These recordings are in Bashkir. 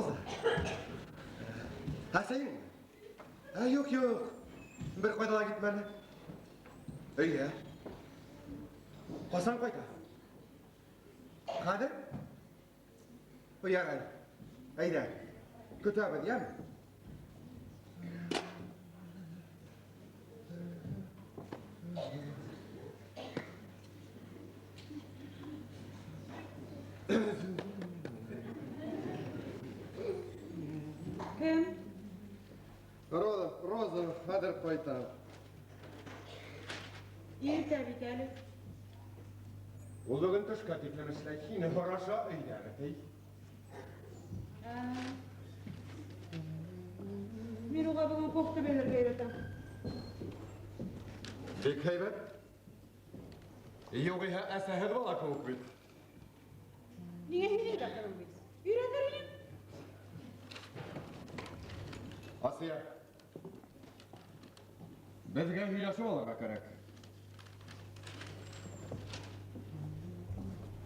Роза. Әсәйеңме? Ә, юк, юк. Бер кайда ла китмәне. Өйгә. Касан кайта? Хәзер? Ярай. Әйдә. Көтәбез, яме? Кем? Роза, Роза, хәзер кайта. Иртә бит әле. Ул бүген төшкә тиклем эшләй. Һине һораша өйдәме, ди. Мин уға бүген кофта бәйләргә өйрәтәм. Бик һәйбәт. Югыйһә әсәһез бала кеүек бит. Ниңә һин өйдә торың бит? Өйрәтер инем. Асия. Безгә һөйләшеп алырга кәрәк.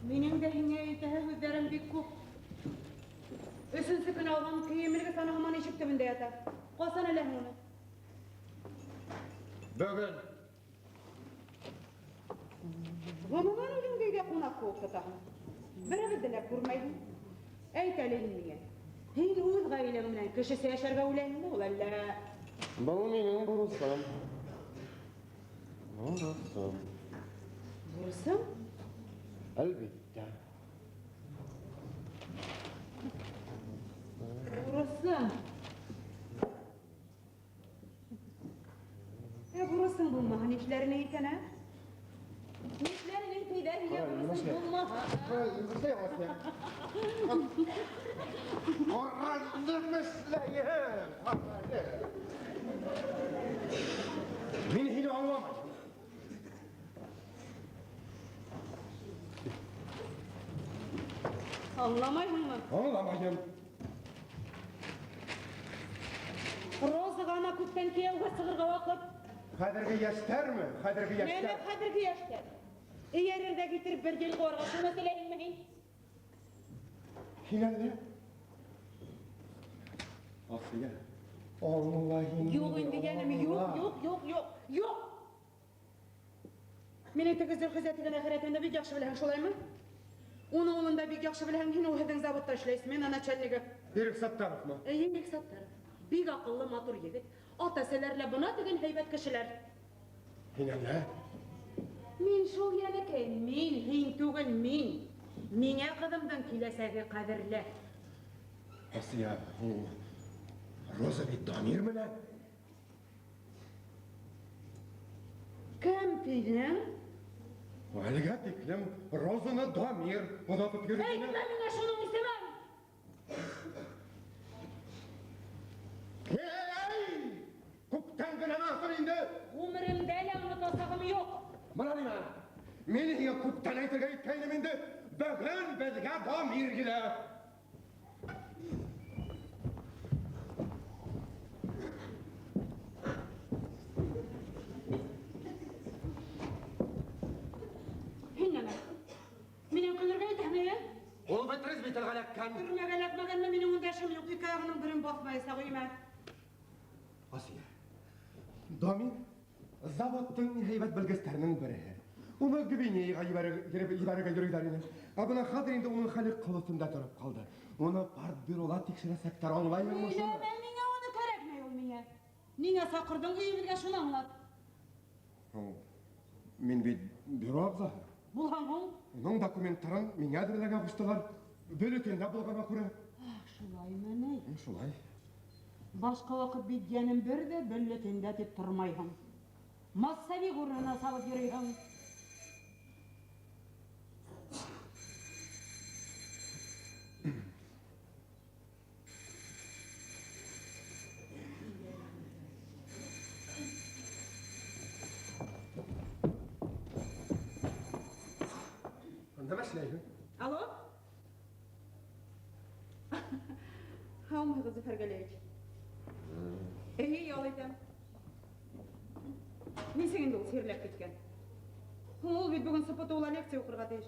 Минең дә һиңә әйтәһе һүҙҙәрем бик күп. Өсөнсө көн алған кейем элгес ана һаман ишек төбөндә ята. Ҡасан эләһең уны? Бүген. Ғөмүмән үҙеңде өйҙә ҡунаҡ кеүек тотаһың. Беребеҙҙе лә күрмәйһең. Әйт әле һин миңә. Һин үҙ ғаиләң менән кешесә йәшәргә уйлайһыңмы ул әллә? Был минең бурысым. Бурысым. Бурысың? Әлбиттә. Бурысың. Ә бурысың булмаһа нишләренең икән, ә? Нишләренең тиҙәр һиңә бурысың булмаһа? Ҡараңды эшләйем, ҡараңды. Мин һине аңламайым. Аңламайһыңмы? Аңламайым. Розаға ана күптән кейәүгә сығырға ваҡыт. Хәҙерге йәштәрме? Хәҙерге Нәмә йәштәр. хәҙерге йәштәр? Эйәрер ҙә китер бер ел ҡыуарға, шуны теләйһеңме һин? Һин әллә? Асия, аңла һин. Юҡ инде, йәнем, юҡ, юҡ, юҡ, юҡ, юҡ. Минең теге Зөлхизә тигән әхирәтемде бик яҡшы беләһең, шулаймы? Уның улын да бик яҡшы беләһең, һин ул һеҙҙең заводта эшләй, смена начальнигы. Ирек Саттаровмы? Эйе, Ирек Саттаров. Бик аҡыллы, матур егет. Ата-әсәләре лә бына тигән һәйбәт кешеләр. Һин әллә? Мин шул йәнекәй, мин, һин түгел, мин. Миңә ҡыҙымдың киләсәге ҡәҙерле. Асия, ул Роза бит Дамир менән. Кем тинең? Әлегә тиклем Розаны Дамир оҙатып йөрөгәне. Әйтмә миңә шуның исемен! Эй! Күптән генә насыр инде. Ғүмеремдә лә онотасағым юҡ. Бына нимә? Мин һиңә күптән әйтергә иткәйнем инде. Бөгөн беҙгә Дамир килә. Һин нәмә? Минән көлөргә итәһеңме, ә? Ул бит бит эләккән. Төрмәгә эләкмәгәнме, минең унда эшем юҡ. Ике аяғының берен баҫмаясаҡ өйөмә. Асия, Дамир заводтың һәйбәт белгестәренең береһе. Уны Гвинеяға ебәрергә йөрөйҙәр ине. Ә бына хәҙер инде уның хәле ҡыл өҫтөндә тороп ҡалды. Уны партбюрола тикшерәсәктәр, аңлайһыңмы шуны? Һөйләмә миңә уны, кәрәкмәй ул миңә. Ниңә саҡырҙың өйөбөҙгә, шуны аңлат. Мин бит бюро ағзаһы. Булһаң һуң? Уның документтарын миңә әҙерләргә ҡуштылар. Бюллетендә булғанға күрә. Ах, шулаймы ни? Шулай. Башҡа ваҡыт бит йәнем бер ҙә бюллетендә тип тормайһың. Массовик урынына салып йөрөйһөң. Нимә эшләйһең? Алло? Һаумыһығыҙ, Зөфәр Галиевич. Эйе, ял итәм. Нисек инде ул сирләп киткән? Һуң ул бит бөгөн СПТУ-ла лекция уҡырға тейеш.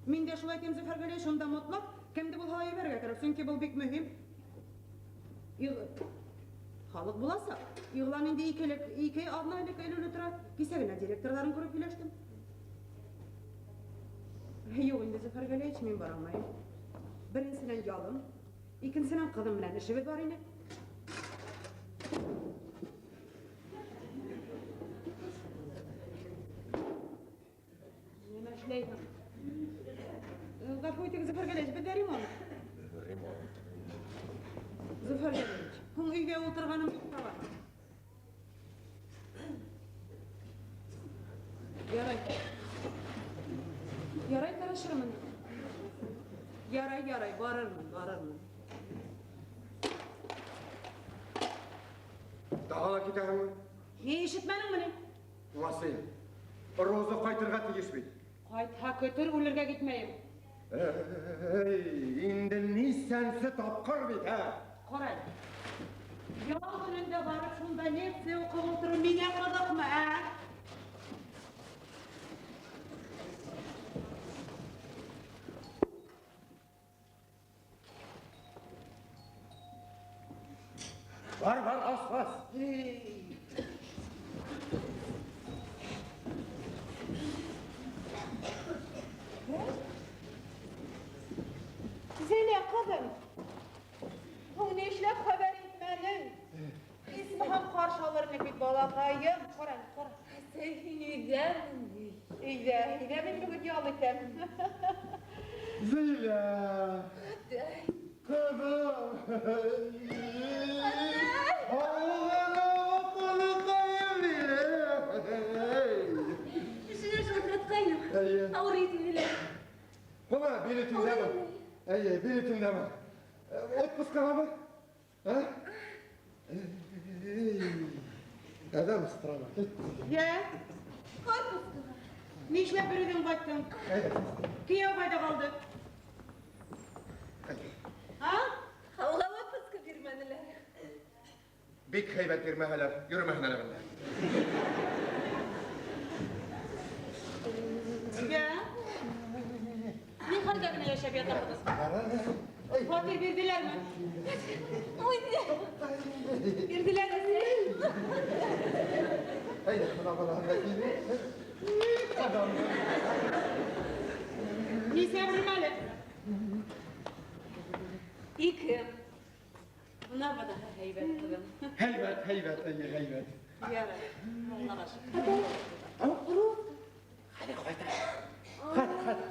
Мин дә шулай тим, Зөфәр Галиевич, унда мотлаҡ Кемде булһа ебәрергә кәрәк, сөнки был бик мөһим. Халыҡ буласаҡ. Иғлан инде ике аҙна элек әйләнеп тора. Кисә генә директорҙарын күреп һөйләштем. Юҡ инде, Зөфәр Галиевич, мин бара алмайым. Беренсенән ялым, икенсенән ҡыҙым менән эшебеҙ бар ине. Нимә эшләйһең? Ғәфү итегеҙ, Зөфәр Галиевич, беҙҙә ремонт. Ремонт. Зөфәр Галиевич, һуң өйгә ултырғаным юҡ та бар. Ярай. Ярай, тырышырмын. Ярай, ярай, барырмын, барырмын. Тағы ла китәһеңме? Ни ишетмәнеңме ни? Васил, Роза ҡайтырға тейеш бит. Ҡайтһа көтөр, үлергә китмәйем. Эй, инде нисәнсе тапҡыр бит, ә? Ҡара әле. Ял көнөндә барып шунда лекция уҡып ултырыу миңә ҡыҙыҡмы, ә? Бар, бар, ас, ас. Зилә, ҡыҙым, һуң ни эшләп хәбәр итмәнең? Исмаһам ҡаршы алыр инек бит, балаҡайым. Ҡара, ҡара. Әсәй, һин өйҙәме ни? Өйҙә, өйҙә мин бөгөн ял итәм. Зилә! Атай! Ҡыҙым! Атай! Әйе. Ауырый тинеләр. Бына, билетеңдәме? Әйе, билетеңдәме? Отпускағамы? Ә? Әҙәм страна. Йә? Отпускаға. Ни эшләп бер үҙең ҡайттың? Әйҙә. Кейәү ҡайҙа ҡалды? А? Ауылға отпуска бирмәнеләр. Бик һәйбәт бирмәһәләр, йөрөмәһен әле бында. Йә? Ни хәлдә генә йәшәп ятаһығыҙ? Фатир бирҙеләрме? Ой, бирҙеләр, әсәй. Әйҙә, бына балаһын да килде. Нисә бүлмәле? Ике. Бына быныһы һәйбәт, ҡыҙым. Һәйбәт, һәйбәт, әйе, һәйбәт. Ярай, Аллаға шөкөр. Хәҙер ҡайта. Хәҙер, хәҙер.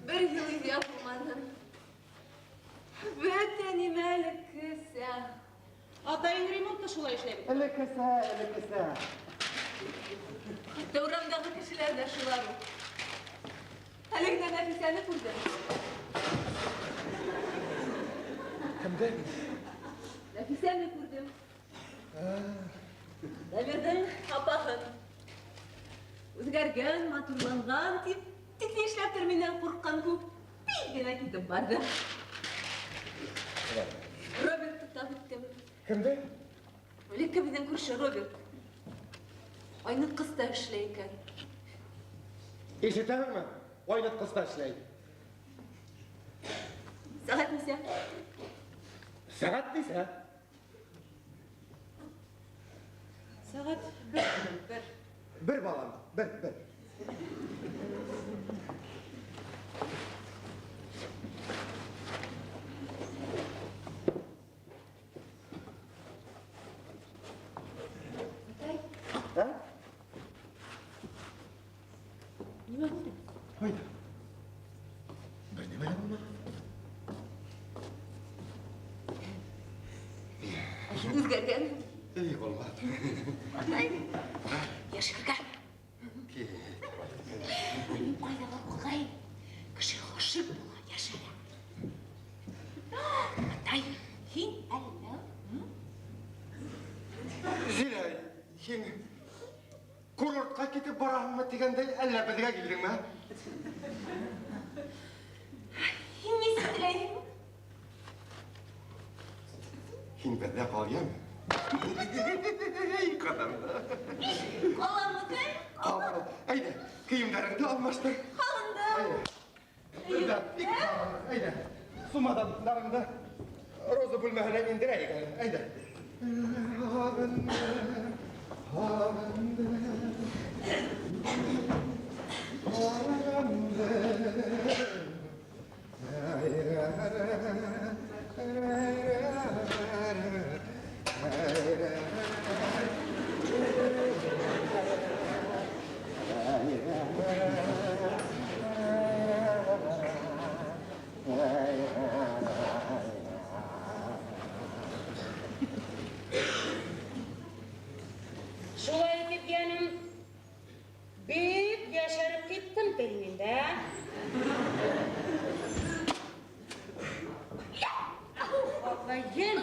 Бер йыл өйҙә булманым. Бөтә нимә элеккесә. Атайың ремонтты шулай эшләй бит. Элеккесә, элеккесә. Хатта урамдағы кешеләр ҙә шулар уҡ. Әле генә Нәфисәне күрҙем. Кемде? Нәфисәне күрҙем. Дамирҙың апаһын. Үҙгәргән, матурланған тип, тик ни эшләптер минән ҡурҡҡан күк тиҙ генә китеп барҙы. Робертты тап иттем. Кемде? Элекке беҙҙең күрше Роберт. Айнытҡыста эшләй икән. Ишетәһеңме? Айнытҡыста эшләй. Сәғәт нисә? Сәғәт нисә? Сәғәт бер, бер. Бер балам, бер, бер. Атай. Ә? Нимә булды? Ҡайҙа? Бер нимә лә булманы. Үҙгәргән. Эй, булмады. Атай, йәшәргә. Кит. Мин ҡайҙа уҡығайым? Кеше ғашиҡ була, йәшәрә. Атай, һин әллә? Зилә, һин курортҡа китеп бараһыңмы тигәндәй, әллә беҙгә килдеңме? Һин нисек теләйһең? Һин беҙҙә ҡал, йәме? Эй, ҡыҙым. Ҡалам, атай, Әйҙә, кейемдәреңде алмаштыр. Һағындым. Әйҙә, бик һағындым. Әйҙә, сумаҙандарыңды Роза бүлмәһенә индерәйек әле. Әйҙә. Һағындым, һағындым, һағындым. Шулай итеп, йәнем, бик йәшәреп киттем тейем инде, ә? Апайым,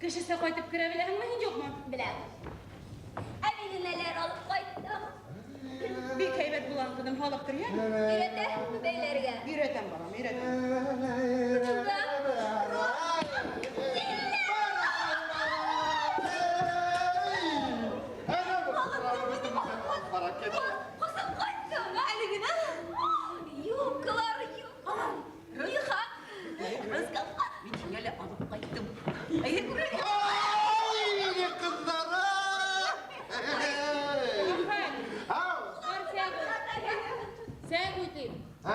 кешесә ҡайтып керә беләһеңме һин, юҡмы? Беләм. Ә мин нәләр алып ҡайттым. Бик һәйбәт булған ҡыҙым, һалып тор, йәме? Өйрәтәһеңме бәйләргә? Өйрәтәм, балам, өйрәтәм. Ҡасан ҡайттың? Әле генә. Юбкалар, юбкалар. Ниха. Роза, мин һиңә лә алып ҡайттым. Әйҙә күрергә. Ай, ҡыҙҙары! Ау! Сәй ҡуй тием. А,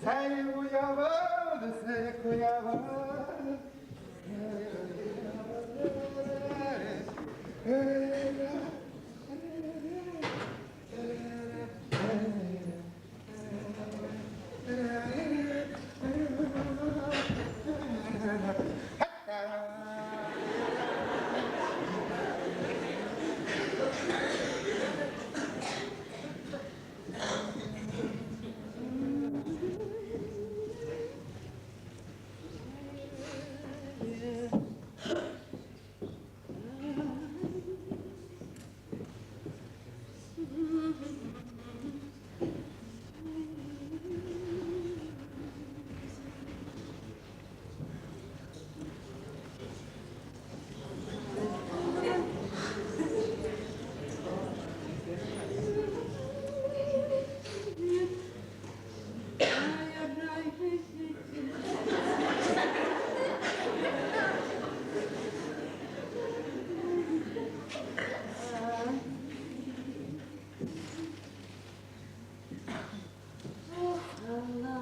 сәй ҡуябыҙ, сәй ҡуябыҙ. Алла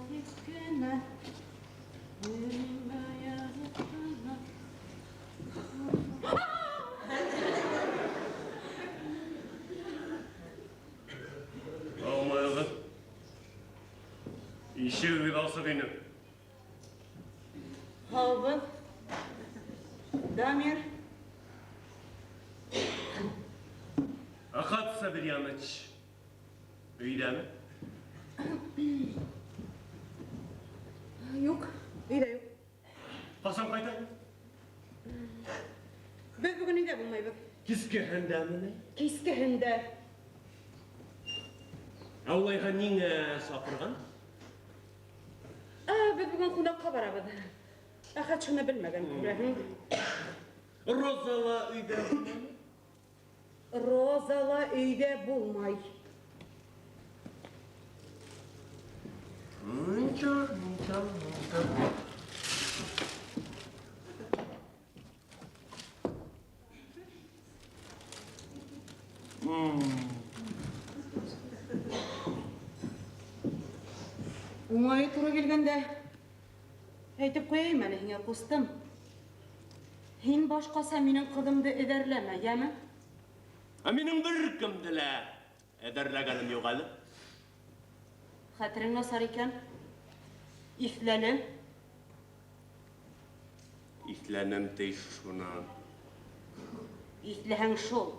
тик кенә, Алмайығыҙ. Ишегегеҙ асыҡ ине. Һаубыҙ. Дамир. Әхәт Сабирьяныч өйҙәме? Юҡ, өйҙә юҡ. Ҡасан ҡайта? Беҙ бөгөн өйҙә булмайбыҙ. Кискеһендәме ни? Кискеһендә. Ә улайһа ниңә саҡырған? Ә, беҙ бөгөн ҡунаҡҡа барабыҙ. Әхәт шуны белмәгән, күрәһең. Роза ла өйҙә булмаймы? Роза ла өйҙә булмай. Ничего, ничего, ничего. Уңайы тура килгәндә әйтеп ҡуяйым әле һиңә, ҡустым. Һин башҡаса минең ҡыҙымды эҙәрләмә, йәме? Ә минең бер кемде лә эҙәрләгәнем юҡ әле. Хәтерең насар икән. Иҫләне. Иҫләнем ти шунан. Иҫләһәң шул.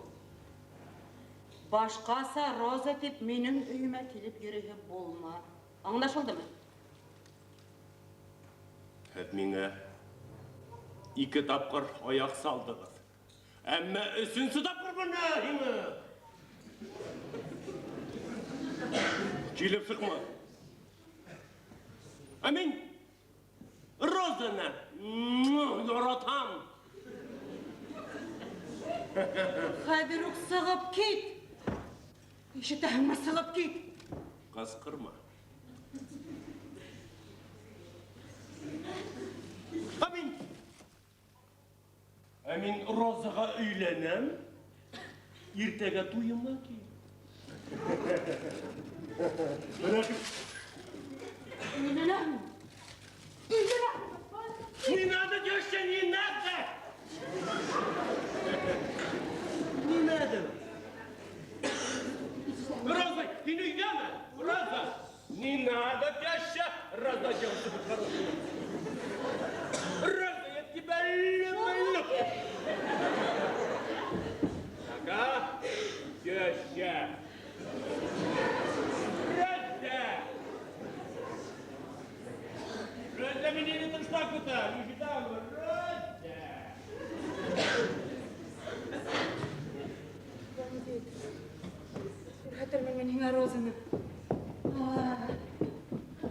Башҡаса Роза тип минең өйөмә килеп йөрөһө булма. Аңлашылдымы? Һеҙ миңә ике тапҡыр аяҡ салдығыҙ. Әммә өсөнсө тапҡыр бына һиңә. Килеп сыҡма. Ә мин Розаны яратам. Хәҙер үк сығып кит. Ишетәһеңме, сығып кит. Ҡысҡырма. Ә мин... Ә мин Розаға өйләнәм. Иртәгә туйыма кил. Өйләнәһең. Өйләнәһең. Не надо, теща, не надо! Не надо. Роза, һин өйҙәме? Роза! Не надо, теща! Роза, девушка, будь хорошая. Роза, я тебя люблю! Ага, теща. Роза! Роза, мине не ташлап-то, не Роза! Бандит. Күрһәтермен мин һиңә Розаны.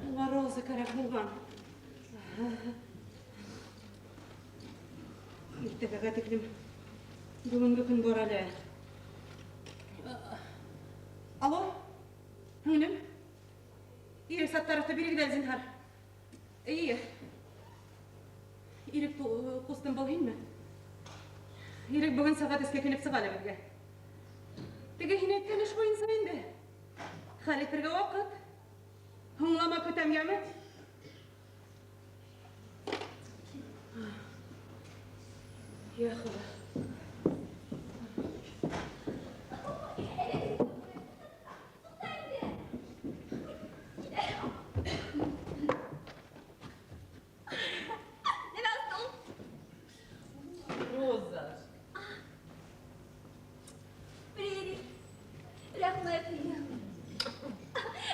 Миңә Роза кәрәк булған. Иртәгәгә тиклем бөгөнгө көн бар әле. Алло, һеңлем. Ирек Саттаровты бирегеҙ әле, зинһар. Эйе. Ирек ҡустым, был һинме? Ирек бөгөн сәғәт өскә килеп сыға әле беҙгә. Теге һин әйткән эш буйынса инде. Хәл итергә ваҡыт. Һуңлама, көтәм, яме? Я Хоҙа. Роза. Привет. Рәхмәт.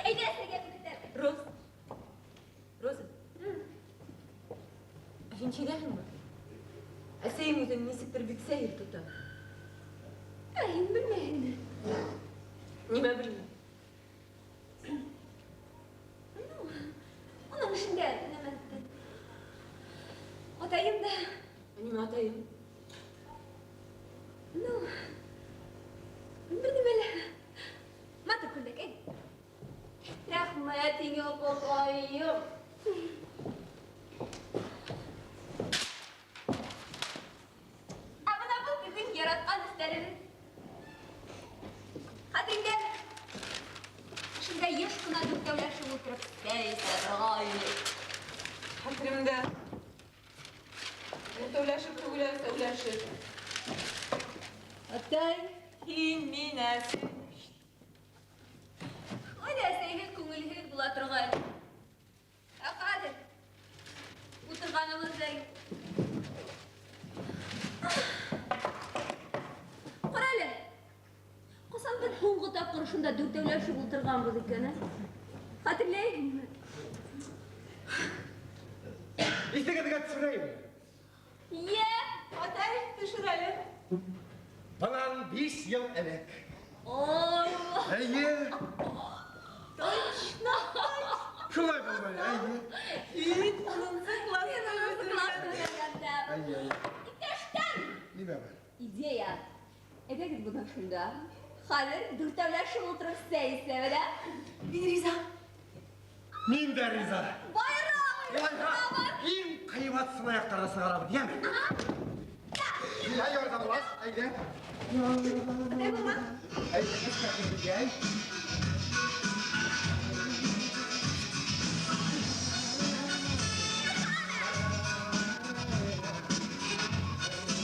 Әйҙә, сәгә күрһәтәм. Роз. Роза. Ә һин сиҙәһеңме? Әсәйең үҙен нисектер бик сәйер тота. Ә һин белмәйһеңме? Нимә белмәйем? Ну, уның эшендә нәмә? Атайым да. Нимә атайым? Ну, бер нәмә лә. Матур күлдәк, әй. Рәхмәт һиңә, апаҡайым. Ә бына был беҙҙең яратҡан өҫтәлебеҙ. Хәтереңдәме? Шунда йыш ҡына дүртәүләшеп ултырып сәй эсә торғайныҡ. Хәтеремдә. Дүртәүләшеп түгел, өсәүләшеп. Атай, һин, мин, әсәй. Шулай ҙа әсәйһеҙ күңелһеҙ була торғайны. Ә хәҙер ултырғаныбыҙ ҙа юҡ. Ҡара әле. Ҡасан беҙ һуңғы тапҡыр ошонда дүртәүләшеп ултырғанбыҙ икән, ә? Хәтерләйһеңме? Иҫегеҙгә төшөрәйем. Йә, Атай, төшөр әле. Бынан 5 йыл элек. Ой, Эйе. точно. Шулай булмай, эйе. Һин унынсы класста Класста. Эйе, эйе. Иптәштәр! Нимә бар? Идея. Әйҙәгеҙ бына шунда. Хәҙер дүртәүләшеп ултырып сәй эсәбеҙ, ә? Мин риза. Мин дә риза. Байрам! Улайһа, иң ҡыйбат сынаяҡтарҙы сығарабыҙ, йәме? Килә, ярҙамлаш, әйҙә. Әйҙә, әйҙә.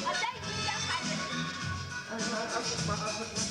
Атай, мин дә хәҙер. Ашыҡма, ашыҡма.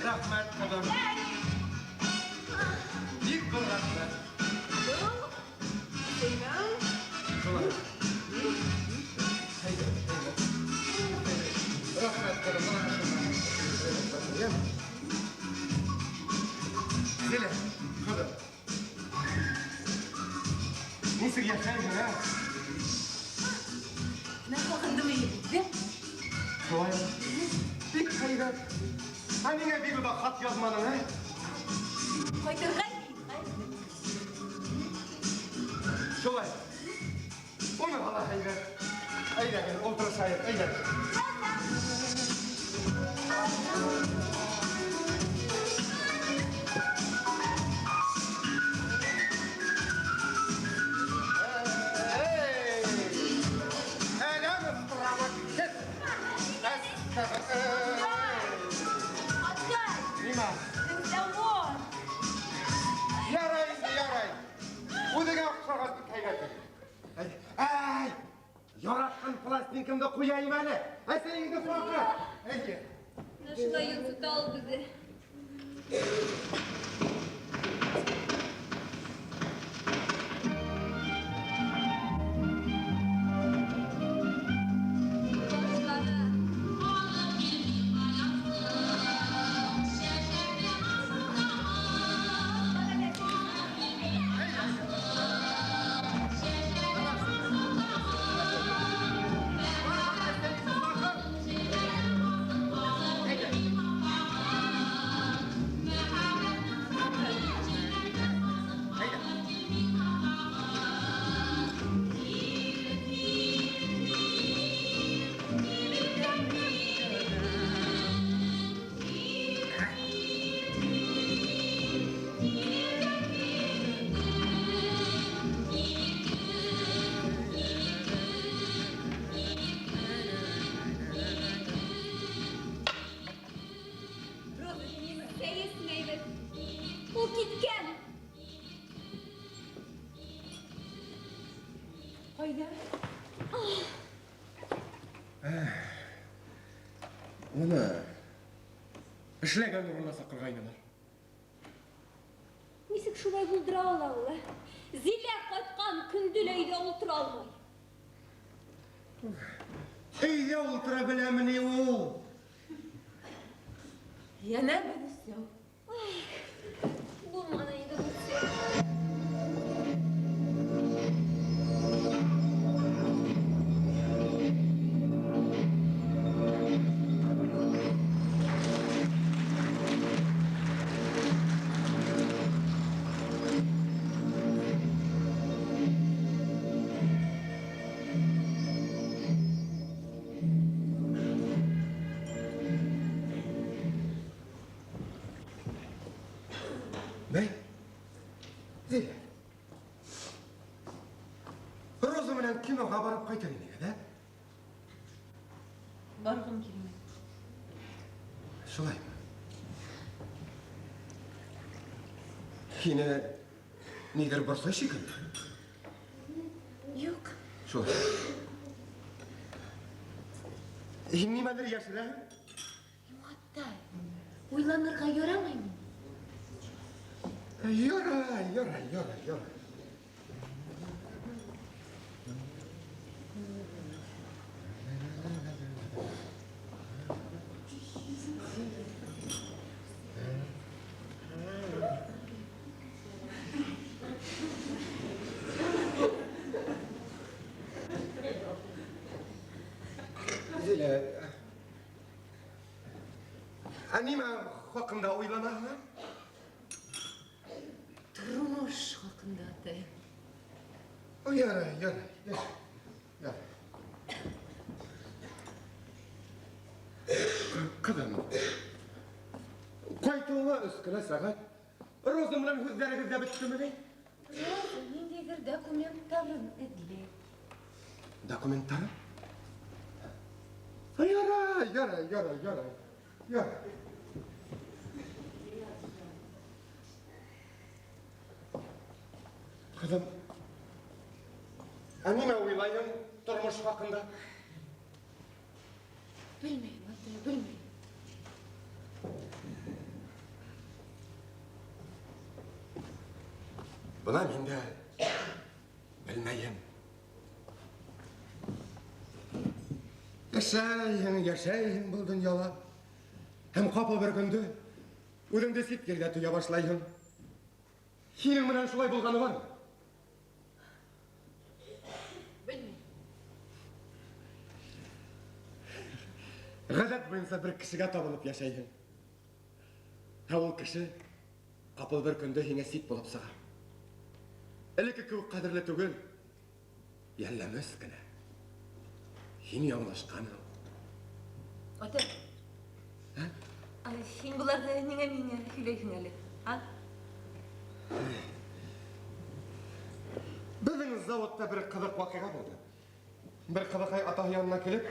Рәхмәт, ҡыҙым. Бик ҙур рәхмәт. Шулай. Әйҙә, әйҙә. Рәхмәт. Зилә, ҡыҙым. Нисек йәшәйһең, ә? Менә һагындым өебеҙҙе. Шулай. Бик һәйбәт. Ә ниңә бик оҙаҡ хат яҙманың, ә? Ҡайтырға киткән. Шулай. Уны ла һәйбәт. Әйҙәгеҙ, ултырышайыҡ, әйҙәгеҙ. Атай, Нима? завод. Ярай инде, ярай. Үҙеңә оҡшаған бик һәйбәт. Әй, яратҡан пластинкамды ҡуяйым әле. Әсәйеңде саҡыр. Әйе. Менә шулай йонсота ул беҙҙе. Башлана. Роза, сәйесмәйбеҙ. Ул киткән. Ҡайҙа? Уны эшләгән урынына саҡырғайнылар. Нисек шулай булдыра ала ул, ә? Зилә ҡайтҡан көндө лә өйҙә ултыра алмай. Өйҙә ултыра беләме ни ул? Йәнә бер өсәү. Булманы инде был сәй. Бәй, Зилә. Роза менән киноға барып ҡайтыр инек, ә? Барғым килмәй. Шулаймы? Һине ниҙер борсой шикелле. Юҡ. Шулай. Һин нимәлер йәшерәһең? Юҡ, атай. Уйланырға ярамаймы? Ярай, ярай, ярай, ярай. Зилә, ә нимә хаҡында уйланаһың? Тормош хаҡында, атай. Ой, ярай, ярай, ярай, ярай. Ҡыҙым, ҡайтыуыңа өс кенә сәғәт. Роза менән һүҙҙәрегеҙ ҙә бөттөмө ни? Роза ниндәйҙер документтарын эҙләй. Документтарын? Ярай, ярай, ярай, ярай, ярай. Ҡыҙым, ә нимә уйлайһың тормош хаҡында? Белмәйем, атай, белмәйем. Бына мин дә белмәйем. Йәшәйһең, йәшәйһең был донъяла. Һәм ҡапыл бер көндө үҙеңде сит ерҙә тоя башлайһың. Һинең менән шулай булғаны бармы? Белмәйем. Ғәҙәт буйынса бер кешегә табынып йәшәйһең. Ә ул кеше ҡапыл бер көндө һиңә сит булып сыға. Элекке кеүек ҡәҙерле түгел, йәлләмәҫ кенә. Һин яңылышҡанһың. Атай. Һин быларҙы ниңә миңә һөйләйһең әле? А? Беҙҙең заводта бер ҡыҙыҡ ваҡиға булды. Бер ҡыҙыҡай атаһы янына килеп,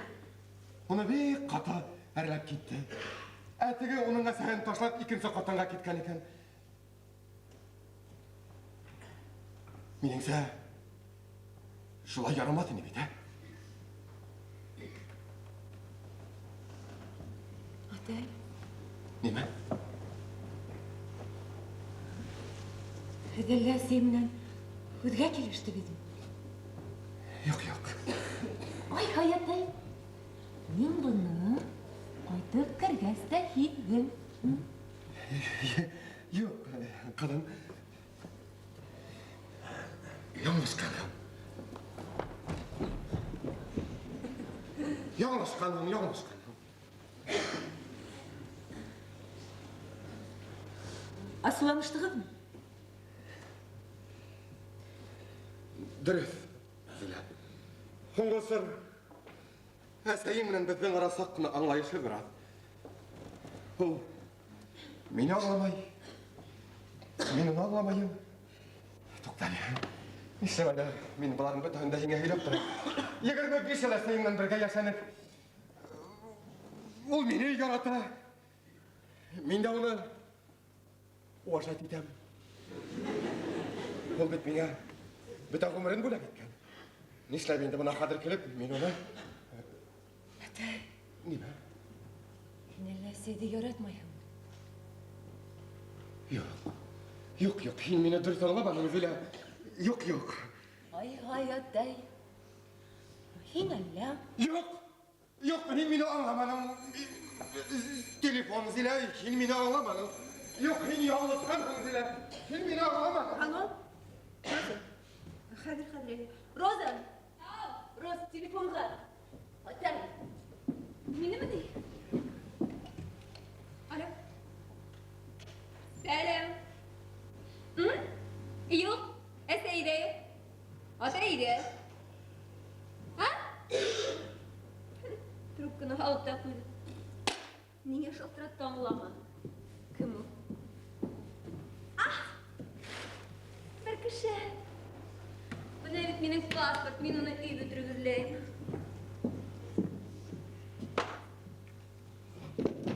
уны бик ҡаты әрләп китте. Ә теге уның әсәһен ташлап икенсе ҡатынға киткән икән. Минеңсә, шулай ярамаҫ ине бит, ә? Атай. Нимә? Һеҙ әллә әсәй менән һүҙгә килештегеҙме? Юҡ, юҡ. Ай, һай, атай. Мин быны ҡайтып кергәс тә һиҙҙем. Юҡ, ҡыҙым. Яңылышҡанһың. Яңылышҡанһың, яңылышҡанһың. Асыуланыштығыҙмы? Дөрөҫ, Зилә. Һуңғы осор әсәйең менән беҙҙең ара саҡ ҡына аңлайышһыҙ бер аҙ. Ул мине аңламай, мин уны аңламайым. Туҡта әле. Нишләп әле мин быларҙың бөтәһен дә һиңә һөйләп торам. 25 йыл әсәйең менән бергә йәшәнек. Ул мине ярата. Мин дә уны уважать итәм. Ул бит миңә бөтә ғүмерен бүләк иткән. Нишләп инде бына хәҙер килеп, мин уны... Атай. Нимә? Һин әллә әсәйҙе яратмайһыңмы? Юҡ. Юҡ, юҡ, һин мине дөрөҫ аңламаның, Зилә. Юҡ, юҡ. Ай-һай, атай. Һин әллә? Юҡ! Юҡ, һин мине аңламаның. Телефон, Зилә, һин мине аңламаның. Юҡ, һин яңылышҡанһың, Зилә. Һин мине аңламаның. Алло? Роза. Хәҙер, хәҙер. Роза! Роза, телефонға. Атай. Минеме ни? Алло. Сәләм. Юҡ, әсәй ҙә юҡ. Атай ҙә. А? Трубканы алып та ҡуйҙы. Ниңә шылтыратты аңламаным. Кем ул? Ах! Бер кеше. Бына бит минең паспорт, мин уны өй бөтөрөп эҙләйем.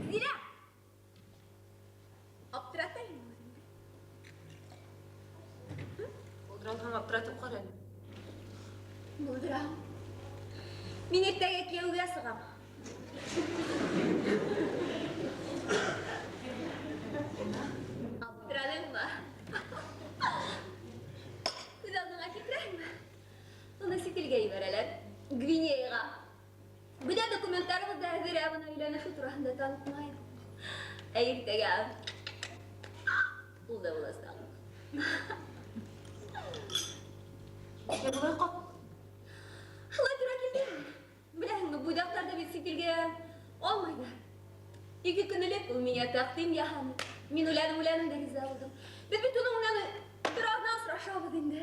Зилә! Аптырата инде үҙеңде. Булдыра алһаң, аптыратып ҡара әле. Булдырам. Мин иртәгә кейәүгә сығам. Аптырадыңмы? Күҙ алдыңа килтерәһеңме? Уны сит илгә ебәрәләр. Гвинеяға. Бөтә документтарыбыҙ ҙа әҙер, ә бына өйләнешеү тураһында танытмайым. Ә иртәгә ул да буласаҡ. Ә былай ҡап. Шулай тура килдеме? Беләһеңме, буйҙаҡтар ҙа бит сит илгә алмайҙар. 2 көн элек ул миңә тәҡдим яһаны. Мин уйланым, уйланым да риза булдым. Беҙ бит уның менән бер аҙна осрашабыҙ инде.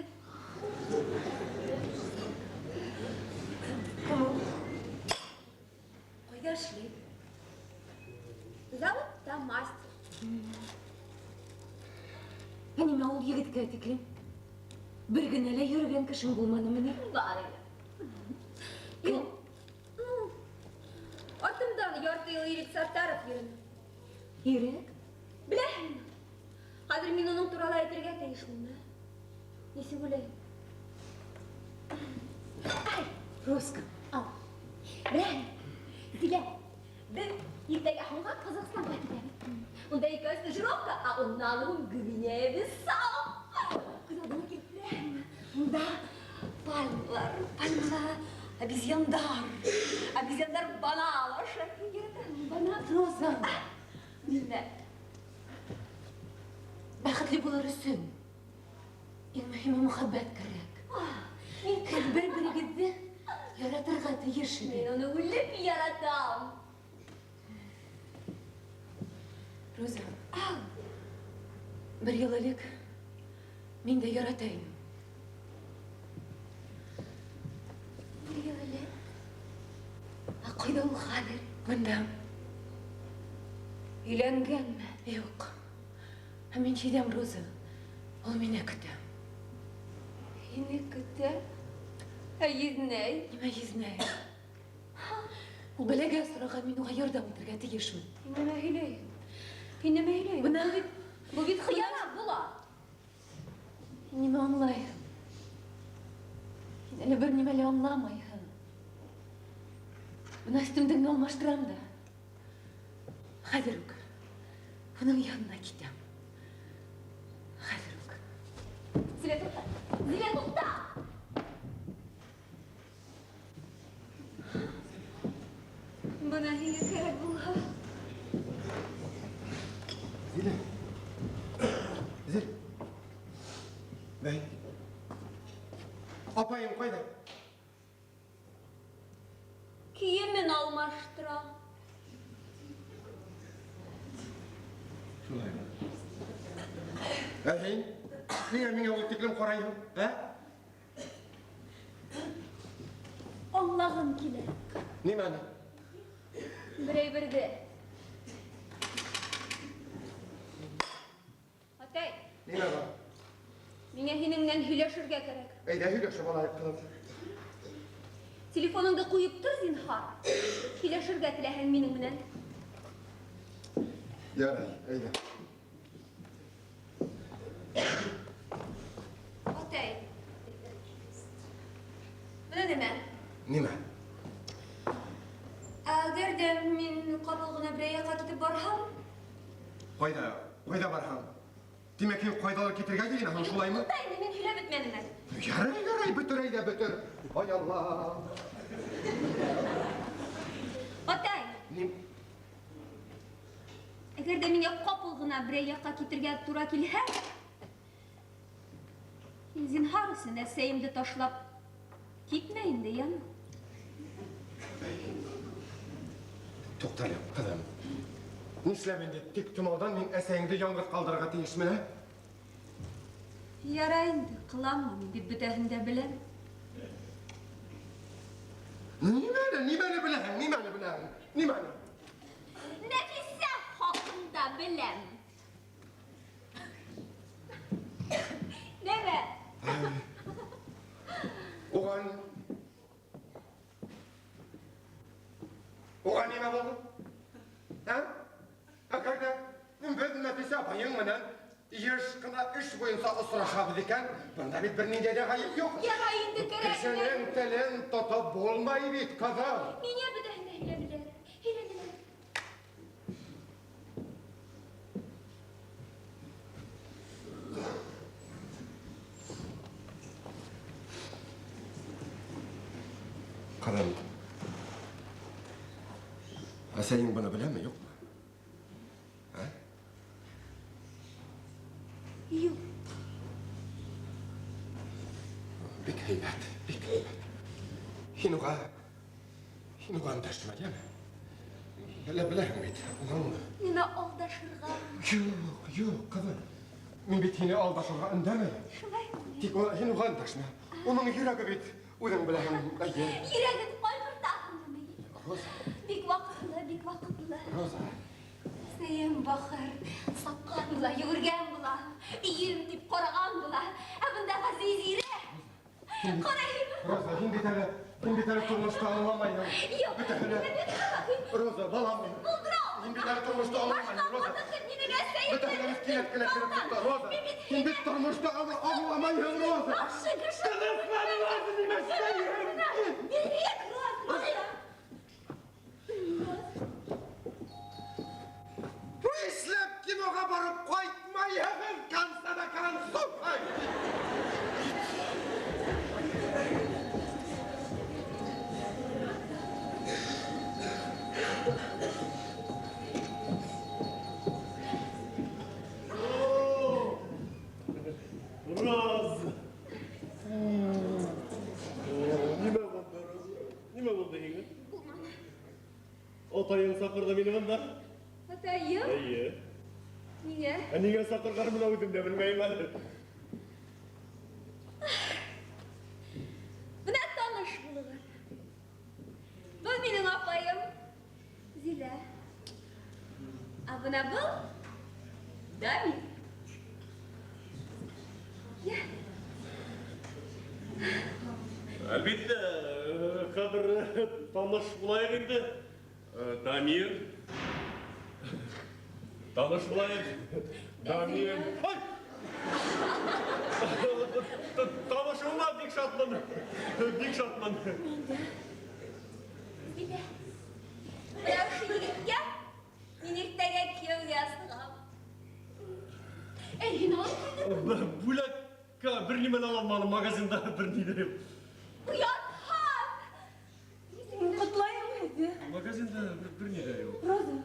Кем ул? Ҡайҙа эшләй? Заводта мастер. Ә нимә ул егеткә тиклем? Бер генә лә йөрөгән кешең булманымы ни? Бар ине. Юҡ. Артымдан ярты йыл Ирек Саттаров йөрөнө. Ирек? Беләһеңме? Хәҙер мин уның турала әйтергә тейешмен, ә? Нисек уйлайһың? Ай, Роска. Ал. Беләһеңме? Зилә, беҙ иртәгә һуңға Ҡаҙағстанға китәбеҙ. Унда икәү стажировка, ә унан һуң Гвинея-Бисау. Күҙ алдыңа килтерәһеңме? Унда пальмалар, пальмалар, обезьяндар, обезьяндар банан ашай. Мин яратам банан. Роза. Нимә? Бәхетле булыр өсөн Иң мөһиме мөхәббәт кәрәк. Һеҙ бер-берегеҙҙе яратырға тейешһегеҙ. Мин уны үлеп яратам. Роза, бер йыл элек мин дә ярата инем. Бер йыл элек? Ә ҡайҙа ул хәҙер? Бында. Өйләнгәнме? Юҡ. Ә мин һиҙәм, Роза, ул мине көтә. Һине көтә? Ә еҙнәй? Нимә еҙнәй? Ул бәләгә осраған, мин уға ярҙам итергә тейешмен. Һин нимә һөйләйһең? Һин нимә һөйләйһең? Бына Был бит хыянат була. Һин нимә аңлайһың? Һин әле бер нимә лә аңламайһың. Бына өҫтөмдө генә алмаштырам да. Хәҙер үк уның янына китәм. Хәҙер үк. Зилә, туҡта! Зилә, туҡта! Бына һиңә кәрәк булһа. Зилә. Зил. Бәй. Апайым ҡайҙа? Кейемен алмаштыра. Шулаймы? Ә һин? Ниңә миңә ул тиклем ҡарайһың, ә? Аңлағым килә. Нимәне? Берәй берҙе. Атай. Нимә бар? Миңә һинең менән һөйләшергә кәрәк. Әйҙә һөйләшеп алайыҡ, ҡыҙым. Телефоныңды ҡуйып тор, зинһар. Һөйләшергә теләһәң минең менән. Ярай, әйҙә. Атай. Бына нимә? Нимә? Әгәр ҙә мин ҡапыл ғына берәй яҡҡа китеп барһам? Ҡайҙа? Ҡайҙа барһаң? Тимәк, һин ҡайҙалыр китергә йыйынаһың, шулаймы? Туҡта инде, мин һөйләп бөтмәнем әле. Ярай, ярай, бөтөр әйҙә, бөтөр. Ай Алла. Атай. Ним? Әгәр ҙә миңә ҡапыл ғына берәй яҡҡа китергә тура килһә, һин зинһар өсөн әсәйемде ташлап китмә инде, яме? Туҡта әле, ҡыҙым. Нишләп инде тик томауҙан мин әсәйеңде яңғыҙ ҡалдырырға тейешмен, ә? Ярай инде, ҡыланма, мин бит бөтәһен дә беләм. Нимәне, нимәне беләһең, нимәне беләһең, нимәне? Нәфисә хаҡында беләм. Нәмә? Уға нимә булды? Ә? Әгәр ҙә беҙ Нәфисә апайың менән йыш ҡына эш буйынса осрашабыҙ икән, бында бит бер ниндәй ҙә ғәйеп юҡ. Ярай инде, кәрәкмәй. Кешенең телен тотоп булмай бит, ҡыҙым. Миңә бөтәһен дә һөйләнеләр. Һөйләнеләр. Ҡыҙым, әсәйең быны беләме, юҡмы? Ә? Юҡ. Бик һәйбәт, бик һәйбәт. Һин уға өндәшмә, йәме? Әллә беләһең бит, уның Нимә алдашырға? Юҡ, юҡ, ҡыҙым. Мин бит һине алдашырға өндәмәйем. Шулаймы? Тик һин уға өндәшмә. Уның йөрәге бит, үҙең беләһең, әйе. Йөрәген ҡайғыртаһыңмы ни? Роза. Бик ваҡытлы, бик ваҡытлы. Роза. Әсәйем бахыр, сапҡан була, йүгергән була, өйөм тип ҡараған була. Ә бында ғәзиз ире. Ҡарайым. Роза, һин бит әле, һин бит әле тормошто аңламайһың. Юҡ, Бөтәһе лә. мин бит ҡарайым. Роза, балам мин. Булдыра алмайым. Һин бит әле тормошто аңламайһың, Башҡа Роза. ҡатын минең әсәйем. Бөтәһе лә кинәт кенә кереп китте, Роза. Мин бит Һин бит тормошто аңламайһың, Роза. Яҡшы кеше. Тыныслан, Роза, нимә эшләйһең? Бирек, Роза. Нишләп киноға барып ҡайтмайһығыҙ, конца да концов? Роза! Саҡырҙы мине бында. Атайым? Әйе. Ниңә? Ә ниңә саҡырған бына үҙем дә белмәйем әле. Бына таныш булығыҙ. Был минең апайым Зилә. Ә бына был Дамир. Йә. Әлбиттә, хәҙер таныш булайыҡ инде. Дамир. Таныш булайыҡ. Дамир. Ай! Танышыуыма бик шатмын. Бик шатмын. Мин дә. Зилә. Менә ошо егеткә мин иртәгә кияүгә сығам. Әй, һин алып килдеңме? Бүләккә бер нимә лә алманым, магазинда бер ни дә юҡ. Оятһыҙ! Ҡотлайым һеҙҙе. Магазинда бер ни дә юҡ. Роза.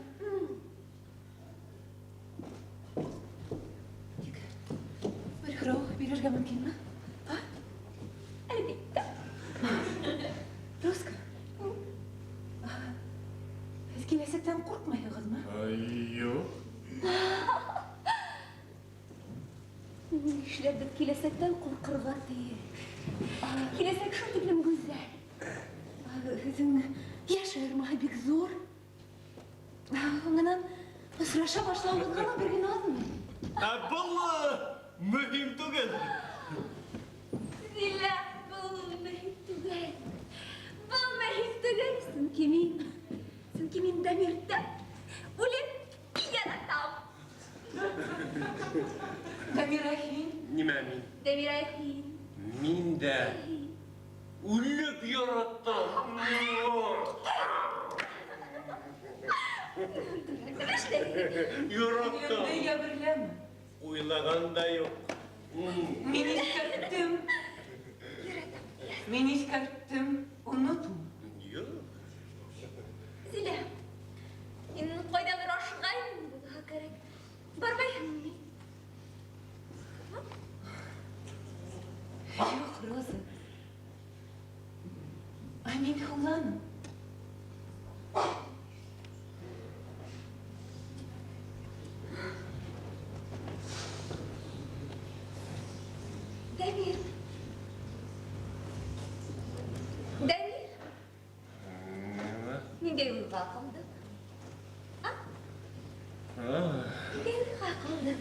Тик бер һорау бирергә мөмкинме? А? Әлбиттә. Розка. Һеҙ киләсәктән ҡурҡмайһығыҙмы? Юҡ. Нишләп беҙ киләсәктән ҡурҡырға тейеш? Киләсәк шул тиклем гүзәл. Һеҙҙең йәш айырмаһы бик ҙур. Һуңынан осраша башлауығыҙға ла бер генә аҙмы? Ә был мөһим түгел. Зилә, был мөһим түгел. Был мөһим түгел, сөнки мин Дамирҙы үлеп яратам. Дамира, һин? Нимә мин? Дамира, һин. Мин дә үлеп яраттым. Яраттым. Мине йәберләмә. Уйлаған да юҡ. Мин иҫкәрттем. Мин иҫкәрттем. Онотма. Юҡ. Зилә, мин ҡайҙалыр ашығайым булһа кәрәк. Бармайһыңмы? Юҡ, Роза. Ә мин һуңланым. Дамир. Дамир. Ниндәй уйға ҡалдың? А? Ниндәй уйға ҡалдың?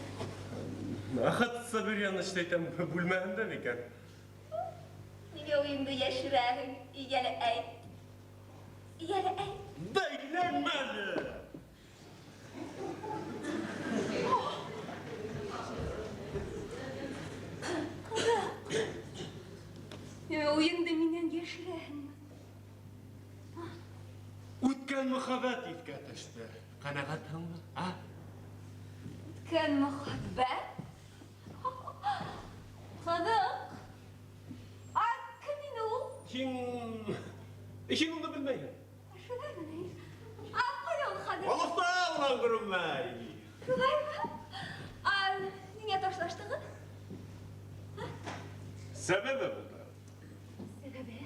Әхәт Сабирьяныч әйтәм, бүлмәһендә микән? Ниңә уйыңды йәшерәһең? Йәле әйт. Йәле әйт. Бәйләнмә әле! Нимә уйыңды минән йәшерәһеңме? Үткән мөхәббәт иҫкә төштө. Ҡәнәғәтһеңме? А? Үткән мөхәббәт? Ҡыҙыҡ. А кем ине ул? Һин уны белмәйһең. Шулаймы ни? А ҡайҙа ул хәҙер? Алыҫта унан күренмәй. Шулаймы? А ниңә ташлаштығыҙ? Сәбәбе булды. Сәбәбе?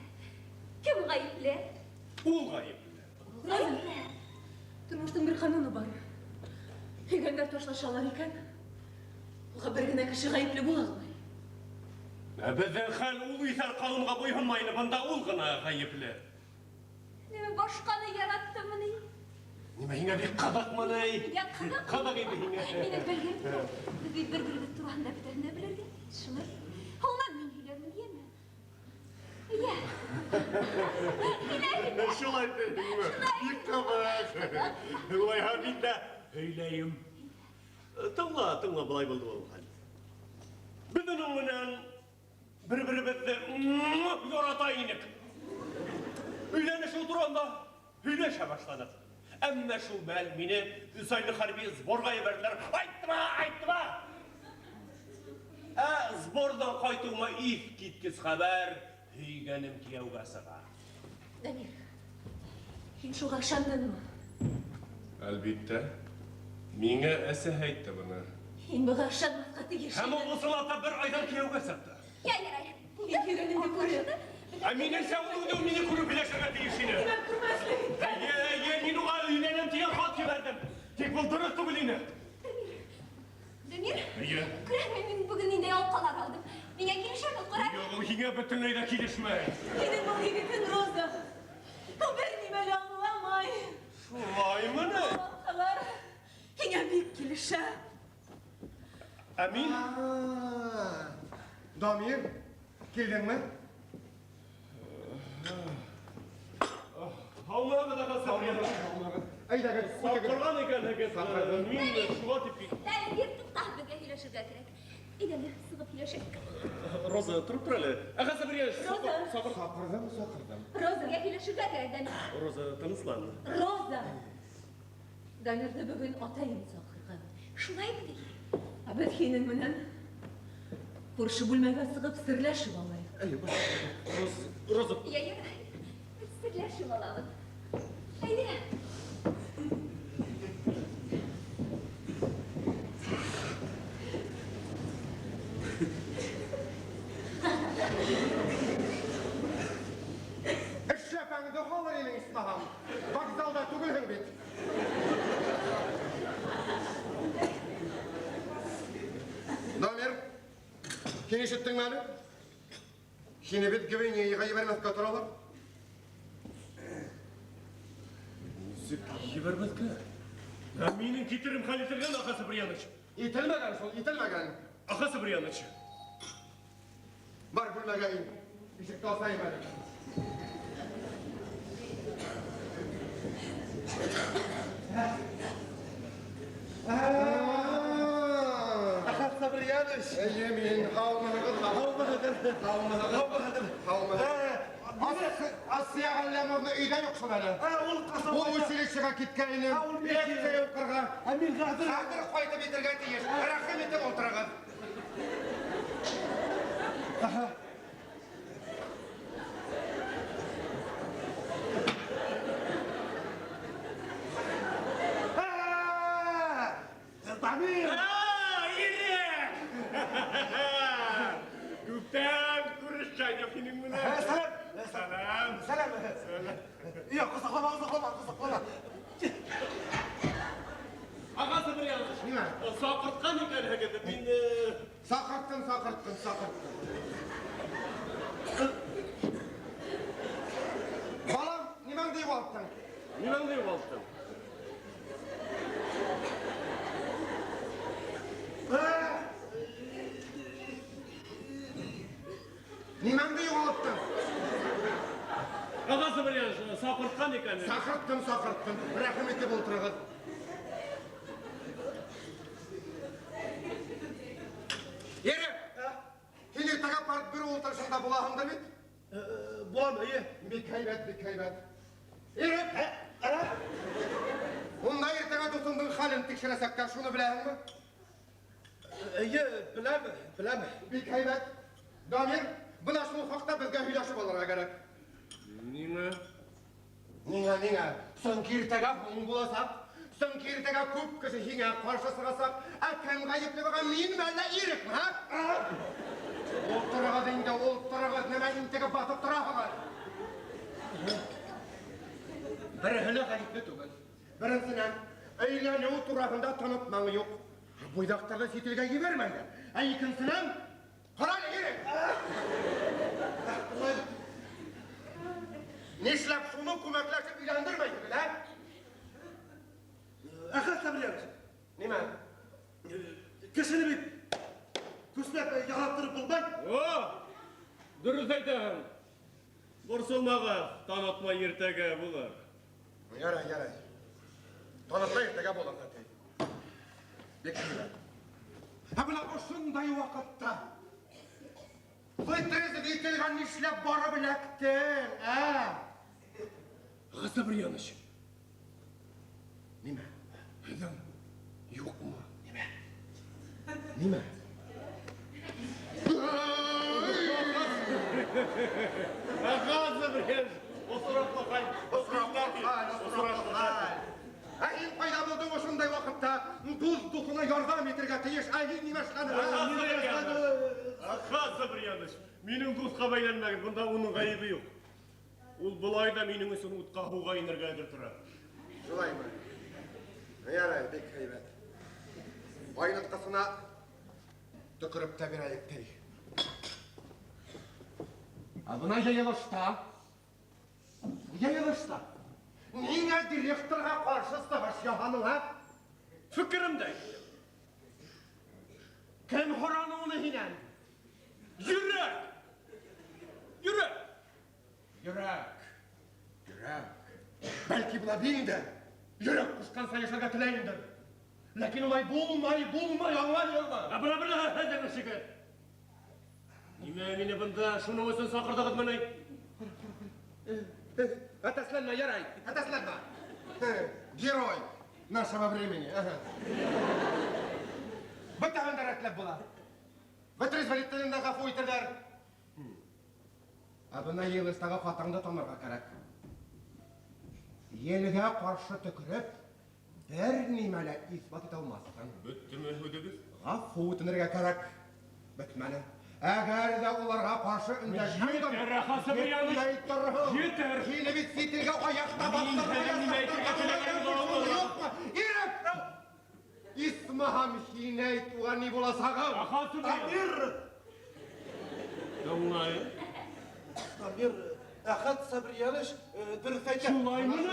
Кем ғәйепле? Ул ғәйепле. Роза, тормоштоң бер ҡануны бар. Һөйгәндәр ташлашалар икән, уға бер генә кеше ғәйепле була алмай. Ә беҙҙең хәл ул иҫәр ҡанунға буйһонмай ине, бында ул ғына ғәйепле. Нимә башҡаны яраттымы ни? Нимә һиңә бик ҡыҙыҡмы ни? Миңә ҡыҙыҡ. Ҡыҙыҡ инде һиңә. Минең белгем килә. Беҙ бит бер-беребеҙ тураһында бөтәһен дә белергә тейеш, шулай. Һуңынан мин һөйләрмен, йәме? Йә. Һөйлә, һөйлә. Шулай тиһеңме? Бик ҡыҙыҡ. Улайһа мин дә һөйләйем. Тыңла, тыңла, былай булды ул хәл. Беҙ уның менән бер-беребеҙҙе ярата инек. Өйләнешеү тураһында һөйләшә башланыҡ. Әммә шул мәл мине өс айлыҡ хәрби сборға ебәрҙеләр. Айтма, айтма! Ә сборҙан ҡайтыуыма иҫ киткес хәбәр, һөйгәнем кейәүгә сыға. Дамир, һин шуға ышандыңмы? Әлбиттә. Миңә әсәһе әйтте быны. Һин быға ышанмаҫҡа тейеш. Һәм ул ысынлап та бер айҙан кейәүгә сыҡты. Йә, ярай. Һин һөйгәнеңде күреп. Ә минеңсә, ул үҙе мине күреп һөйләшергә тейеш ине. Тимәк, күрмәҫлек иткән. Эйе, эйе, мин уға өйләнәм тигән хат Тик был дөрөҫ түгел ине. Дамир, Эйе. күрәме мин бөгөн ниндәй алҡалар алдым. Миңә килешәме, ҡара? Юҡ, ул һиңә бөтөнләй ҙә килешмәй. Һинең был егетең Роза. Ул бер нимә лә аңламай. Шулаймы ни? Алҡалар һиңә бик килешә. Ә мин? Дамир, килдеңме? Һаумыһығыҙ, Аға Сабриянович. Әйҙәгеҙ, Саҡырған икәнһегеҙ. Мин шуға тип Дамир, туҡта, беҙгә һөйләшергә кәрәк. Әйҙә әле, сығып һөйләшәйек. Роза, тороп тор әле. Аға Сабриянович, Роза. саҡыр. Саҡырҙым, саҡырҙым. Роза, Беҙгә һөйләшергә кәрәк, Дамир. Роза, тыныслан. Роза. Дамирҙы бөгөн атайым саҡырған. Шулаймы ни? Ә беҙ һинең менән күрше бүлмәгә сығып серләшеп алайыҡ. Роза, Роза, Я, ярай. Беҙ серләшеп алабыҙ. Әйҙә. Эшләпәңде һалыр инең, исмаһам. Вокзалда түгелһең бит. Дамир, һин ишеттеңме әле? Һине бит Гвинеяға ебәрмәҫкә торалар. Нисек ебәрмәҫкә? Ә минең китерем хәл ителгән, Аға Сабриянович. Ителмәгән шул, ителмәгән. Аға Сабриянович. Бар бүлмәгә ин. Ишекте асайым әле. Аға Сабриянович. Эйе, мин һаумыһығыҙ, Һаумыһығыҙ. һаумыһығыҙ. Һаумыһығыҙ. Һаумыһығыҙ. Асия Ғәлләмовна өйҙә юҡ шул әле. Ул ҡасан Ул училищеға киткәйне. Ә, ул Лекция уҡырға. Ә мин хәҙер Хәҙер ҡайтып етергә тейеш. Рәхим итеп ултырығыҙ. Дамир! Ирек! Күптән күрешкән юҡ һинең менән. Сәләм! Сәләм. Сәләм! Юҡ, ҡосаҡлама, ҡосаҡлама, ҡосаҡлама. Аға Сабриянович. Нимә? Саҡыртҡан икәнһегеҙ. Мин Саҡырттым, саҡырттым, саҡырттым. Балам, нимәңде юғалттың? Нимәңде юғалттың? Нимәңде юғалттың? Аға Сабриянович, саҡыртҡан икән. Саҡырттым, саҡырттым. Рәхим итеп ултырығыҙ. Ирек, һин иртәгә партбюро ултырышында булаһыңдыр бит? Булам, эйе. Бик һәйбәт, бик һәйбәт. Ирек! Унда иртәгә дуҫыңдың хәлен тикшерәсәктәр, шуны беләһеңме? Эйе, беләм, беләм. Бик һәйбәт. Дамир, бына шул хаҡта беҙгә һөйләшеп алырға кәрәк. Ниңә? Ниңә, ниңә? Сөнки иртәгә һуң буласаҡ. Сөнки иртәгә күп кеше һиңә ҡаршы сығасаҡ. Ә кем ғәйепле быға, минме әллә Ирекме, һа? Ултырығыҙ инде, ултырығыҙ, нимә интегеп баҫып тораһығыҙ? Береһе лә ғәйепле түгел. Беренсенән, өйләнеү тураһында танытмаң юҡ. Буйҙаҡтарҙы сит илгә ебәрмәйҙәр. Ә икенсенән, ҡара әле, Ирек! Нишләп шуны күмәкләшеп өйләндермәйһегеҙ, ә? Аға Сабриянович. Нимә? Кешене бит көсләп яраттырып булмай. О! Дөрөҫ әйтәһең. Борсолмағыҙ, танытма иртәгә булыр. Ярай, ярай. Танытма иртәгә булыр, әтәй. Бик һәйбәт. Ә бына ошондай ваҡытта вытрезвительға нишләп барып эләктең, ә? Аға Сабриянович. Нимә? Һеҙҙең юҡмы? Нимә? Нимә? Аға Сабриянович, осраҡлы хәл. Осраҡлы хәл, осраҡлы хәл. Ә һин ҡайҙа булдың ошондай ваҡытта? Дуҫ дуҫына ярҙам итергә тейеш. Ә һин нимә эшләнең? Аға Сабриянович, минең дуҫҡа бәйләнмәгеҙ, бында уның ғәйебе юҡ. Ул былай ҙа минең өсөн утҡа, һыуға инергә әҙер тора. Шулаймы? Ярай, бик һәйбәт. Айнытҡысына төкөрөп тә бирәйек, ти. Ә бына йыйылышта, йыйылышта ниңә директорға ҡаршы сығыш яһаның, ә? Фекеремде әйттем. Кем һораны уны һинән? Йөрәк! Йөрәк! Йөрәк, йөрәк. Бәлки бына мин дә йөрәк ҡушҡанса йәшәргә теләйемдер. Ләкин улай булмай, булмай, аңлайһыңмы? Ә бына бына һеҙҙең эшегеҙ. Нимә мине бында шуның өсөн саҡырҙығыҙмы ни? Әтәсләнмә, ярай, әтәсләнмә. Герой нашего времени. Ага. Бөтәһен дә рәтләп була. Вытрезвителен дә ғәфү итерҙәр. Ә бына йыйылыштағы хатаңды танырға кәрәк. Елгә ҡаршы төкөрөп, бер нимә лә иҫбат итә алмаҫһың. Бөттөмө һүҙегеҙ? Ғәфү үтенергә кәрәк. Бөтмәне. Әгәр ҙә уларға ҡаршы өндәшһәң Етәр, Әхәт Сабирьяныч! Етмәй торһоң. Етәр! Һине бит сит илгә аяҡ та Мин һеҙгә нимә әйтергә теләгәнемде аңламаным. Юҡмы? Ирек! Исмаһам, һин әйт уға ни буласағын. Әхәт Сабирьяныч! Дамир! Тыңлайым. Дамир, Әхәт Сабрияныч дөрөҫ әйтә. Шулаймы ни?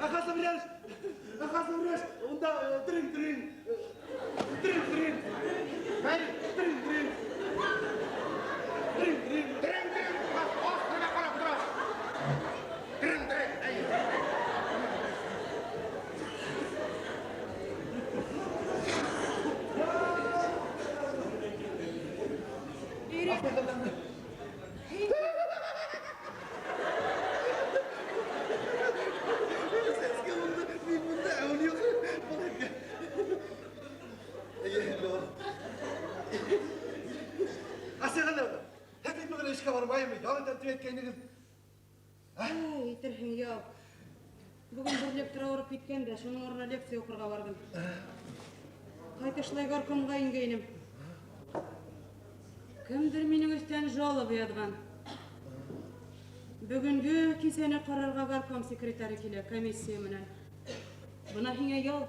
Әхәт Сабрияныч, Әхәт Сабрияныч, унда дрин дрин, дрин дрин, дрин дрин, дрин дрин. Дрин, дрин, аҫтына ҡарап тора. Дрин, дрин, әй. Ирек. Сәскә унда, мин бында, ә ул юҡ. Асия Ғәлләмовна, һеҙ бит бөгөн эшкә бармайыммы? Ял итәм тип әйткәйнегеҙ. Әй, әйтерһең, ял. Бөгөн бер лектор ауырып киткән дә, шуның урынына лекция уҡырға барҙым. Ҡайтышлай горкомға ингәйнем. Кемдер минең өҫтән жалоба яҙған. Бөгөнгө кисәне ҡарарға горком секретаре килә, комиссия менән. Бына һиңә ял.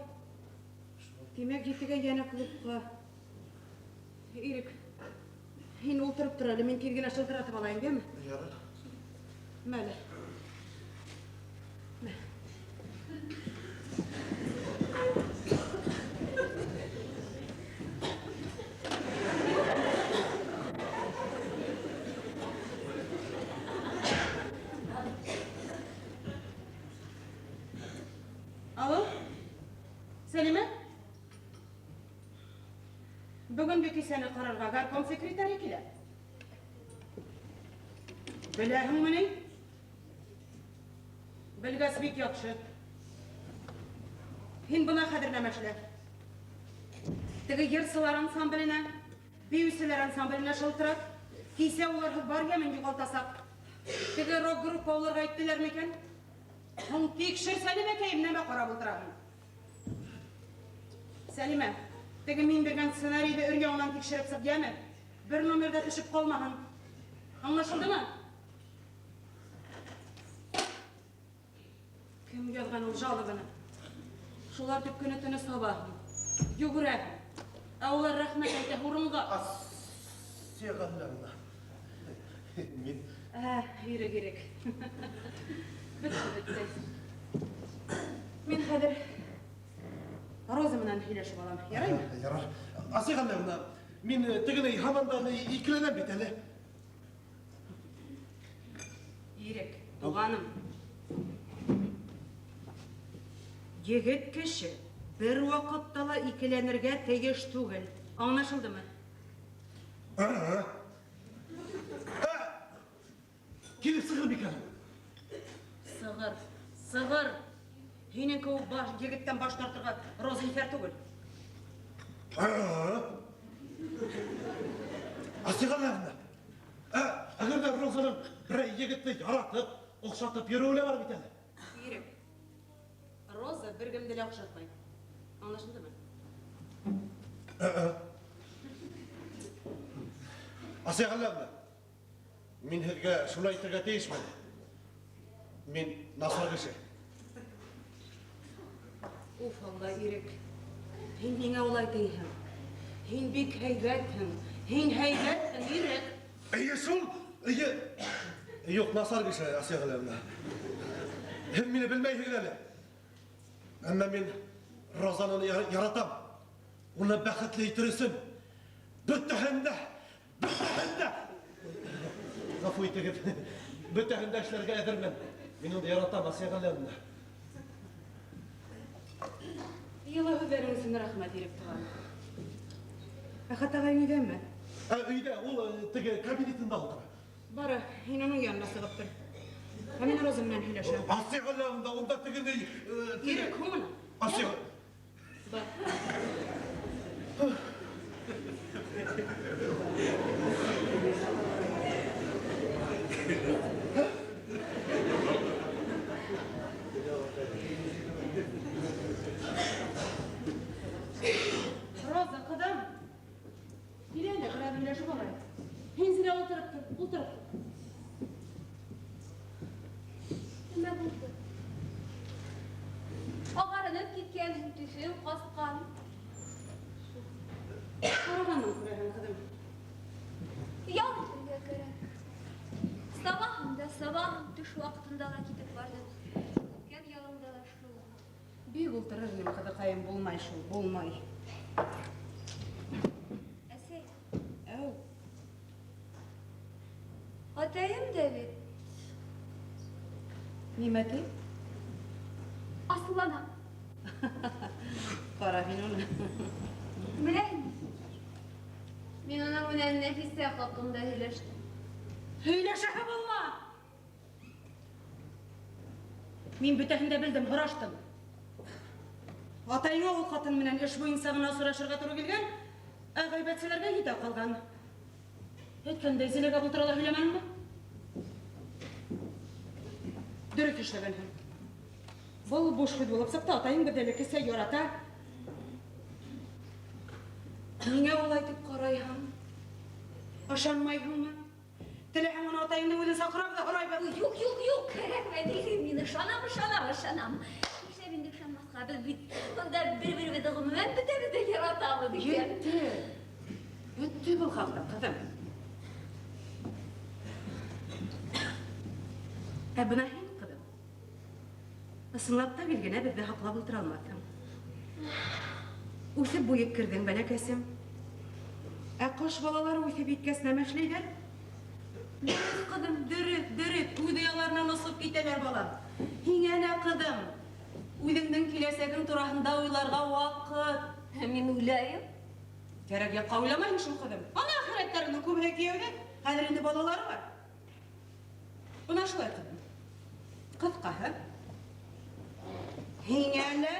Тимәк, етегә йәнә клубҡа. Ирек, һин ултырып тор әле, мин тиҙ генә шылтыратып алайым, йәме? Ярар. Мәле. Мә. Алло? Сәлимә? Бөгөнгө кисәне ҡарарға горком секретаре килә. Беләһеңме ни? Белгәс бик яҡшы. Һин бына хәҙер нәмә эшлә. Теге йырсылар ансамбленә, бейеүселәр ансамбленә шылтырат. Кисә уларһыҙ бар йәмен юғалтасаҡ. Теге рок-группа уларға әйттеләр микән? Һуң тикшер, Сәлимәкәйем, нәмә ҡарап ултыраһың? Сәлимә, теге мин биргән сценарийҙы өр-яңынан тикшереп сыҡ, йәме? Бер номерҙа төшөп ҡалмаһын. Аңлашылдымы? Кем яҙған ул жалобаны? Шулар тип көнө-төнө сабаһың, йүгерәһең. Ә улар рәхмәт әйтә урынға. Асия Ғәлләмовна, мин Ә, Ирек, Ирек. Бөттө, бөттө. Мин хәҙер Роза менән һөйләшеп алам. Яраймы? Ярар. Асия Ғәлләмовна, мин тегене һаман да икеләнәм бит әле. Ирек, туғаным. Егет кеше бер ваҡытта ла икеләнергә тейеш түгел. Аңлашылдымы? Килеп сығыр микән? Сығыр, сығыр. Һинең кеүек егеттән баш тартырға Роза иҫәр түгел. Асия Ғәлләмовна, әгәр ҙә Розаның берәй егетте яратып, оҡшатып йөрөүе лә бар бит әле. Ирек, Роза бер кемде лә оҡшатмай. Аңлашылдымы? Асия Ғәлләмовна, мин һеҙгә шуны әйтергә тейешмен. Мин насар кеше. Уф, Алла, Ирек. Һин ниңә улай тейһең? Һин бик һәйбәтһең. Һин һәйбәтһең, Ирек. Эйе шул, эйе. Юҡ, насар кеше, Асия Ғәләүовна. Һеҙ мине белмәйһегеҙ әле. Әммә мин Розаны яратам. Уны бәхетле итер өсөн бөтәһен дә, бөтәһен дә. Ғәфү итегеҙ. Бөтәһен дә эшләргә әҙермен. Мин уны яратам, Асия Ғәләүовна. Йылы һүҙҙәрең өсөн рәхмәт, Ирек туған. Әхәт ағайың өйҙәме? Өйҙә, ул теге кабинетында ултыра. Бары, һин уның янына сығып тор. Ә мин Роза менән һөйләшәм. Асия Ғәләүовна, унда теге ни, Ирек, һуңына. Асия. Бар. Роза, ҡыҙым. Кил әле, бер аҙ һөйләшеп алайыҡ. Һин зинә ултырып тор, ултырып тор. Нимә булды? Ағарынып киткән, төҫөң ҡасҡан. Ҡарағанмын, күрәһең, ҡыҙым. Ял итергә кәрәк. Сабаһым да сабаһым, төш ваҡытында ла китеп барҙым. Үткән ялымда ла шул. Бик ултырыр инем, ҡыҙыҡайым, булмай шул, булмай. Әсәй. Әү. Атайым да бит. Нимә ти? Асыулана. Ҡара һин уны. Беләһеңме? Мин уның менән Нәфисә хаҡында һөйләштем. Һөйләшәһе булма! Мин бөтәһен дә белдем, һораштым. Атайыңа ул ҡатын менән эш буйынса ғына осрашырға тура килгән, ә ғәйбәтселәргә етә ҡалған. Әйткәндәй, Зиләгә был турала һөйләмәнеңме? Дөрөҫ эшләгәнһең. Был буш һүҙ булып сыҡты, атайың беҙҙе элеккесә ярата. Ниңә улай тип ҡарайһың? Ышанмайһыңмы? Теләһәң, уны атайыңдың үҙен саҡырабыҙ ҙа һорайбыҙ. Юҡ, юҡ, юҡ, кәрәкмәй. Мин ышанам, ышанам, ышанам. Нишләп инде ышанмаҫҡа? Беҙ бит бында бер-беребеҙҙе ғөмүмән бөтәбеҙ ҙә яратабыҙ икән. Етте. Бөттө был хаҡта, ҡыҙым. Ә бына һин, ҡыҙым, ысынлап та гел генә беҙҙе һаҡлап ултыра алмаҫһың. Үҫеп буйып керҙең, бәләкәсем. Ә ҡош балалары үҫеп еткәс нәмә эшләйҙәр? Дөрөҫ, ҡыҙым, дөрөҫ, дөрөҫ. Үҙ ояларынан осоп китәләр, балам. Һиңә лә, ҡыҙым, үҙеңдең киләсәгең тураһында уйларға ваҡыт. Ә мин уйлайым. Кәрәк яҡҡа уйламайһың шул, ҡыҙым. Ана әхирәттәренең күбеһе кейәүҙә, хәҙер инде балалары бар. Бына шулай, ҡыҙым. Ҡыҫҡаһы, һиңә лә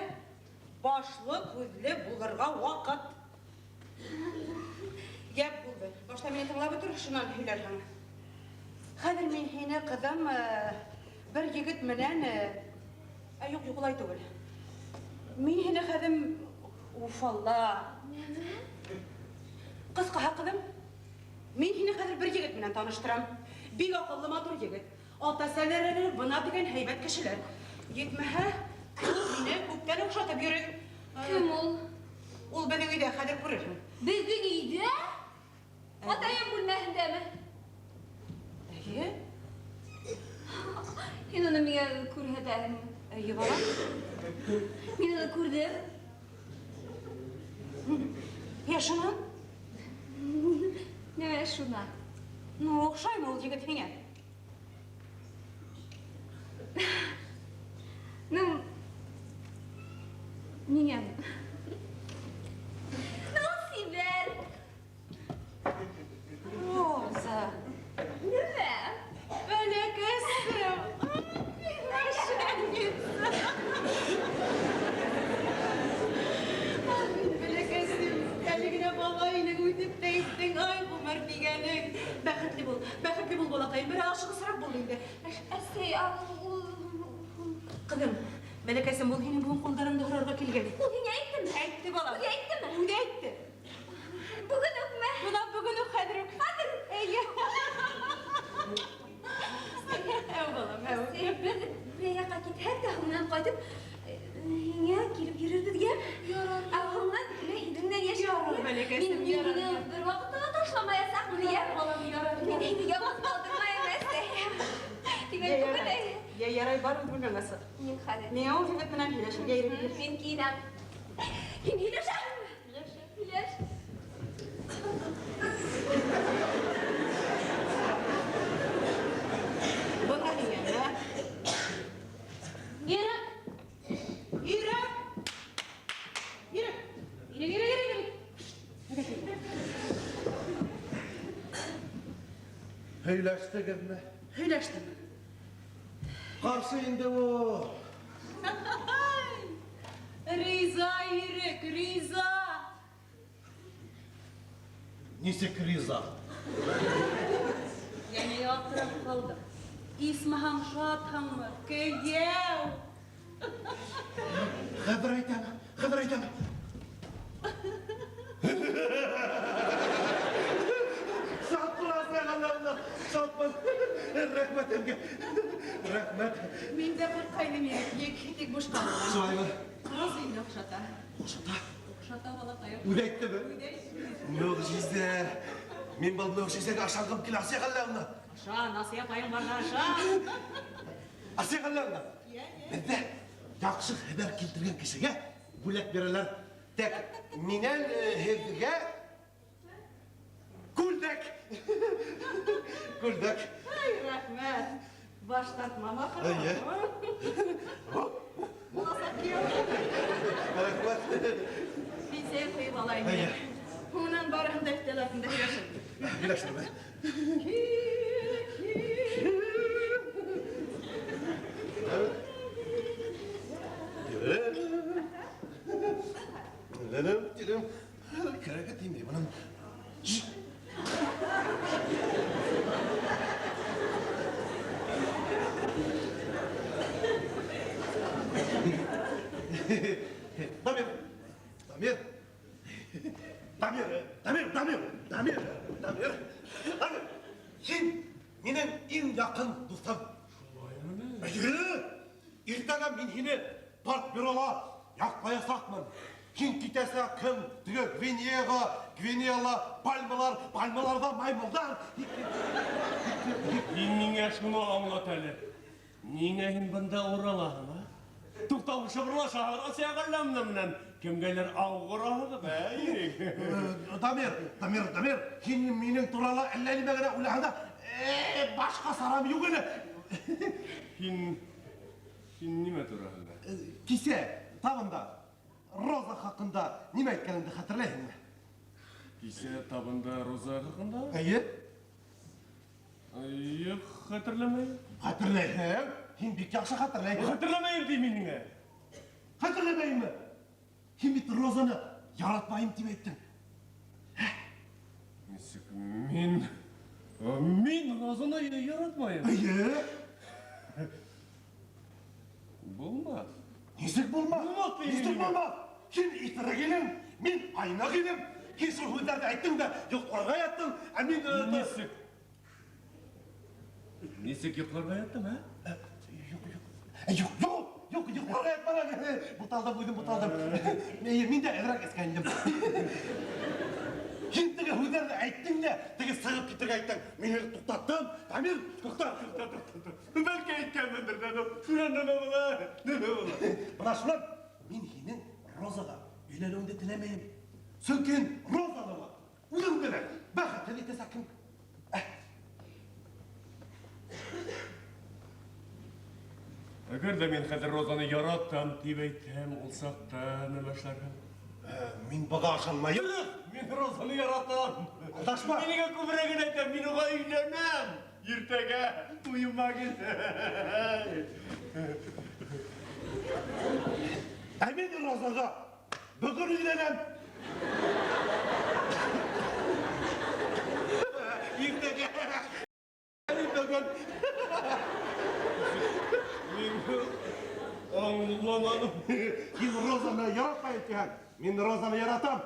башлы күҙле булырға ваҡыт. Йәп булды. Башта мине тыңлап ултыр, шунан һөйләрһең. Хәҙер мин һине, ҡыҙым, бер егет менән, ә, юҡ, юҡ, улай түгел. Мин һине хәҙер, уф, Алла. Ҡыҫҡаһы, ҡыҙым, мин һине хәҙер бер егет менән таныштырам. Бик аҡыллы, матур егет. Ата-әсәләре бына тигән һәйбәт кешеләр. Етмәһә, ул мине күптән оҡшатып йөрөй. Кем ул? Ул беҙҙең өйҙә, хәҙер күрерһең. Беҙҙең өйҙә? Атайым бүлмәһендәме? Эйе. Һин уны миңә күрһәтәһеңме? Эйе, балам. Мин уны күрҙем. Йә, шунан? Нимә шунан? Ну, оҡшаймы ул егет һиңә? Ну, миңә. Ну, сибәр. Роза. Нимә? Бәләкәсем. Мошенница. Бәләкәсем, әле генә бала инең, үтеп тә иттең, ай, ғүмер тигәнең. Бәхетле бул, бәхетле бул, балаҡайым. Бер ашығысыраҡ бул инде. Әсәй, ул Ҡыҙым, бәләкәсем, ул һинең бөгөн ҡулдарыңды һорарға килгән. Ул һиңә әйттеме? Әйтте, балам. Үҙе әйттеме? Үҙе әйтте. Бөгөн үкме? Бына бөгөн үк, хәҙер үк. Хәҙер үк? Эйе. Әү, балам, әү. Беҙ бер яҡҡа китһәк тә, һуңынан ҡайтып, һиңә килеп йөрөр Бәләкәсем, Мин мин һине бер ваҡытта ла ташламаясаҡмын, йә? Балам, ярар. Мин һине ялғыҙ ҡалдырмайым, әсәй. Тигән Йә, түгел, ярай. әй. Йә, ярай, бар үҙ бүлмәңә сыҡ. Мин хәҙер. Миңә ул егет менән һөйләшергә ирек бир. Мин кейенәм. Һин һөйләшәһеңме? Һөйләшәм. Һөйләш. Бына һиңә, мә. Ирек! Ирек! Ирек! Ирек, Ирек, Ирек, Ирек! Һөйләштегеҙме? Һөйләштем. Ҡаршы инде ул. Риза, Ирек, риза! Нисек риза? Йәнә аптырап ҡалдым. Исмаһам шатһыңмы? Кейәү! Хәҙер әйтәм, хәҙер әйтәм. Шатмын, Асия, шатмын. Рәхмәт һеҙгә. Рәхмәт. Мин дә ҡурҡҡайным, Ирек, тик бушҡа булған. Шулаймы? Роза инде оҡшата. Оҡшата? Оҡшата, балаҡайым. Үҙе әйттеме? Үҙе әйтте. Мөғжизә. Мин был мөғжизәгә ышанғым килә, Асия Ғәлләүовна. Ышан, Асия апайың барҙа ышан. Асия Ғәлләүовна. Йә, йә. Беҙҙә яҡшы хәбәр килтергән кешегә бүләк бирәләр. Тик минән һеҙгә күлдәк. Күлдәк. Ай, рәхмәт. Баш тартмам ахыры. Эйе. Буласаҡ кейәү. Рәхмәт. Мин сәй ҡуйып алайым. Эйе. Һуңынан барыһын да өҫтәл артында һөйләшербеҙ. Һөйләшербеҙ. Кәрәге теймәй бының. Дамир, Дамир, Дамир, Дамир, Дамир, Дамир, Дамир, Дамир, һин минең иң яҡын дуҫым. Шулаймы? Эйе, иртәгә мин һине партбюрола яҡлаясаҡмын. Һин китәсәк кем? Теге Гвинеяға, Гвинеяла пальмалар, пальмаларҙа маймылдар. Һин миңә шуны аңлат әле. Ниңә һин бында уралаһың, а? Туҡтап шыбырлашаһың Асия Ғәлләмовна менән. Кемгәлер ау ҡораһығыҙ, ә, Ирек? Дамир, Дамир, Дамир, һин минең турала әллә нимә генә уйлаһаң да, башҡа сарам юҡ ине. Һин нимә тураһында? Кисә табында Роза хаҡында нимә әйткәнеңде хәтерләйһеңме? Кисә табында Роза хаҡында? Эйе. Юҡ, хәтерләмәйем. Хәтерләйһең? Һин бик яҡшы хәтерләйһең. Хәтерләмәйем ти мин һиңә. Хәтерләмәйемме? Һин бит Розаны яратмайым тип әйттең. Нисек мин? Мин Розаны яратмайым. Эйе. Булмаҫ. Нисек булмаҫ? Булмаҫ тием Нисек мин. булмаҫ? Һин иҫерек инең, мин айныҡ инем. Һин шул һүҙҙәрҙе әйттең дә йоҡларға яттың, ә мин, Нисек? Нисек йоҡларға яттым, ә? Юҡ, юҡ. Юҡ, юҡ, юҡ, йоҡларға ятманым. Буталдым, үҙем буталдым. Мин дә әҙерәк эскән инем. Һин теге һүҙҙәрҙе әйттең дә, теге сығып китергә әйттең. Мин һине туҡтаттым. Дамир, туҡта. Туҡта, туҡта, туҡта. Бәлки әйткәнмендер, дә, шунан нимә була? Нимә була? Бына шунан мин һинең Розаға өйләнеүеңде теләмәйем. Сөнки Розаны ла үҙең генә бәхетһеҙ итәсәкһең. Әгәр ҙә мин хәҙер Розаны яратам тип әйтһәм, ул саҡта нимә эшләрһең? Мин быға ышанмайым. Юҡ, мин Розаны яратам. Алдашма. Мин һиңә күберәген әйтәм, мин уға өйләнәм. Иртәгә туйыма кил. Ә мин Розаға бөгөн өйләнәм. Иртәгә. Мин бөгөн. Мин аңламаным. Һин Розаны яратмайым тиһәң, мин Розаны яратам.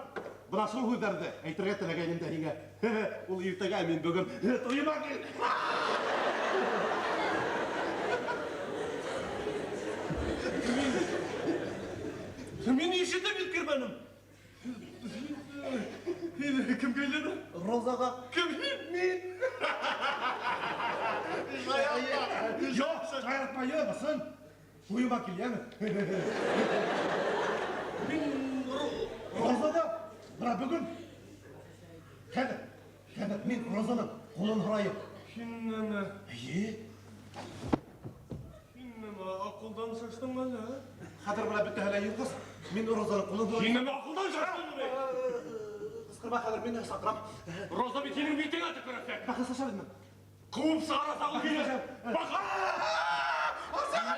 Бына шул һүҙҙәрҙе әйтергә теләгәйнем дә һиңә. Ул иртәгә, мин бөгөн туйыма кил. Мин ишетеп еткермәнем. Мин кемгә өйләнәм? Розаға. Кем һин? Мин. Юк, шаяртма, йә, Туйыма кил, яме? Мин Розада, менә бүген. Хәзер, хәзер мин Розаның кулын һорайым. Һин нәмә? Әйе. Һин нәмә, акылдан шаштың әллә? Хәзер менә бөтәһе лә юкбыз. Мин Розаның кулын һорайым. Һин нәмә, акылдан шаштыңмы? Кычкырма, хәзер мин сакрам. Роза бит һинең битеңә төкерәчәк. Бәхәсләшә безме? Куып чыгарасың ул һине. Бак!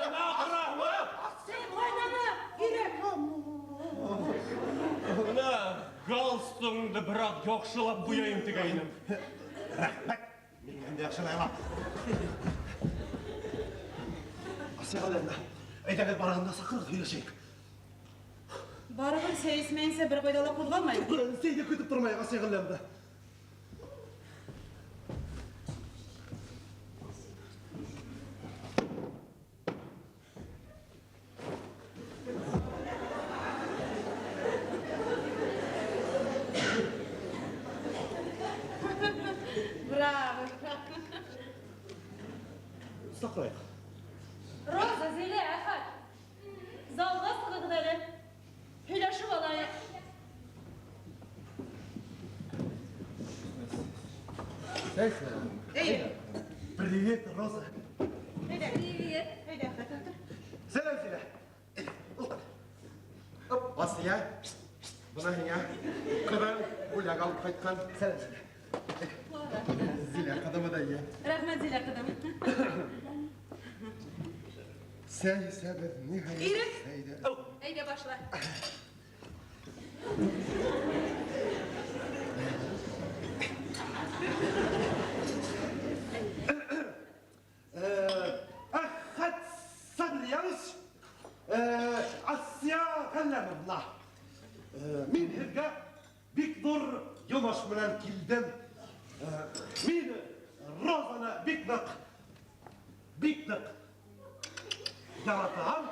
Нәмә акыра? Син кайнана, Ирек. Менә галстугыңды бераз яхшылап куяйым дигәйнем. Рәхмәт. Мин инде яхшылай алам. Асия Галиевна, әйдәгез барыгыз да сакырыгыз, һөйләшәйек. Барыбер сәй эчмәенсә бер кайда ла кузгалмайбыз. Сәйне көтеп тормыйк, Асия Галиевна. Браво, браво. Сакрайык. Роза, Зилә, Әхәт. Залга сыгыгыз әле. Һөйләшеп алайык. Әйе. Привет, Роза. Әйдә. Привет. Әйдә, Әхәт, утыр. Сәлам, Зилә. Ултыр. Оп, Асия. Бына һиңә ҡыҙың бүләк алып ҡайткан. Сәлам, Зилә. Зилә ҡыҙымы да ие. Рәхмәт, Зилә ҡыҙым. Сәй эсәбеҙ, ниһайәт. Ирек. Сәйҙе. Әйдә башла. Әхәт Садриянович, Асия Галләмовна. Мин һеҙгә бик ҙур йомош менән килдем. Мин Розаны бик ныҡ, бик ныҡ яратам.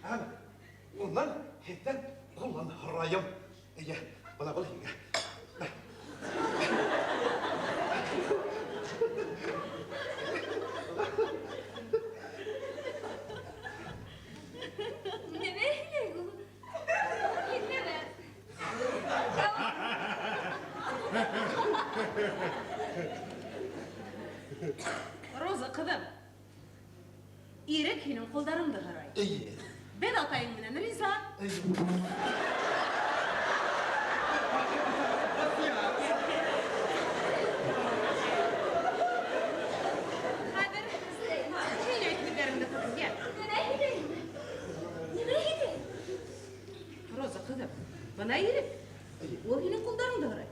Һәм унан һеҙҙән ҡулын һорайым. Эйе, бына был һиңә. Нимә һөйләй ул? Һин Роза, ҡыҙым. Ирек һинең ҡулдарыңды һорай. Эйе. Беҙ атайың менән риза. Эйе. Хәҙер һин әйт һүҙҙәреңде, ҡыҙым, йә. Нимә һөйләйем? Нимә һөйләйем? Роза, ҡыҙым, бына Ирек. Ул һинең ҡулдарыңды һорай.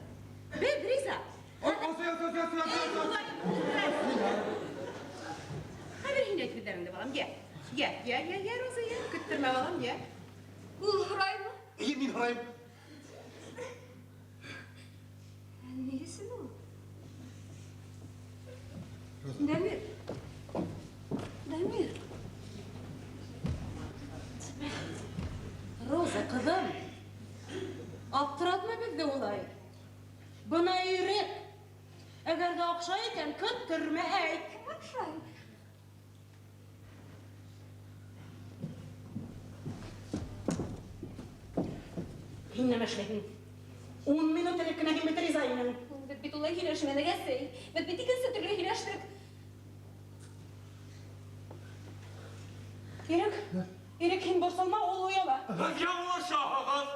Беҙ риза. Асия, Асия, Асия, Асия, Асия. Хәҙер һин әйт һүҙҙәреңде, балам, йә. Йә, йә, йә, йә, Роза, йә. Көттөрмә, балам, йә. Ул һораймы? Эйе, мин һорайым. Ни өсөн ул? Дамир. Дамир. Роза, ҡыҙым. Аптыратма беҙҙе улай. Бына Ирек. Әгәр ҙә оҡшай икән, көттөрмә, әйт. Кем оҡшай? Һин нәмә эшләйһең? 10 минут элек кенә һин бит риза инең. Беҙ бит улай һөйләшмәнек, әсәй. Беҙ бит икенсе төрлө һөйләштек. Ирек, Ирек, һин борсолма, ул ояла. Һеҙ яңылышаһығыҙ.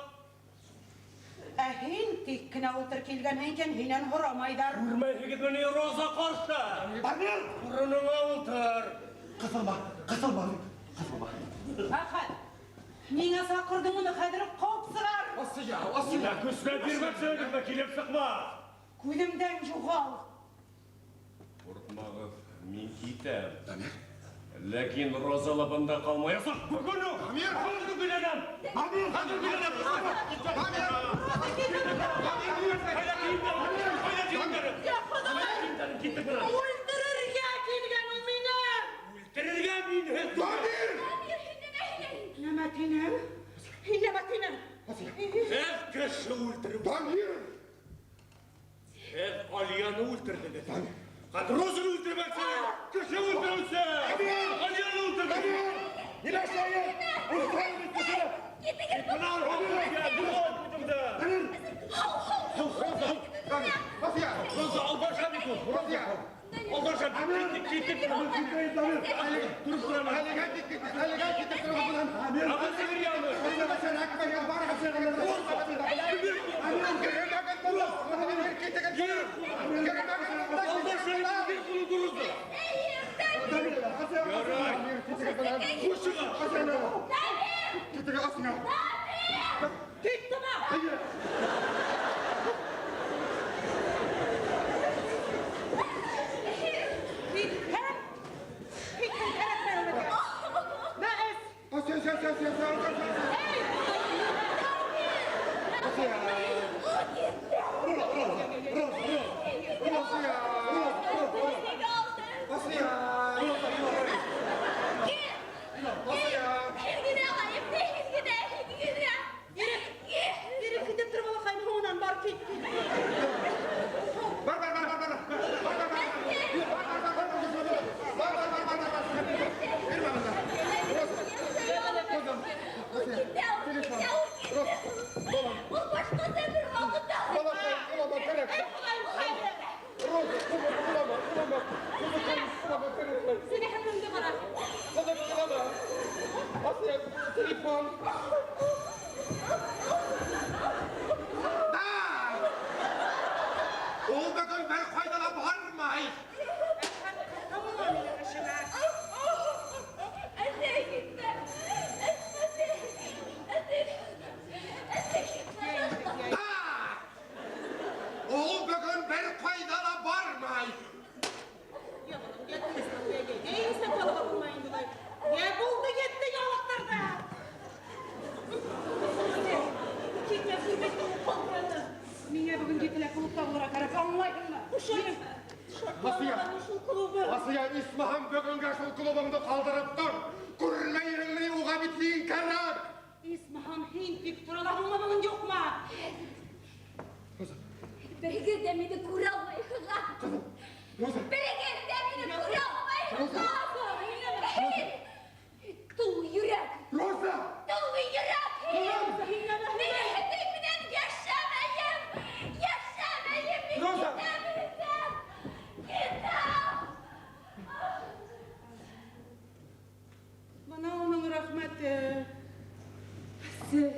Ә һин тик кенә ултыр килгәнһең икән, һинән һорамайҙар. Күрмәйһегеҙме ни, Роза ҡаршы? Дамир! Урыныңа ултыр. Ҡыҫылма, ҡыҫылма, ҡыҫылма. Әхәт, ниңә саҡырҙың уны? Хәҙер ҡыуып сығар. Асия, Асия. Көсләп бирмәксеһегеҙме? Килеп сыҡма. Күҙемдән юғал. Ҡурҡмағыҙ, мин китәм. Дамир. Ләкин Роза ла бында ҡалмаясаҡ. Бөгөн үк. Дамир! Хәҙер үк өйләнәм. Дамир! Хәҙер үк өйләнәм. Дамир! Ҡайҙа кейемдәрем? Ҡайҙа кейемдәрем? Я, Хоҙай! Кейемдәрем китте бынан. Үлтерергә килгән ул мине! Үлтерергә мин һеҙ Дамир! Дамир, һин нимә һөйләйһең? Нәмә тинең? Һин нәмә тинең? Һеҙ кеше үлтереп. Дамир! Алияны үлтерҙегеҙ. Хәҙер Розаны үлтермәксе! Кеше үлтереүсе! Алияны үлтерҙегеҙ! Нимә эшләйем? Үлтерәм бит кешене! Китегеҙ! Бынан Асия! Роза, алдаша бит ул! Асия! Алдаша бит! Китеп! Тороп торам. Әлегә китеп, әлегә китеп торабыҙ. Китһәм, китһәм кәрәкмәй ул беҙгә. Бәс. Ирек, Ирек китеп тор балаҡайым, һуңынан бар кит. Бар, бар, бар, бар, бар. Бар, бар, бар. Бар, бар, бар, бар, бар, бар, бар, бар, бар. Бирмә бында. Балаҡай, кәрәк. Роза, ҡулыма, ҡулыма, ҡулыма, ҡулыма, кәрәк. Сине һеңлеңде ҡара. Ҡыҙым, ҡулыма. Асия, телефон. Да! Ул бөгөн бер ҡайҙа ла бармай. Тыңла минең эшемә. Да! Ул бөгөн бер ҡайҙа ла бармай. Я балам, я тиҙ, я, я, я, иҫләп ҡалырға булмай инде улай. Я булды, етте ялыҡтырҙы. Китмә, күрмәҫтең ҡалғаны. Миңә бөгөн етелә клубта булырға кәрәк, аңлайһыңмы? Асия, Асия, исмаһам бөгөнгә шул клубыңды ҡалдырып тор. Күрмәйһеңме, уға бит һин кәрәк. Исмаһам, һин тик тора алаһыңмы бөгөн, юҡмы? Берегеҙ ҙә мине күрә алмайһығыҙ. Роза, Берегеҙ ҙә мине күрә алмайһығыҙ. Тул йөрәк, Роза! тул йөрәк. Мин һеҙҙең менән йәшәмәйем. Йәшәмәйем. Мин Роза! китәм һеҙҙән. Китәм. Бына уның рәхмәте. Әсәй.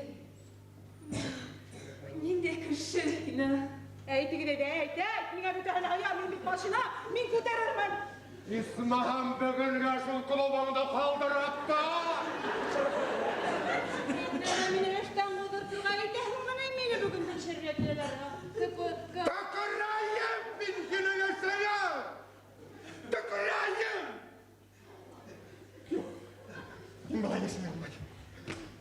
Ниндәй кеше һин, ә? Әйтегеҙ әйҙә, әйт, әйт. Миңә бөтәһе лә ая, мин бит машина, мин күтәрермен. Исмаһам бөгөнгә шул клубыңды ҡалдырып тор. Нәмә мине эштән ҡыуҙыртырға итәһеңме ни мине бөгөн тикшерергә киләләр? КПК. Төкөрәйем мин һинең эшеңә! Төкөрәйем! Юҡ, мин былай йәшәй алмайым.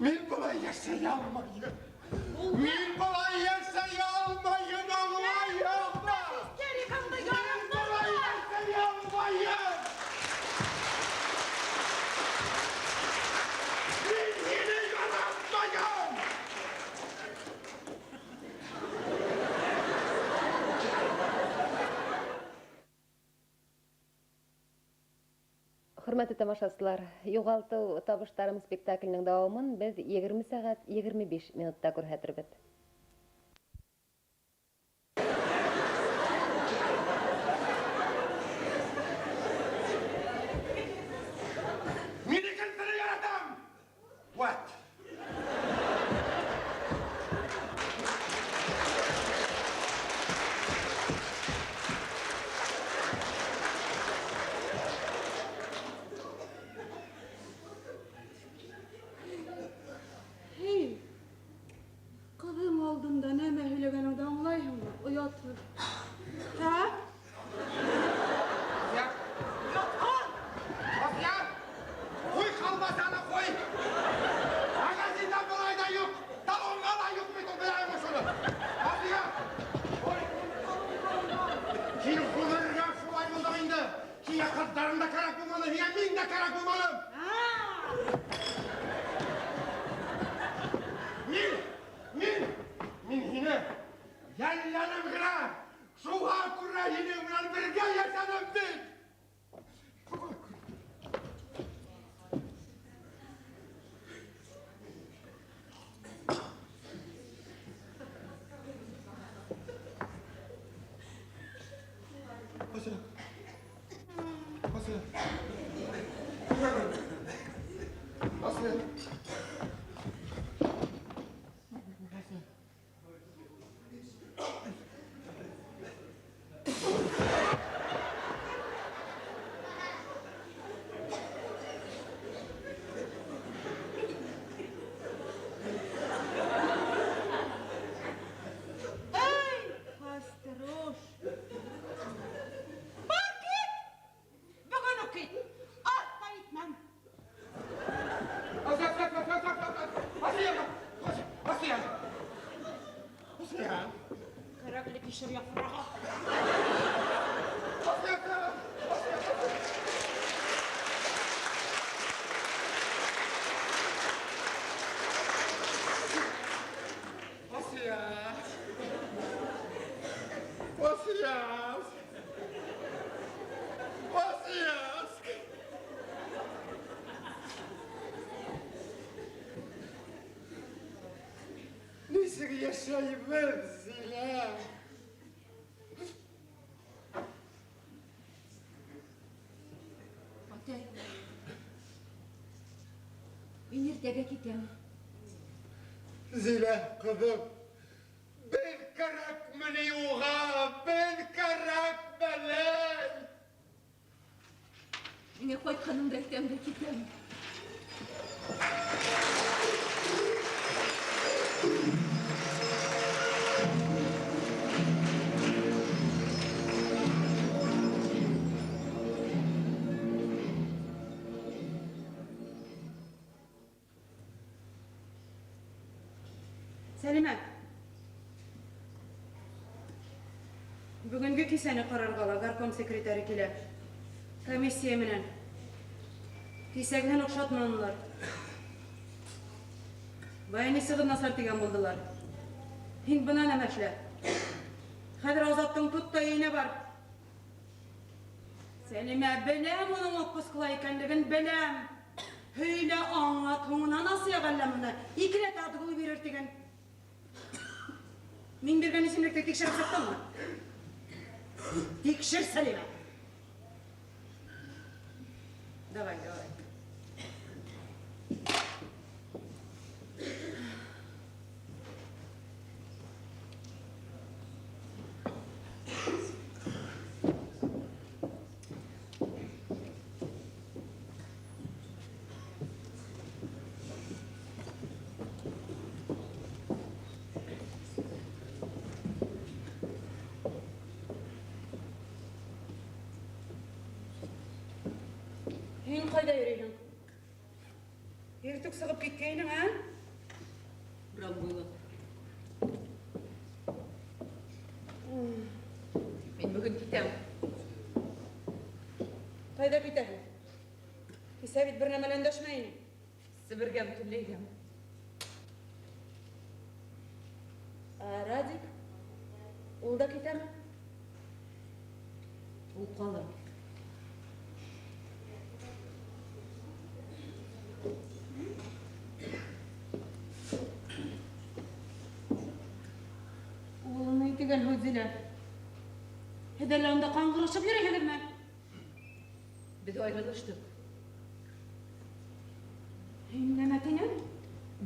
Мин былай йәшәй алмайым. Мин былай йәшәй алмайым, аңлайһыңмы? Истерикаңды Мин былай йәшәй алмайым! Мин һине яратмайым! Хөрмәтле тамашасылар, Юғалтыу табыштарым спектакленең дауамын беҙ 20 сәғәт 25 минутта күрһәтербеҙ. Мин икенсене яратам! What? Һин, ҡыҙың алдында нәмә һөйләгәнеңде аңлайһыңмы? Оятһыҙ. Һә? Асия! Асия! Ҡуй колбасаны, ҡуй! Магазинда былай ҙа юҡ, талонға ла юҡ бит ул, беләһеңме шуны? Асия! Ҡуй! Һин ғүмергә шулай булдың инде. Һиңә ҡыҙҙарың да кәрәк булманы, һиңә мин дә кәрәк булманым. Мин, мин, мин һине йәлләнем генә. Шуға күрә һинең менән бергә йәшәнем бит. Шуға күрә. Асия. Асия. Асия. Ай, хастрош. Бар кит! Бөгөн үк кит. Артта итмәм. Асия, Асия, Асия, Асия, Асия, Асия. Асия. Кәрәкле кишер яфрағы. Асия, Асия, Асия. Асия. Асия. Нисек йәшәйбеҙ, Зилә? Атай, мин иртәгә китәм. Зилә, ҡыҙым, беҙ кәрәкме ни уға? Беҙ кәрәкмени? Миңә ҡайтҡанымды әйтәм дә китәм. Сәлимә. Бөгөнгө кисәне ҡарарға ла горком секретаре килә. Комиссия менән. Кисәгеһен оҡшатманылар. Баянисығыҙ насар тигән булдылар. Һин бына нәмә эшлә. Хәҙер Азаттың тот та өйөнә бар. Сәлимә, беләм уның отпускыла икәнлеген, беләм. Һөйлә, аңлат, һуңынан Асия Ғәлләмовна икеләтә отгул бирер тигән. Мин биргән исемлекте тикшереп сыҡтыңмы? Тикшер, Сәлимә. Давай, давай. Һин ҡайҙа йөрөйһөң? Иртүк сығып киткәйнең, ә? Урам буйлап. Мин бөгөн китәм. Ҡайҙа китәһең? Кисә бит бер нәмә лә өндәшмәй инең. Себергә бөтөнләйгә. Ә Радик? Ул да китәме? Ул ҡалыр. Ул ни тигән һүҙ, Зилә? Һеҙ әллә унда ҡаңғырышып йөрөйһөгөҙмө? Беҙ айырылыштыҡ. Һин нәмә тинең?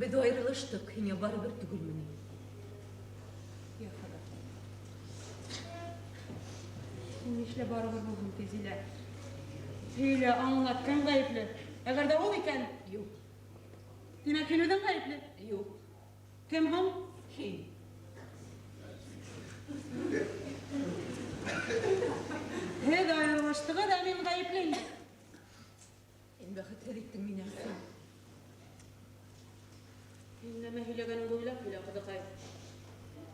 Беҙ айырылыштыҡ, һиңә барыбер түгелме ни? Я Хоҙа. Һин нишләп барыбер булһын ти, Зилә? Һөйлә, аңлат, кем ғәйепле? Әгәр ҙә ул икән? Юҡ. Тимәк, һин үҙең ғәйепле? Юҡ. Кем һуң? Һин. Һеҙ айырылыштығыҙ, ә мин ғәйепле инде. Һин бәхетһеҙ иттең мине, Асия. Һин нәмә һөйләгәнеңде уйлап һөйлә, ҡыҙыҡай.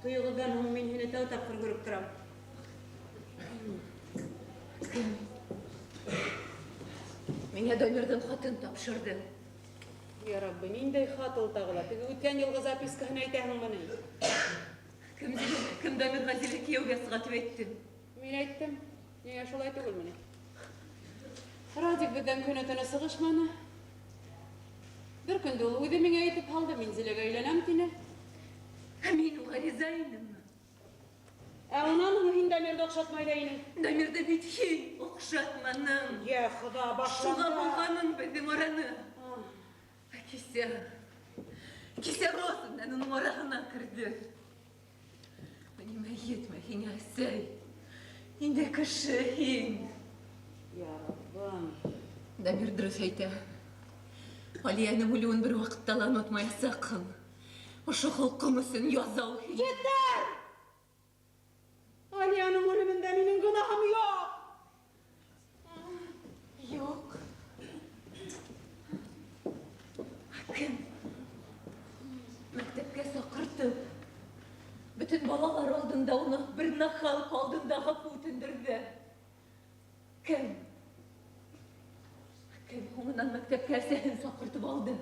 Туйығыҙҙан һуң мин һине тәү тапҡыр күреп торам. Кем? Миңә Дамирҙың хатын тапшырҙы. Я Рабби, ниндәй хат ул тағы ла? Теге үткән йылғы запискаһын әйтәһеңме ни? Кем Зилә, кем Дамирға Зилә кейәүгә сыға тип әйтте? Мин әйттем. Ниңә шулай түгелме ни? Радик беҙҙән көнө-төнө сығышманы. Бер көндө ул үҙе миңә әйтеп һалды, мин Зиләгә өйләнәм тине. Ә мин уға риза инемме? Ә унан һуң һин Дамирҙы оҡшатмай ҙа инең. Дамирҙы бит һин оҡшатманың. Йә, Хоҙа, башланды. Шуға булғаның беҙҙең араны. Ә кисә Роза менән уның араһына керҙе. Нимә етмәй һиңә, әсәй? Ниндәй кеше һин? Я Раббым. Дамир дөрөҫ әйтә. Алияның үлеүен бер ваҡытта ла онотмаясаҡһың. Ошо холҡоң өсөн яза ул һиңә. Етәр! Алияның үлемендә минең гонаһым юҡ. Юҡ. Кем? Мәктәпкә саҡыртып, бөтөн балалар алдында уны бер нахалыҡ алдында ғәфү үтендерҙе. Кем? Кем һуңынан мәктәпкә әсәһен саҡыртып алды?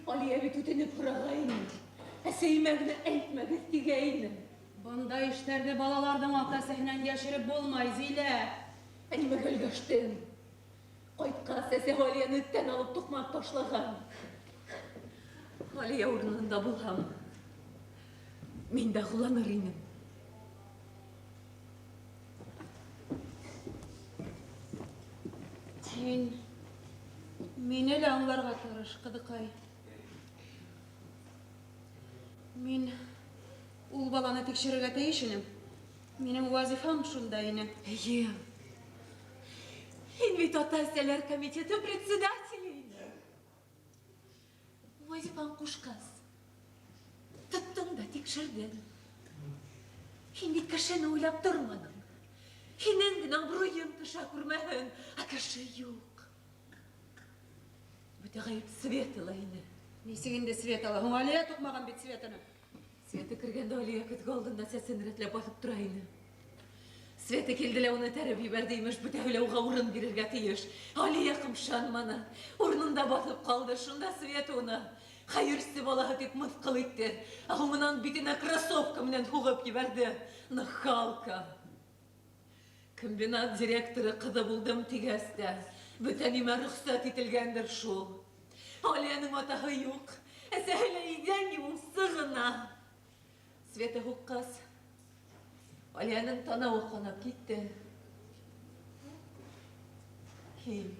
Алия бит үтенеп һорағайны. Әсәйемә генә әйтмәгеҙ тигәйне. Бындай эштәрҙе балаларҙың ата-әсәһенән йәшереп булмай, Зилә. Ә нимәгә өлгәштең? Ҡайтҡас, әсәһе Алияны эттән алып туҡмап ташлаған. Алия урынында булһам, мин дә ҡулланыр инем. Һин мине лә аңларға тырыш, ҡыҙыҡай. Мин ул баланы тикшерергә тейеш инем. Минең вазифам шунда ине. Эйе. Һин бит ата-әсәләр комитеты председателе инең. Вазифаң ҡушҡас, тоттоң да тикшерҙең. Һин бит кешене уйлап торманың. Һинең генә абруйың төшә күрмәһен, ә кеше юҡ. Бөтә ғәйеп Светала ине. Нисек инде Светала? Һуң Алия туҡмаған бит Светаны. Света кергәндә Алия көҙгө алдында сәсен рәтләп баҫып тора ине. Света килде лә уны этәреп ебәрҙе, имеш, бөтәһе лә уға урын бирергә тейеш. Алия ҡымшанманы, урынында баҫып ҡалды. Шунда Света уны хәйерсе балаһы тип мыҫҡыл итте. Ә һуңынан битенә кроссовка менән һуғып ебәрҙе. Нахалка. Комбинат директоры ҡыҙы булдым тигәс тә, бөтә нимә рөхсәт ителгәндер шул. Алияның атаһы юҡ, әсәһе лә иҙән йыуыусы ғына. Света һуҡҡас, Алияның танауы ҡанап китте. Һин,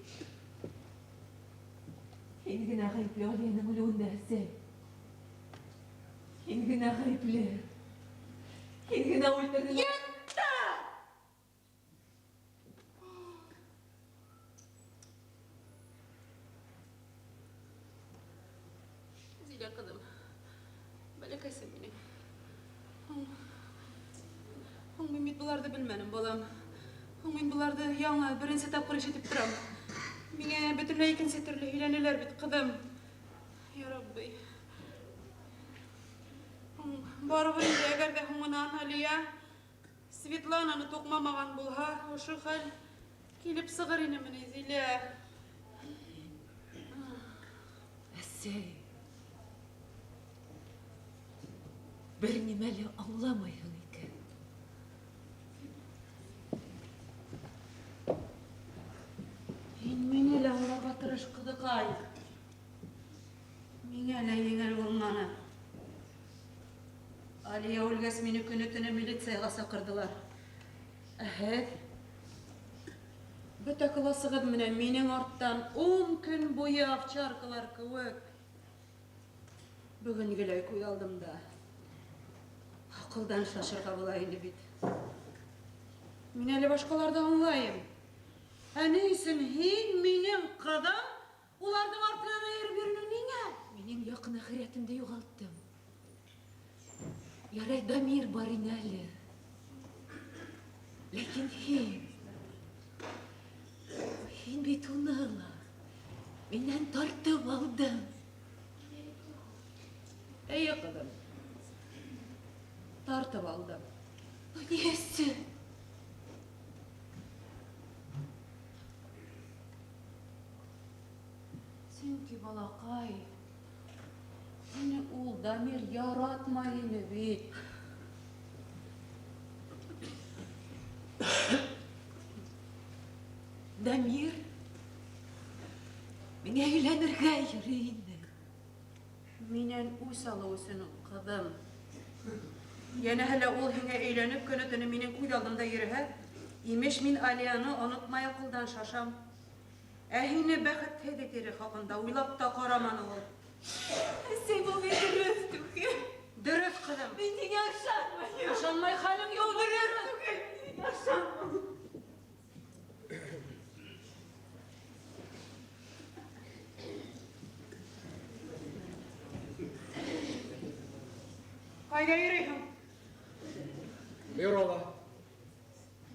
һин генә ғәйепле Алияның үлеүендә, әсәй. Һин генә ғәйепле. Һин генә үлтерҙең. Етте! Зилә ҡыҙым, бәләкәсем минең. Һуң мин бит быларҙы белмәнем, балам. Һуң мин быларҙы яңы беренсе тапҡыр ишетеп торам. Миңә бөтөнләй икенсе төрлө һөйләнеләр бит, ҡыҙым. Я Рабби. Һуң барыбер инде, әгәр ҙә һуңынан Алия Светлананы туҡмамаған булһа, ошо хәл килеп сығыр инеме ни, Зилә? Әсәй, бер нимә лә аңламайһың икән. Һин мине лә аңларға тырыш, ҡыҙыҡай. Миңә лә еңел булманы. Алия үлгәс, мине көнө-төнө милицияға саҡырҙылар. Ә һеҙ? Бөтә классығыҙ менән минең арттан 10 көн буйы овчаркалар кеүек. Бөгөнгөләй күҙ алдымда. Аҡылдан шашырға була инде бит. Мин әле башҡаларҙы аңлайым. Ә ни өсөн һин минең ҡыҙым уларҙың артынан эйәреп йөрөнөң ниңә? Минең яҡын әхирәтемде юғалттым. Ярай, Дамир бар ине әле. Ләкин һин бит уны ла минән тартып алдың. Эйе, ҡыҙым. Тартып алдым. Ни өсөн? Сөнки, балаҡай, һине ул Дамир яратмай ине бит. Дамир миңә өйләнергә йөрөй инде. Минән үс алыу өсөн ул, ҡыҙым. Йәнәһе лә ул һиңә өйләнеп көнө-төнө минең күҙ алдымда йөрөһә, имеш мин Алияны онотмай аҡылдан шашам. Ә һине бәхетһеҙ итер хаҡында уйлап та ҡараманы ул. Әсәй, был бит дөрөҫ түгел. Дөрөҫ, ҡыҙым. Мин һиңә ышанмайым. Ышанмай хәлең юҡ, дөрөҫ түгел. Мин һиңә ышанмайым. Ҡайҙа йөрөйһөң? Бюрола.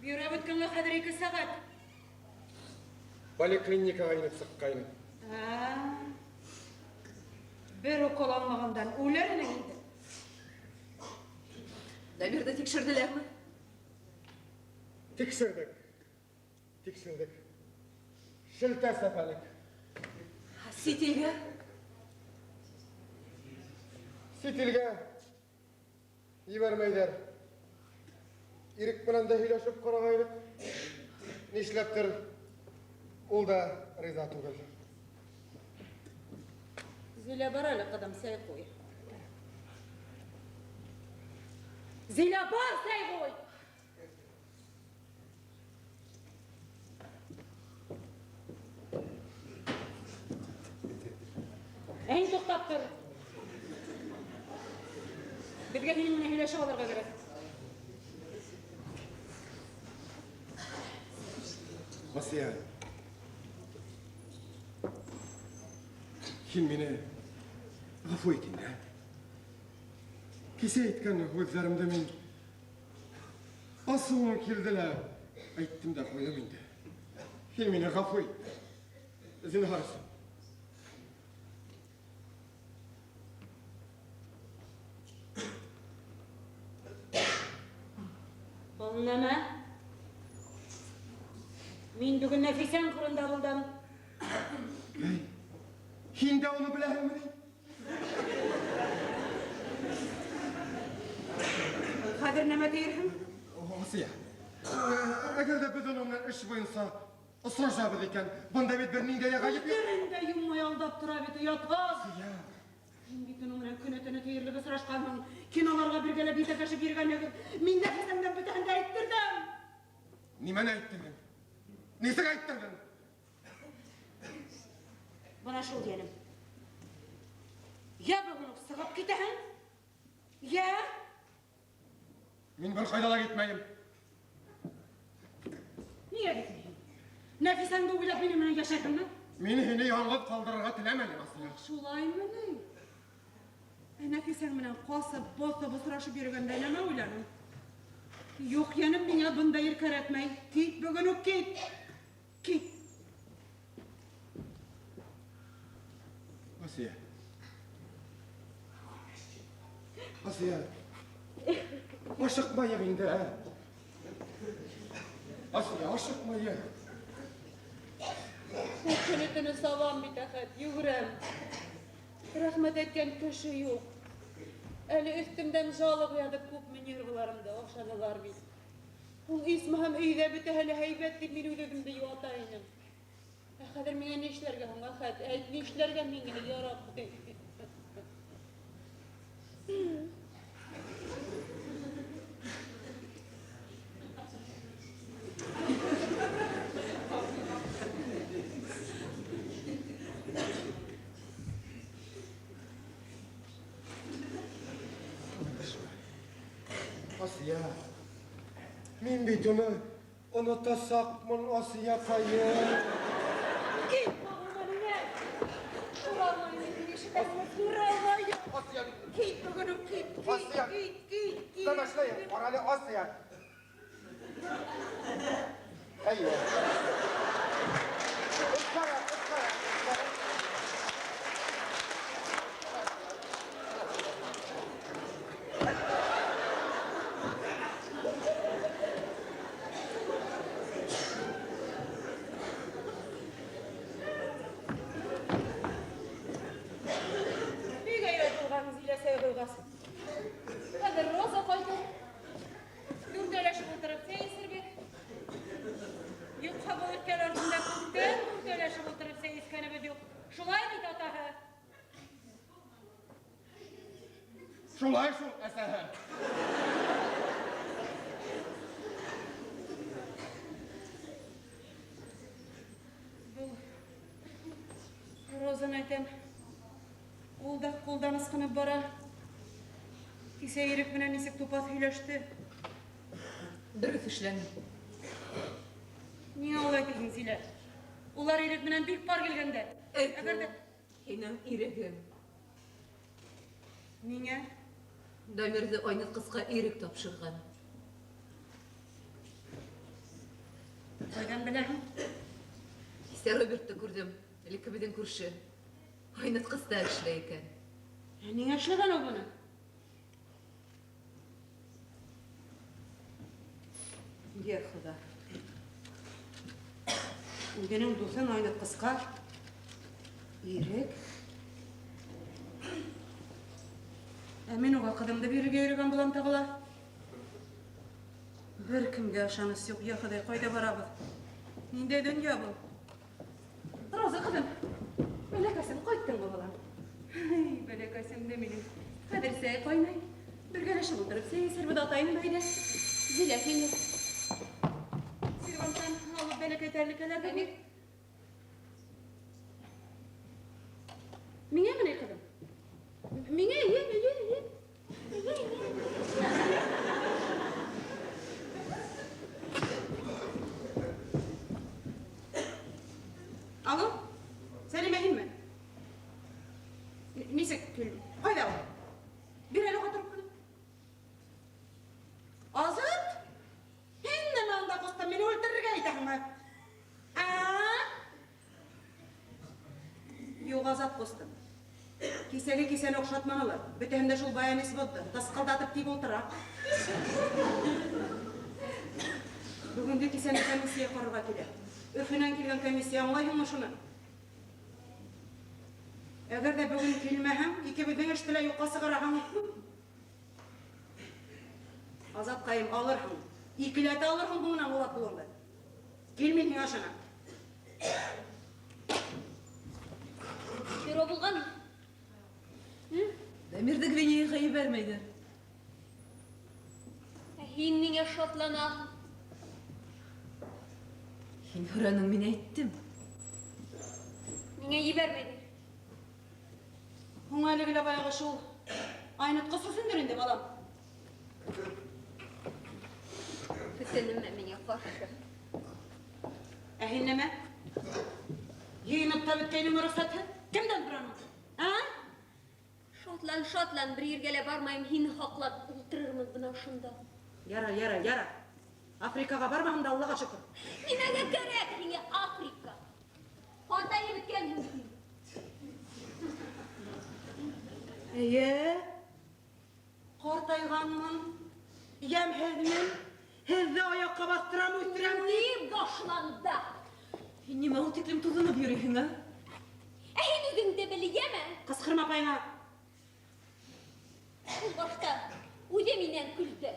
Бюро бөткәнгә хәҙер 2 сәғәт. Поликлиникаға инеп сыҡҡайным. Бер укол алмағандан үлер инең инде. Дамирҙы тикшерҙеләрме? Тикшерҙек. Тикшерҙек. Шелтә сәпәлек. Сит илгә? Сит илгә ебәрмәйҙәр. Ирек менән дә һөйләшеп ҡарағайныҡ. Нишләптер ул да риза түгел. Зилә, бар әле, ҡыҙым, сәй ҡуй. Зилә, бар, сәй ҡуй! Әйн туҡтап тор. Беҙгә һинең менән һөйләшеп алырға кәрәк. Асия, һин мине ғәфү ит инде. Кисә әйткән һүҙҙәремде мин асыуым килде лә әйттем дә ҡуйҙым инде. Һин мине ғәфү ит. Зинһар өсөн. Был нәмә? Мин бөгөн Нәфисәң ҡоронда булдым. Эй, һин дә уны беләһеңме ни? Хәҙер нәмә тиерһең? Асия, әгәр ҙә беҙ уның менән эш буйынса осрашабыҙ икән, бында бит бер ниндәй ҙә ғәйеп юҡ. Үҙҙәрен дә йоммай алдап тора бит, оятһыҙ. Асия. Һин бит уның менән көнө-төнө тиерлек осрашҡанһың. Киноларға бергәләп етәкләшеп йөрөгәнһегеҙ. Мин Нәфисәңдән бөтәһен дә әйттерҙем. Нимәне әйттерҙең? Нисек әйттерҙең? Бына шул йәнем. Йә бөгөн үк сығып китәһең, йә Мин бер ҡайҙа ла китмәйем. Ниңә китмәйһең? Нәфисәңде уйлап минең менән йәшәйһеңме? Мин һине яңғыҙ ҡалдырырға теләмәнем, Асия. Шулаймы ни? Ә Нәфисәң менән ҡасып, баҫып осрашып йөрөгәндә нәмә уйланың? Юҡ, йәнем, миңә бындай ер кәрәкмәй. Кит, бөгөн үк кит. Кит. Асия. Асия. Ашыҡмайыҡ инде, ә? Асия, ашыҡмайыҡ. Көнө-төнө сабам бит, Әхәт, йүгерәм. Рәхмәт әйткән кеше юҡ. Әле өҫтөмдән жалоба яҙып күпме нервыларымды ашанылар бит. Ул исмаһам өйҙә бөтәһе лә һәйбәт тип мин үҙ-үҙемде йыуата инем. Ә хәҙер миңә ни эшләргә һуң, Әхәт? Әйт, ни эшләргә миңә, я Рабби? Асия, мин бит уны онотасаҡмын, Асияҡайым. Кит, ағылма минән. Күрә алмайым, мин һине ишетәсеңме? Күрә алмайым. Асия. Кит, бөгөн үк кит, кит, Асия. кит, кит, кит. Тынышлайыҡ, ҡара әле, Асия. Әйе. Ҡара, ҡара, ҡара. Бик әйбәт булған Зилә сәй ҡуйғас. Хәҙер Роза ҡайтыр. Шулай шул, әсәһе. Был Розаны әйтәм. Ул да ҡулдан ысҡынып бара. Кисә Ирек менән нисек тупаҫ һөйләште. Дөрөҫ эшләне. Ниңә улай тиһең, Зилә? Улар Ирек менән бик пар килгәндә. Эт Әгәр дә ул, һинең Ирегең. Ниңә? Дамирҙы айнытҡысҡа Ирек тапшырған. Ҡайҙан беләһең? Кисә Робертты күрҙем. Элекке беҙҙең күрше. Айнытҡыста эшләй икән. Ә ниңә эшләгән ул быны? Йә Хоҙа. Үҙенең дуҫын айнытҡысҡа Ирек. Ә мин уға ҡыҙымды бирергә йөрөгән булам тағы ла. Бер кемгә ышаныс юҡ, йә Хоҙай, ҡайҙа барабыҙ? Ниндәй донъя был? Роза ҡыҙым, бәләкәсем, ҡайттыңмы балам? Ай, бәләкәсем дә минең. Хәҙер сәй ҡайнай. Бергәләшеп ултырып сәй эсербеҙ, атайым да әйҙә. Зилә, һине. Серванттан алып бәләкәй тәрлекәләрҙе бир. Миңәме ни, ҡыҙым? Миңә, эйе, эйе, эйе. Алло, Сәлимә, һинме? Нисек кил? Ҡайҙа ул? Бир әле уға трубканы. Азат? Һин нәмә унда, ҡустым, мине үлтерергә итәһеңме? А? Юҡ, Азат ҡустым. Кисәге кисәне оҡшатманылар. Бөтәһен дә шул баянист боҙҙо. Тысҡылдатып тик ултыра. Бөгөнгө кисәне комиссия ҡарарға килә. Өфөнән килгән комиссия, аңлайһыңмы шуны? Әгәр ҙә бөгөн килмәһәң, икебеҙҙең эште лә юҡҡа сығараһың. Азатҡайым, алырһың. Икеләтә алырһың һуңынан улап ҡулыңды. Кил, мин һиңә ышанам. Бюро булған. Дамирҙы Гвинеяға ебәрмәйҙәр. Ә һин ниңә шатланаһың? Һин һораның, мин әйттем. Ниңә ебәрмәйҙәр? Һуң әле генә баяғы шул айнытҡыс өсөндөр инде, балам. Бөтә нәмә миңә ҡаршы. Ә һин нәмә? Йыйынып та бөткәйнең рөхсәтһеҙ. Кемдән һораның? Ә? Шатлан, шатлан, бер ергә лә бармайым, һине һаҡлап ултырырмын бына шунда. Ярар, ярар, ярар. Африкаға бармаһам да Аллаға шөкөр. Нимәгә кәрәк һиңә Африка? Ҡартайып бөткәнһең һин. Эйе. Ҡартайғанмын, йәмһеҙмен. Һеҙҙе аяҡҡа баҫтырам, үҫтерәм. Ни башланды? Һин нимә ул тиклем туҙынып йөрөйһөң, ә? Ә һин үҙеңде белгәме? Ҡысҡырма апайыңа. Ул башта үҙе минән көлдө.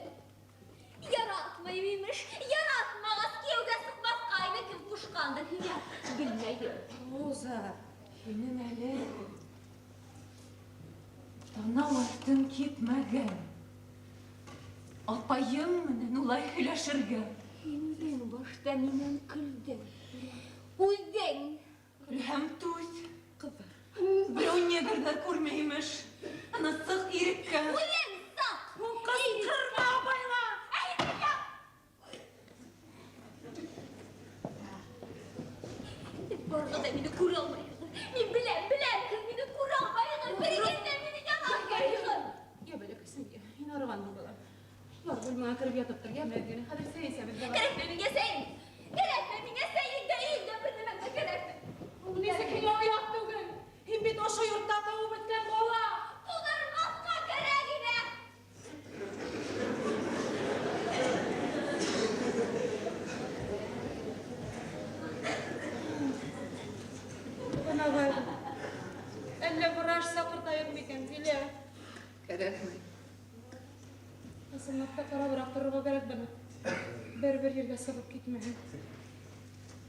Яратмайым имеш, яратмағас кейәүгә сыҡмаҫҡа кем ҡушҡандыр һиңә, белмәйем. Роза, һинең әле танау аҫтың кипмәгән. Апайым менән улай һөйләшергә. Һин үҙең башта минән көлдөң. Үҙең. Көлһәм түҙ, ҡыҙым. Берәү негрҙар күрмәй имеш. Ана сыҡ иреккә. Үҙең сыҡ. Ҡысҡырма апайыңа. Барғы да мине күрә алмайһығыҙ. Мин беләм, беләм, һеҙ мине күрә алмайһығыҙ. Бер генә мине яратмайһығыҙ. Йә, бәләкәсем, йә. Һин арығанһың, балам. Бар, бүлмәңә кереп ятып тор, йәме генә. Хәҙер сәй эсәбеҙ, балам. Кәрәкмәй миңә сәй. Кәрәкмәй миңә сәй, инде өйөндә бер нәмә дә кәрәкмәй. Ул нисек һиңә оят түгел? Һин бит ошо йортта тыуып үҫкән бала. Тыуҙырмаҫҡа кәрәк ине. Бына Әллә врач саҡыртайыҡ микән, Зилә? Кәрәкмәй. Ысынлап та ҡарабыраҡ торорға кәрәк быны. Бер-бер ергә сығып китмәһен.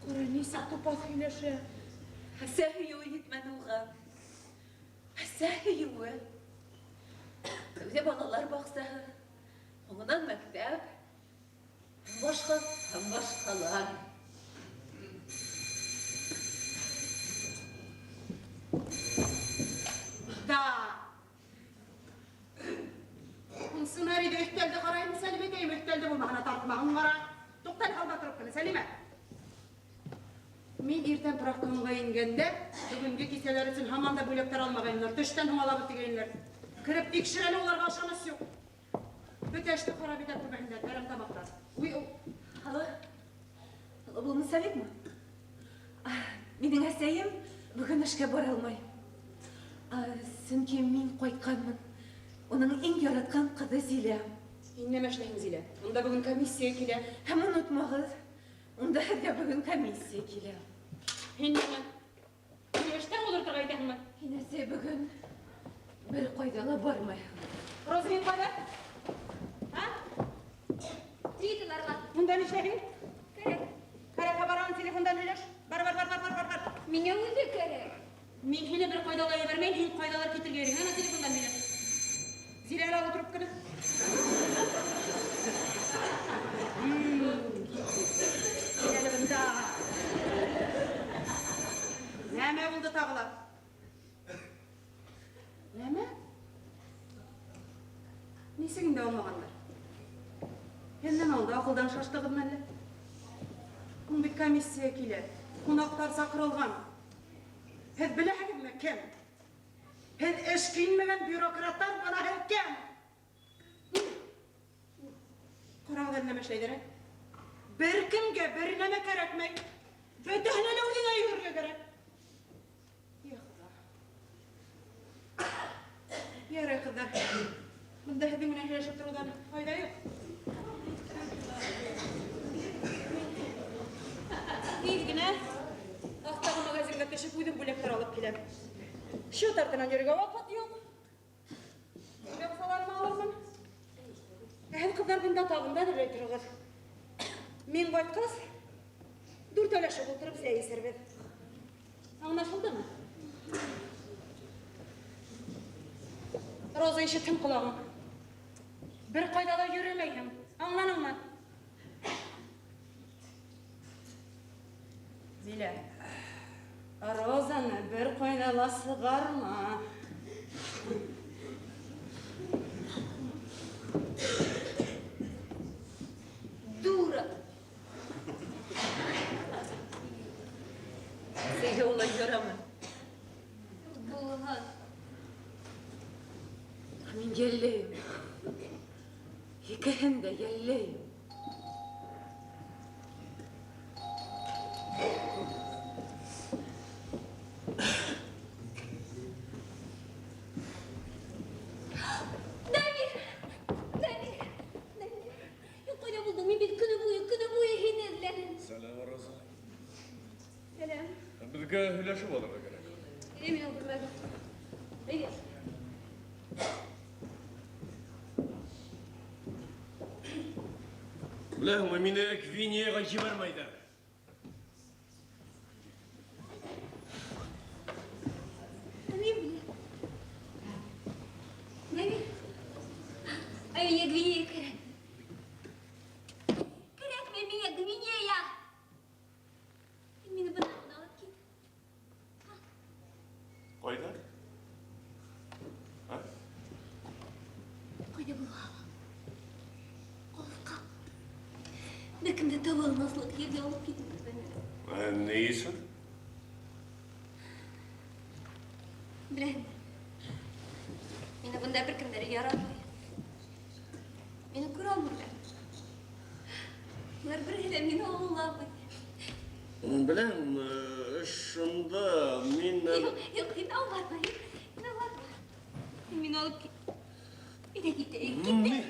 Ҡара, нисек тупаҫ һөйләшә. Әсә һөйөүе етмәне уға. Әсә һөйөүе. Тәүҙә балалар баҡсаһы, һуңынан мәктәп, һәм башҡа, һәм башҡалар. Да. Сценарийҙы өҫтәлде ҡарайым, Сәлимәкәйем, өҫтәлде булмағына тартмағын ҡара. Туҡта әле, һалма трубканы, Сәлимә. Мин иртән профкомға ингәндә, бөгөнгө кисәләр өсөн һаман да бүләктәр алмағайнылар. Төштән һуң алабыҙ тигәйнеләр. Кереп тикшер әле, уларға ышаныс юҡ. Бөтә эште харап итә күрмәһендәр, әрәм тамаҡтар. Уй, ул. Алло. Алло, был Мусабекме? Минең әсәйем бөгөн эшкә бара алмай. Сөнки мин ҡайтҡанмын. Уның иң яратҡан ҡыҙы Зилә. Һин нәмә эшләйһең, Зилә? Унда бөгөн комиссия килә. Һәм онотмағыҙ, унда һеҙгә бөгөн комиссия килә. Һин нимә? Һин эштән ултыртырға итәһеңме? Һин, әсәй, бөгөн бер ҡайҙа ла бармайһың. Роза, һин ҡайҙа? А? Триталарға. Унда ни эшләйһең? Кәрәк. Кәрәккә барған телефондан һөйләш. Бар, бар, бар, бар, бар, бар, бар. Миңә үҙе кәрәк. Мин һине бер ҡайҙа ла ебәрмәйем, һин ҡайҙалар китергә йөрөйһөң, ана телефондан һөйләш. Зилә, әле ал трубканы. Кил әле бында. Нәмә булды тағы ла? Нәмә? Нисек инде алмағандар? Һинән алда аҡылдан шаштығыҙмы әллә? Ун бит комиссия килә. Ҡунаҡтар саҡырылған. Һеҙ беләһегеҙме кем? Һеҙ эш килмәгән бюрократтар, бына һеҙ кем? Ҡарағыҙ әле нәмә эшләйҙәр, ә? Бер кемгә бер нәмә кәрәкмәй. Бөтәһенә лә үҙеңә йүгерергә кәрәк. Йә Хоҙа. Ярай, ҡыҙҙар. Бында һеҙҙең менән һөйләшеп тороуҙан файҙа юҡ. Тиҙ генә аҫтағы магазинға төшөп үҙем бүләктәр алып киләм. Счет артынан йөрөргә ваҡыт юҡ. Аҡсаларымы алырмын. Ә һеҙ, ҡыҙҙар, бында табында әҙерләй тороғоҙ. Мин ҡайтҡас, дүртәүләшеп ултырып сәй эсербеҙ. Аңлашылдымы? Роза, ишетһен ҡолағың. Бер ҡайҙа ла йөрөмәйһең. Аңланыңмы? Зилә, Розаны бер ҡайҙа ла сығарма. Дура! Әсәйгә улай ярамай. Булһын. Мин йәлләйем. Икеһен дә йәлләйем. Дамир! Дамир! Дамир! Һин ҡайҙа булдың? Мин бит көнө буйы, көнө буйы һине эҙләнем. Сәләм, Роза. Сәләм. Беҙгә һөйләшеп алырға кәрәк. Әйҙә минең бүлмәгә. Әйҙә. Беләһеңме, мине Гвинеяға ебәрмәйҙәр. Мин беләм. Дамир. Ә миңә Гвинея кәрәк. Кәрәкме миңә Гвинея? Һин мине бынан ғына алып кит. Ҡайҙа? А? Ҡайҙа булһа ла. Алыҫҡа. Бер кем дә таба алмаҫлыҡ ергә алып китегеҙ мине. Ә ни өсөн? Беләм. Мине бында бер кемдәр яратмай. Мине күрә алмайҙар. Улар береһе лә мине аңламай. Беләм, эш шунда, мин... Юҡ, юҡ, һин аңлатма, һин аңлатма. Һин мине алып кит. Әйҙә китәйек, китәйек.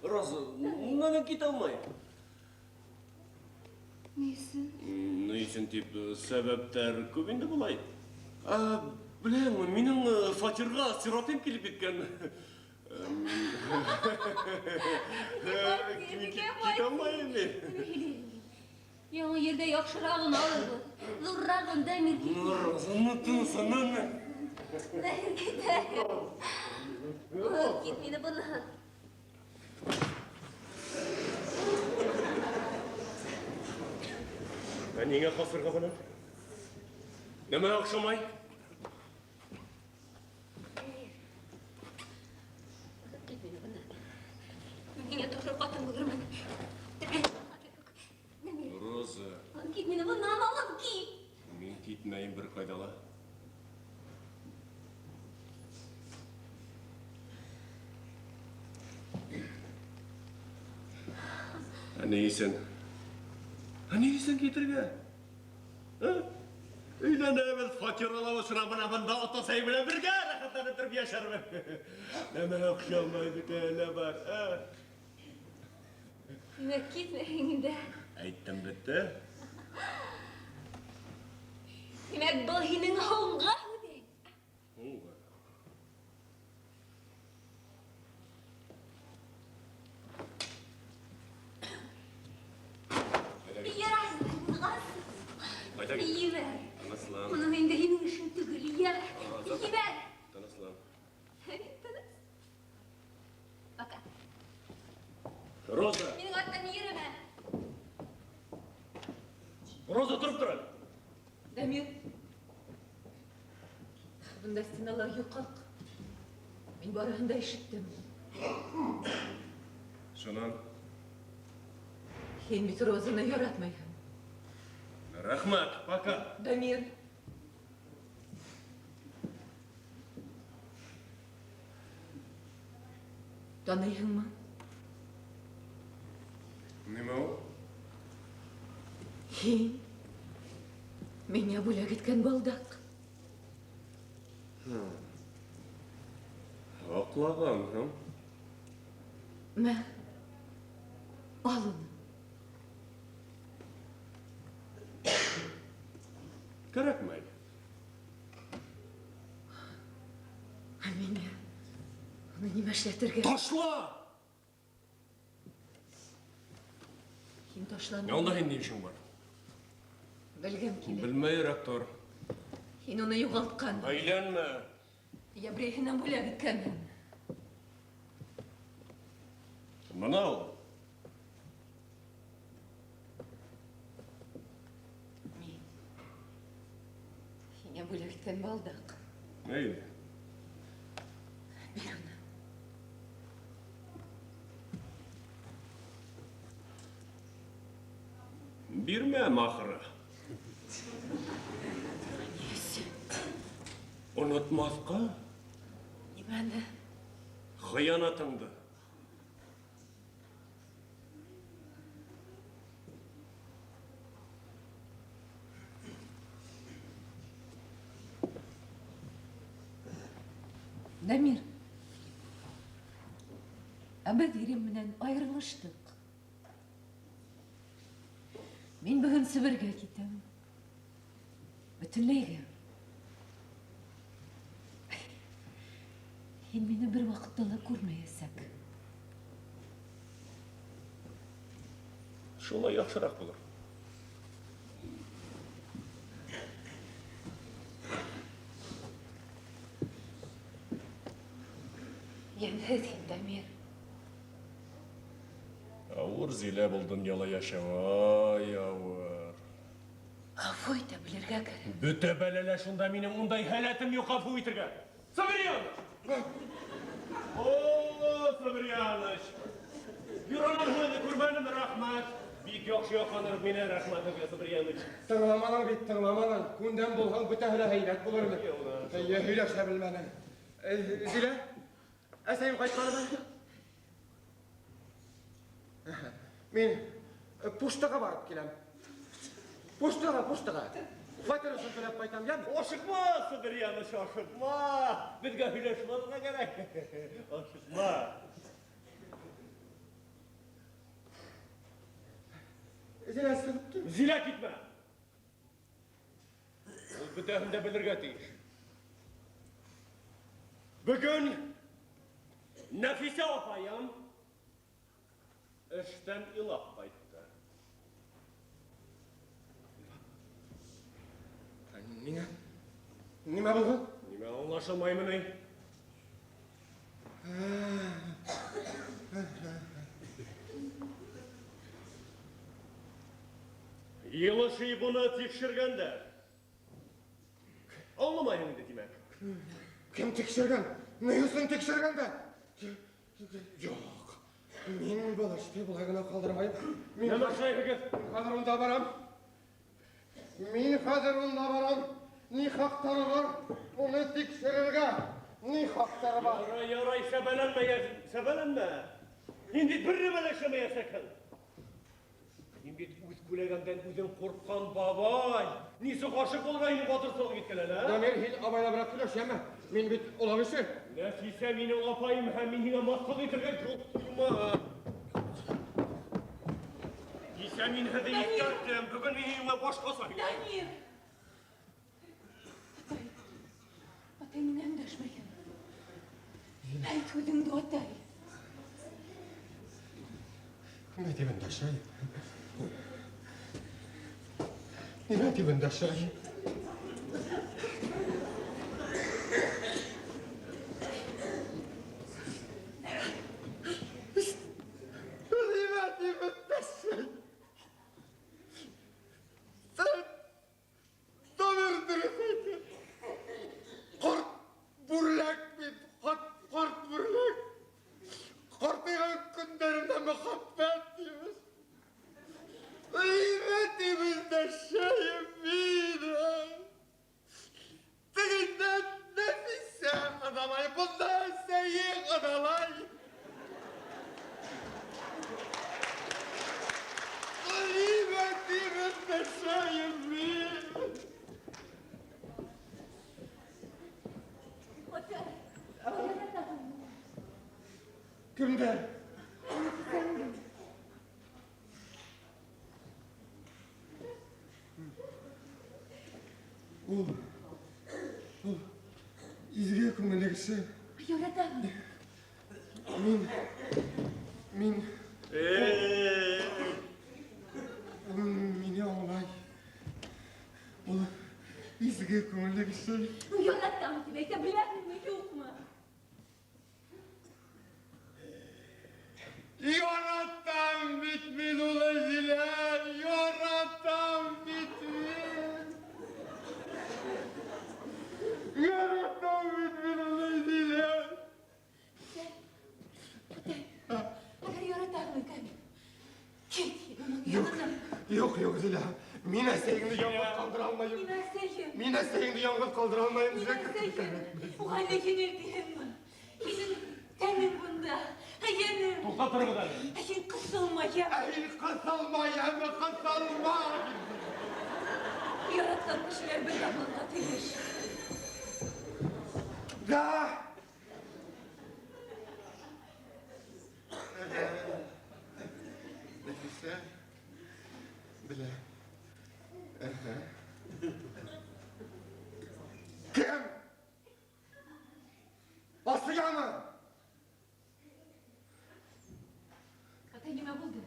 Роза, мин китә алмайым. Ни өсөн? Ни өсөн тип сәбәптәр күп инде былай. Беләңме, минең фатирға сиратым килеп еткән. Китә алмайым мин. Яңы ерҙә яҡшырағын алырбыҙ. Ҙурырағын, Дамир, кит. Роза, ну тынсана. Дамир, китә. Алып кит мине быннан. Ә ниңә ҡасырға быны? Нәмә оҡшамай? Алып кит мине быннан. Мин һиңә тоғро ҡатын булырмын. Роза, Алып кит мине быннан, алып кит. мин китмәйем бер ҡайҙа ла. Ә ни өсөн? Ә ни өсөн китергә? Ә? Өйләнәбеҙ, фатир алабыҙ, шунан бына бында ата-әсәй менән бергә рәхәтләнеп тороп йәшәрбеҙ. Нәмә оҡшамай бит әле бар, ә? Тимәк, китмәйһең инде. Әйттем бөттө. Тимәк, был һинең һуңғы һүҙең. Һуңғы. Ярай, булғас. Ҡайҙа кит? Ебәр. Тыныслан. Моның инде һинең эшең түгел. Ебәр. Ебәр. Тыныслан. Тыныс. Пока. Роза, Минең арттан йөрөмә. Роза тороп тор әле. Дамир. Бында стеналар йоҡаҡ. Мин барыһын да ишеттем. Шунан. Һин бит Розаны яратмайһың. Рәхмәт, пока. Дамир. Таныйһыңмы? Нимә ул? Һин миңә бүләк иткән балдаҡ. Аҡлағанһың. Мә, ал уны. Кәрәкмәй. Ә миңә уны нимә эшләтергә? Ташла! Һин ташланма. Янда һин ни эшең бар? Белгем килә. Белмәйерәк тор. Һин уны юғалтҡан. Әйләнмә. Йә берәйһенән бүләк иткәнһең. Бына ул. Мин һиңә бүләк иткән балдаҡ. Әйҙә. Бир уны. Бирмәм ахыры. Онотмаҫҡа. Нимәне? Хыянатыңды. Дамир, ә беҙ ирем менән айырылыштыҡ. Мин бөгөн Себергә китәм. Бөтөнләйгә. Һин мине бер ваҡытта ла күрмәйәсәк. Шулай яҡшыраҡ булыр. Йәмһеҙ һин, Дамир. Ауыр Зилә был донъяла йәшәү, ай, ауыр. Ғәфү итә белергә кәрәк. Бөтә бәләлә шунда минең ундай һәләтем юҡ ғәфү итергә. Сабирьяныч! О, Сабирьяныч! Юранан һүҙе күрмәнем, рәхмәт. Бик яҡшы яҡланырып мине, рәхмәт һеҙгә, Сабирьяныч. Тыңламаның бит, тыңламаның. Күндәм булһаң, бөтәһе лә һәйбәт булыр ине. Эйе, һөйләшә белмәнең. Зилә, әсәйем ҡайтманымы? Мин пуштаға барып киләм. Пуштаға, пуштаға. Фатир өсөн түләп ҡайтам, йәме? Ашыҡма, Сабирьяныч, ашыҡма. Беҙгә һөйләшеп алырға кәрәк. Ашыҡма. Зилә, сығып кит. Зилә, китмә. Ул бөтәһен дә белергә тейеш. Бөгөн Нәфисә апайым эштән илап ҡайтты. Ниңә? Нимә булған? Нимә аңлашылмаймы ни? Йыйылыш йыйып уны тикшергәндәр. Аңламайһың инде, тимәк. Кем тикшергән? Ни өсөн тикшергәндәр? Юҡ. Мин был эште былай ғына ҡалдырмайым. Мин Нәмә эшләйһегеҙ? Хәҙер унда барам. Мин хәҙер унда барам. Ни хаҡтары бар? Уны тикшерергә. Ни хаҡтары бар? Ярай, ярай, сәбәләнмә, сәбәләнмә. Һин бит бер нәмә лә эшләмәйәсәкһең. Һин бит үҙ күләгәңдән үҙең ҡурҡҡан бабай. Нисек ғашиҡ булырға һинең батырсылыҡ иткән әле, ә? Дамир, һин абайлабыраҡ һөйләш, йәме? Мин бит оло кеше. Нәфисә минең апайым һәм мин һиңә мыҫҡыл итергә юл ҡуймам. Нисә мин һеҙҙе иҫкәрттем, бөгөн мин һинең менән башҡаса һөйләшәм. Дамир! Атай, атай миңә өндәшмәгән. Әйт һүҙеңде, атай. Нимә тип өндәшәй? Нимә тип өндәшәй? Нимә тип өндәшәй? Һин Дамир дөрөҫ әйтә. Ҡарт бүрләк бит, ҡарт бүрләк. Ҡартайған көндәрендә мөхәббәт тибез. Нимә тип өндәшәйем мин? Тегендә Нәфисә ыҙалай, бында әсәйең ыҙалай. Нимә тип өндәшәйем мин? Кемдәр? Ул, ул изге күңелле кеше. Яратам. Мин, мин, ул мине аңлай. Ул изге күңелле кеше. Яратам тип әйтә беләһеңме, юҡмы? Яратам бит мин уны, Зилә, яратам бит мин. Яратам бит мин уны, Зилә. Атай, әгәр яратаһың икән, кит уның Юҡ, янына. юҡ, юҡ, Зилә. Мин әсәйеңде яңғыҙ ҡалдыра алмайым. Мин әсәйем. Мин әсәйеңде яңғыҙ ҡалдыра алмайым, Мин Зилә. әсәйем. Уға әллә еңел тиһеңме? Һинең тәнең бында. Әйәнем. Туҡтап тороғоҙ әле. Ә һин ҡыҫылма, йәме. Ә һин ҡыҫылма, йәме, ҡыҫылма. Яратҡан кешеләр бергә булырға тейеш. Да. Нәфисә белә. Кем? Асиямы? Атай, нимә булды?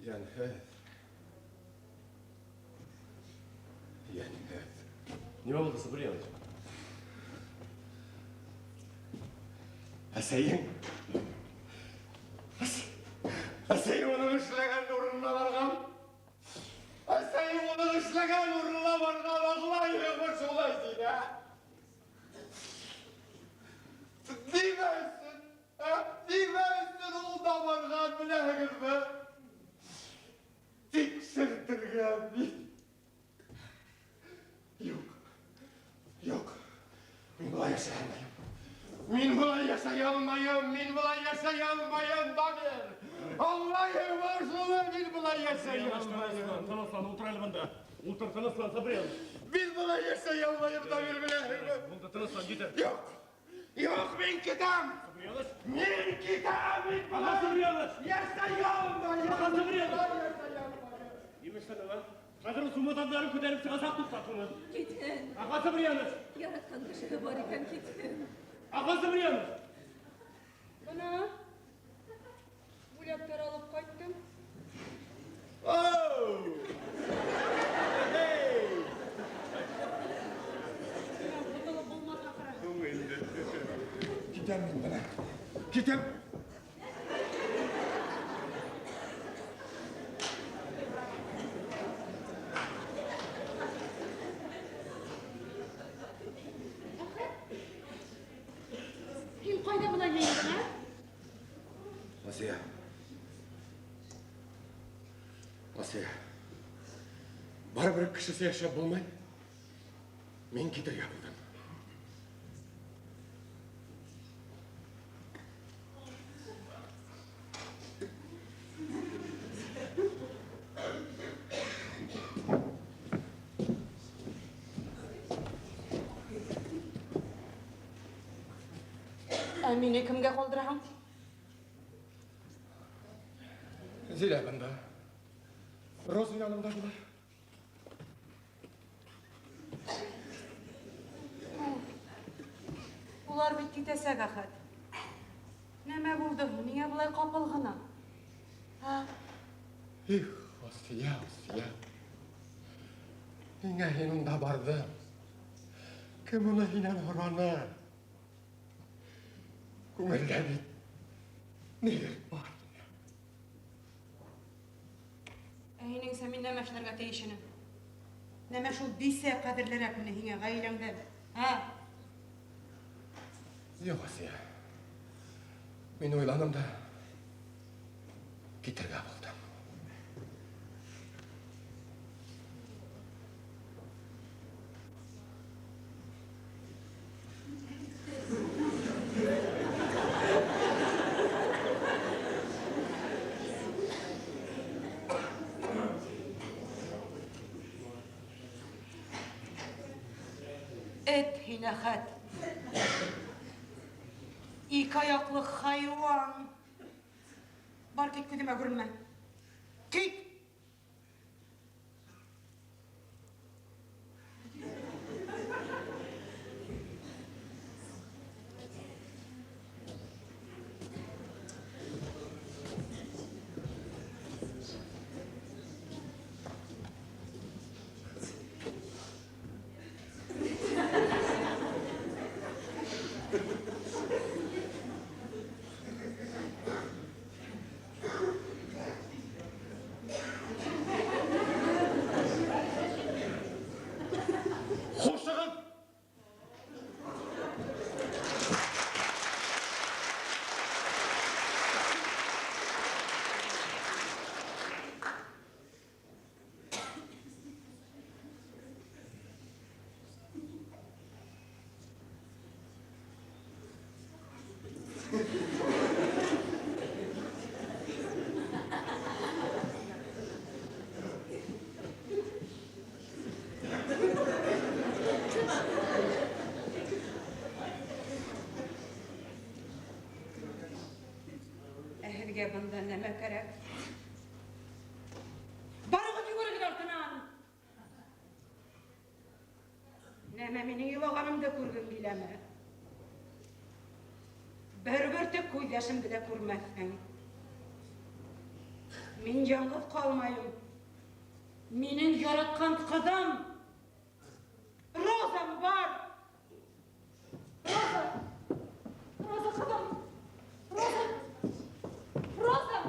Йәнһеҙ. Йәнһеҙ. Нимә булды, Сабрияныч? Әсәйең. Әсәйең уның эшләгән урынына барған. Әсәйең уның эшләгән урынына барған. Аңлайһыңмы шулай, Зилә? Нимә өсөн? Ә? Нимә өсөн ул да барған, беләһегеҙме? Тикшертергә бит. Юҡ. Юҡ. Мин былай йәшәй алмайым. Мин былай йәшәй алмайым. Мин былай йәшәй алмайым, Дамир. Аңлайһыңмы шуны? Мин былай йәшәй алмайым. Тыныслан, ултыр әле бында. Ултыр, тыныслан, Сабрияныч. Мин былай йәшәй алмайым, Дамир, беләһеңме? Булды, тыныслан, етер. Юҡ. Юҡ, мин китәм. Сабрияныч. Мин китәм, мин былай Сабрияныч. йәшәй алмайым. Сабрияныч. Былай йәшәй алмайым. Нимә эшләнең, а? Хәҙер ул сумаҙандарын күтәреп сығасаҡ, туҡтат уны. Китһен. Аға Сабрияныч. Яратҡан кешеһе бар икән, китһен. Аға Сабрияныч. Бына бүләктәр алып ҡайттым. Оу! Эй! Ҡотолоп булмаҫ ахыры. Китәм мин бына. Китәм. Асия, барыбер кешесе йәшәп булмай. Мин китергә булдым. Ә мине кемгә калдыраһың? Зилә бында. Роза янымда була. Улар бит китәсәк, Әхәт. Нәмә булды? Ниңә былай ҡапыл ғына? Ә? Их, Асия, Асия. Ниңә һин унда барҙың? Кем уны һинән һораны? Күңелдә бит ниҙер бар. Ә һинеңсә мин нәмә эшләргә тейеш инем? Нәмә шул бисә ҡәҙерлерәк мине һиңә ғаиләңдән? Ә? Юҡ, Асия. Мин уйланым да китергә булдым. Эт һин, Әхәт. Ике аяҡлы хайуан. Бар кит, күҙемә күренмә. Кит! Хушығыҙ! Ә һеҙгә бында нәмә кәрәк? Барығыҙ, йүгерегеҙ артынан! Нәмә минең илағанымды күргең киләме? Бер бөртөк күҙ йәшемде лә күрмәҫһең. Мин яңғыҙ ҡалмайым. Минең яратҡан ҡыҙым Розам бар. Роза! Роза ҡыҙым! Роза! Роза!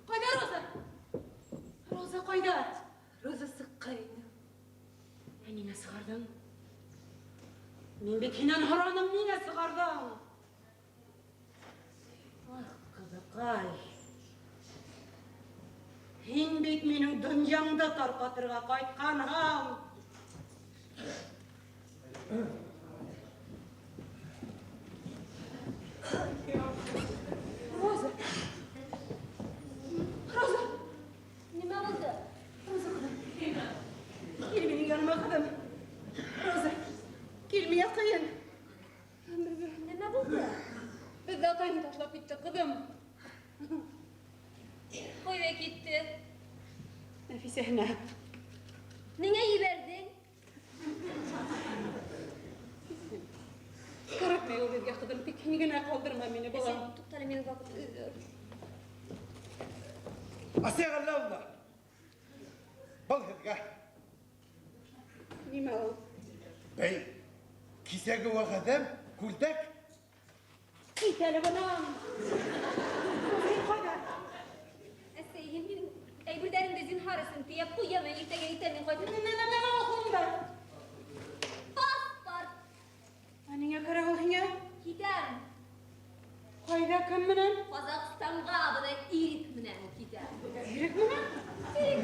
Ҡайҙа Роза? Роза ҡайҙа? Роза сыҡҡайны. Ә ниңә сығарҙың? Мин бит һинән һораным, ниңә сығарҙың? Ах, ҡыҙыҡай. Һин бит минең донъямды тарҡатырға ҡайтҡанһың. Роза! Роза! Нимә булды? Роза ҡыҙым. Кил минең яныма, ҡыҙым. Роза, кил миңә ҡыйын. Нимә булды? Беҙҙе атайың ташлап китте, ҡыҙым. Ҡайҙа китте? Нәфисәһенә. Ниңә ебәрҙең? Кәрәкмәй ул беҙгә, ҡыҙым. Тик һин генә ҡалдырма мине, балам. Туҡта әле, минең ваҡыт. Асия Ғәлләүовна, был һеҙгә. Нимә ул? Бәй, кисәге вәғәҙәм, күлдәк. Кит әле бынан. Һин ҡайҙа? Әсәй, һин минең әйберҙәремде зинһар өсөн тейәп ҡуй, яме, иртәгә иртән мин ҡайтып. Нәмә ул ҡулыңда? Паспорт. Ә ниңә кәрәк ул һиңә? Китәм. Ҡайҙа, кем менән? Ҡаҙағстанға, бына Ирек менән китәм. Ирек менән? Ирек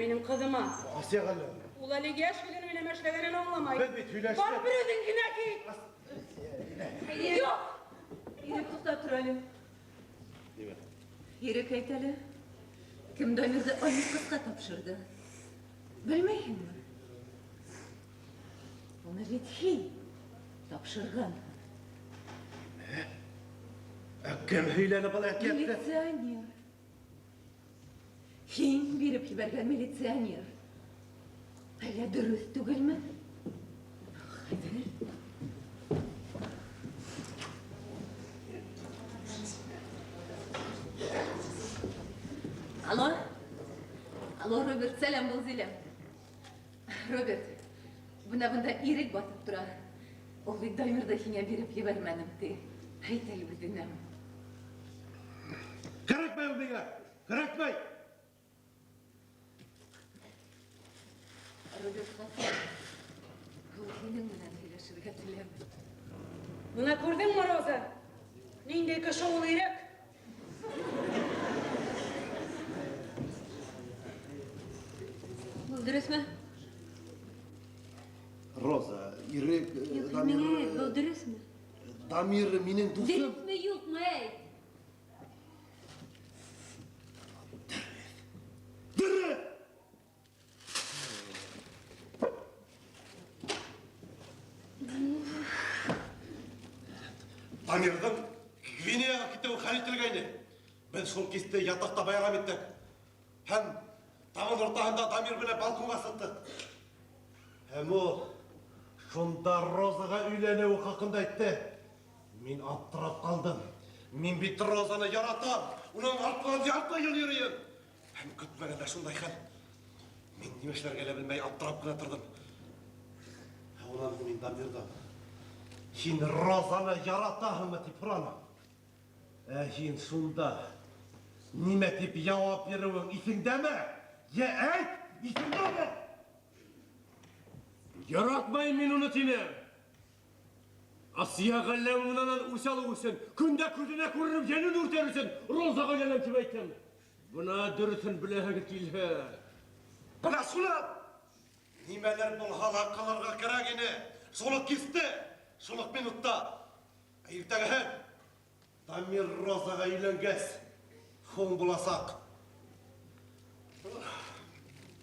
минең ҡыҙыма. Асия Ғәлләмовна. Ул әле йәш килен минең эшләгәнен аңламай. Беҙ бит һөйләштек. Бар бер үҙең генә кит. Юҡ. Ирек, туҡтап тор әле. Нимә? Ирек, әйт әле. Кем Дамирҙы алъяпҡысҡа тапшырҙы? Белмәйһеңме? Уны бит һин тапшырған. Нимә? Ә кем һөйләне был әкиәтте? Милиционер. Һин биреп ебәргән милиционер. Әллә дөрөҫ түгелме? Хәҙер. Алло? Алло, Роберт, сәләм, был Зилә. Роберт, бына бында Ирек батып тора. Ул бит Дамирҙы һиңә биреп ебәрмәнем, ти. Әйт әле үҙенә. Кәрәкмәй ул миңә, кәрәкмәй! Роберт, ғәфү. Ул һинең менән һөйләшергә теләмәй. Бына күрҙеңме, Роза? Ниндәй кеше ул Ирек? Был дөрөҫмө? Роза, Ирек, Юҡ, Дамир, миңә әйт, был дөрөҫмө? Дамир минең дуҫым. Дөрөҫмө, юҡмы, әйт? Дөрөҫ! Дамирҙың Гвинеяға китеүе хәл ителгәйне. Беҙ шул кисте ятаҡта байрам иттек. Һәм табын уртаһында Дамир менән балконға сыҡтыҡ. Һәм ул шунда Розаға өйләнеүе хаҡында әйтте. Мин аптырап ҡалдым. Мин бит Розаны яратам. Уның артынан ярты йыл йөрөйөм. Һәм көтмәгәндә шундай хәл. Мин нимә эшләргә лә белмәй аптырап ҡына торҙом. Ә унан һуң мин Дамирҙан: Һин Розаны яратаһыңмы тип һораным. Ә һин шунда нимә тип яуап биреүең иҫеңдәме? Йә әйт, иҫеңдәме? Яратмайым мин уны тинем. Асия Ғәлләмовнанан үс алыу өсөн, көндә күҙенә күренеп йәнен үртәр өсөн Розаға өйләнәм тип әйттем. Бына дөрөҫөн беләһегеҙ килһә. Бына шуны! Нимәләр булһа ла ҡылырға кәрәк ине. Шул уҡ кисте, шул уҡ минутта. Ә иртәгеһен Дамир Розаға өйләнгәс, һуң буласаҡ.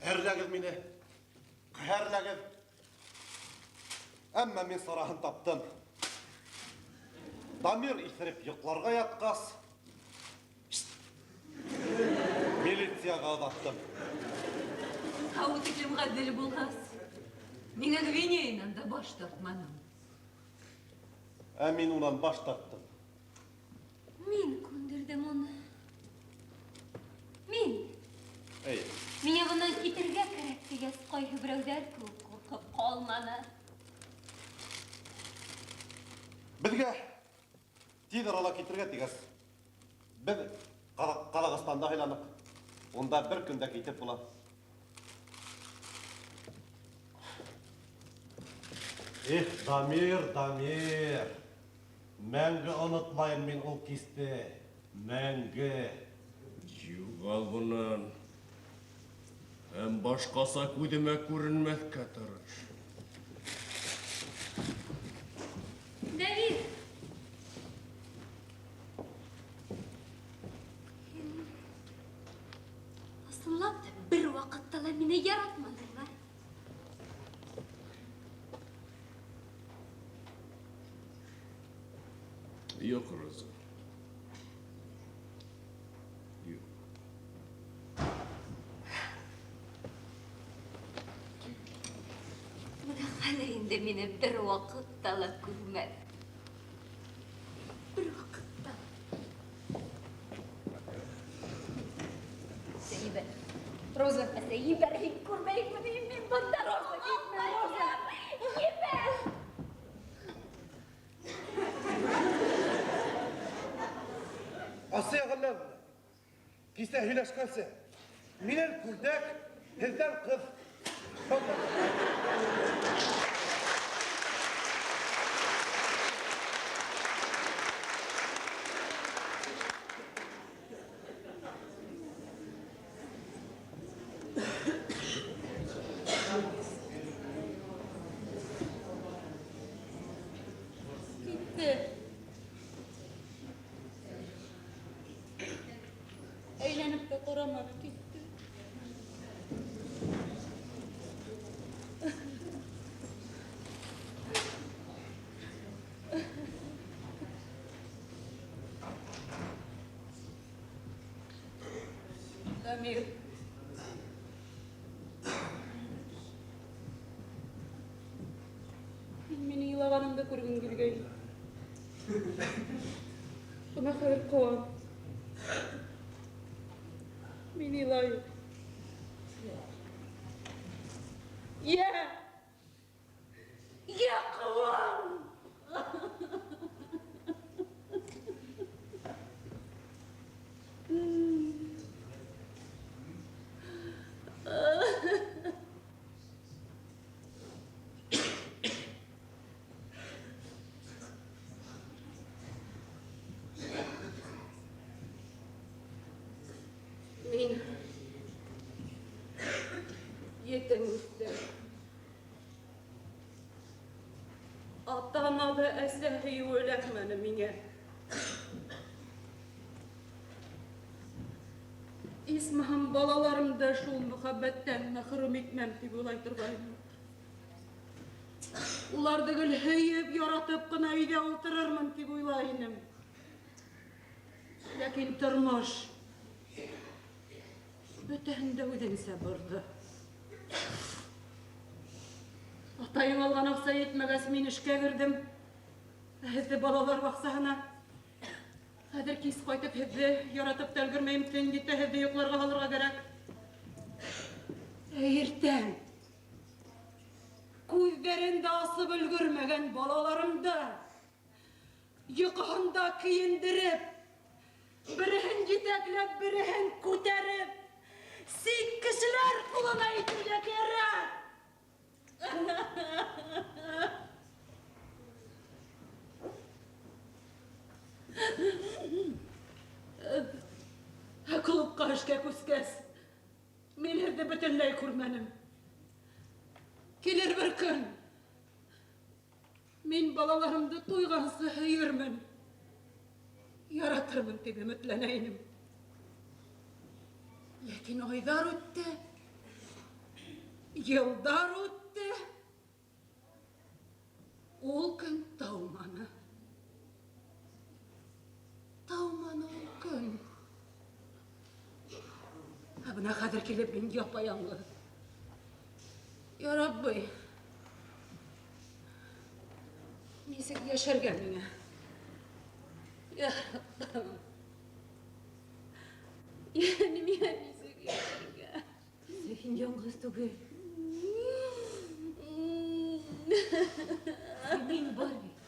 Әрләгеҙ мине, ҡәһәрләгеҙ. Әммә мин сараһын таптым. Дамир иҫереп йоҡларға ятҡас, милицияға оҙаттым. Һау тиклем ғәҙел булғас, миңә Гвинеянан да баш тартманым. Ә мин унан баш тарттым. Мин күндерҙем уны. Мин. Эйе. Миңә бынан китергә кәрәк тигәс, ҡайһы берәүҙәр кеүек ҡурҡып ҡалманы. Беҙгә тиҙ арала китергә тигәс, беҙ Ҡаҙағстанда һайланыҡ. Унда бер көндә китеп була. Эх, Дамир, Дамир. Мәңге онотмайым мин ул кисте. Мәңге. Юғал бынан. Һәм башҡаса күҙемә күренмәҫкә тырыш. Давид! Ысынлап та бер ваҡытта ла мине яратманыңмы? Юҡ, Роза. Юҡ. Бына хәҙер инде мине бер ваҡытта ла күрмәҫ. Бер ваҡытта. Сәйибә. Роза. Сәйибә, һин күрмәйеңме тием мин бында, Роза, китмә, Роза. Ебәр. Асия Ғәлләмовна, кисә һөйләшкәнсе, минән күлдәк, һеҙҙән ҡыҙ. Китте. Әйләнеп тә ҡараманы, китте. Дамир. Һин минең илағанымды күргең килгәйне. Бына хәҙер ҡыуан. Мин илайым. Йә! Йә, ҡыуан! Мин етем үҫтем. Ата-ана ҙа әсә һөйөүе эләкмәне миңә. Исмаһам, балаларымды шул мөхәббәттән мәхрүм итмәм тип уйлай торғайным. Уларҙы гел һөйөп, яратып ҡына өйҙә ултырырмын тип уйлай инем. Ләкин тормош бөтәһен дә үҙенсә борҙо. Атайың алған аҡса етмәгәс, мин эшкә керҙем. Һеҙҙе балалар баҡсаһына. Хәҙер кис ҡайтып һеҙҙе яратып та өлгөрмәйем, төн етә, һеҙҙе йоҡларға һалырға кәрәк. Ә иртән күҙҙәрен дә асып өлгөрмәгән балаларымды йоҡоһонда кейендереп, береһен етәкләп, береһен күтәреп, сит кешеләр ҡулына итергә кәрәк. Ә клубҡа эшкә күскәс, мин һеҙҙе бөтөнләй күрмәнем. Килер бер көн, мин балаларымды туйғансы һөйөрмөн, яратырмын тип өмөтләнә инем. Ләкин айҙар үтте, йылдар үтте, ул көн тыуманы. Тыуманы ул көн. Ә бына хәҙер килеп мин япа-яңғыҙ. Я Рабби, нисек йәшәргә миңә? Я Раббым, я миңә нисек йәшәргә? Һин яңғыҙ түгел. Мин бар бит.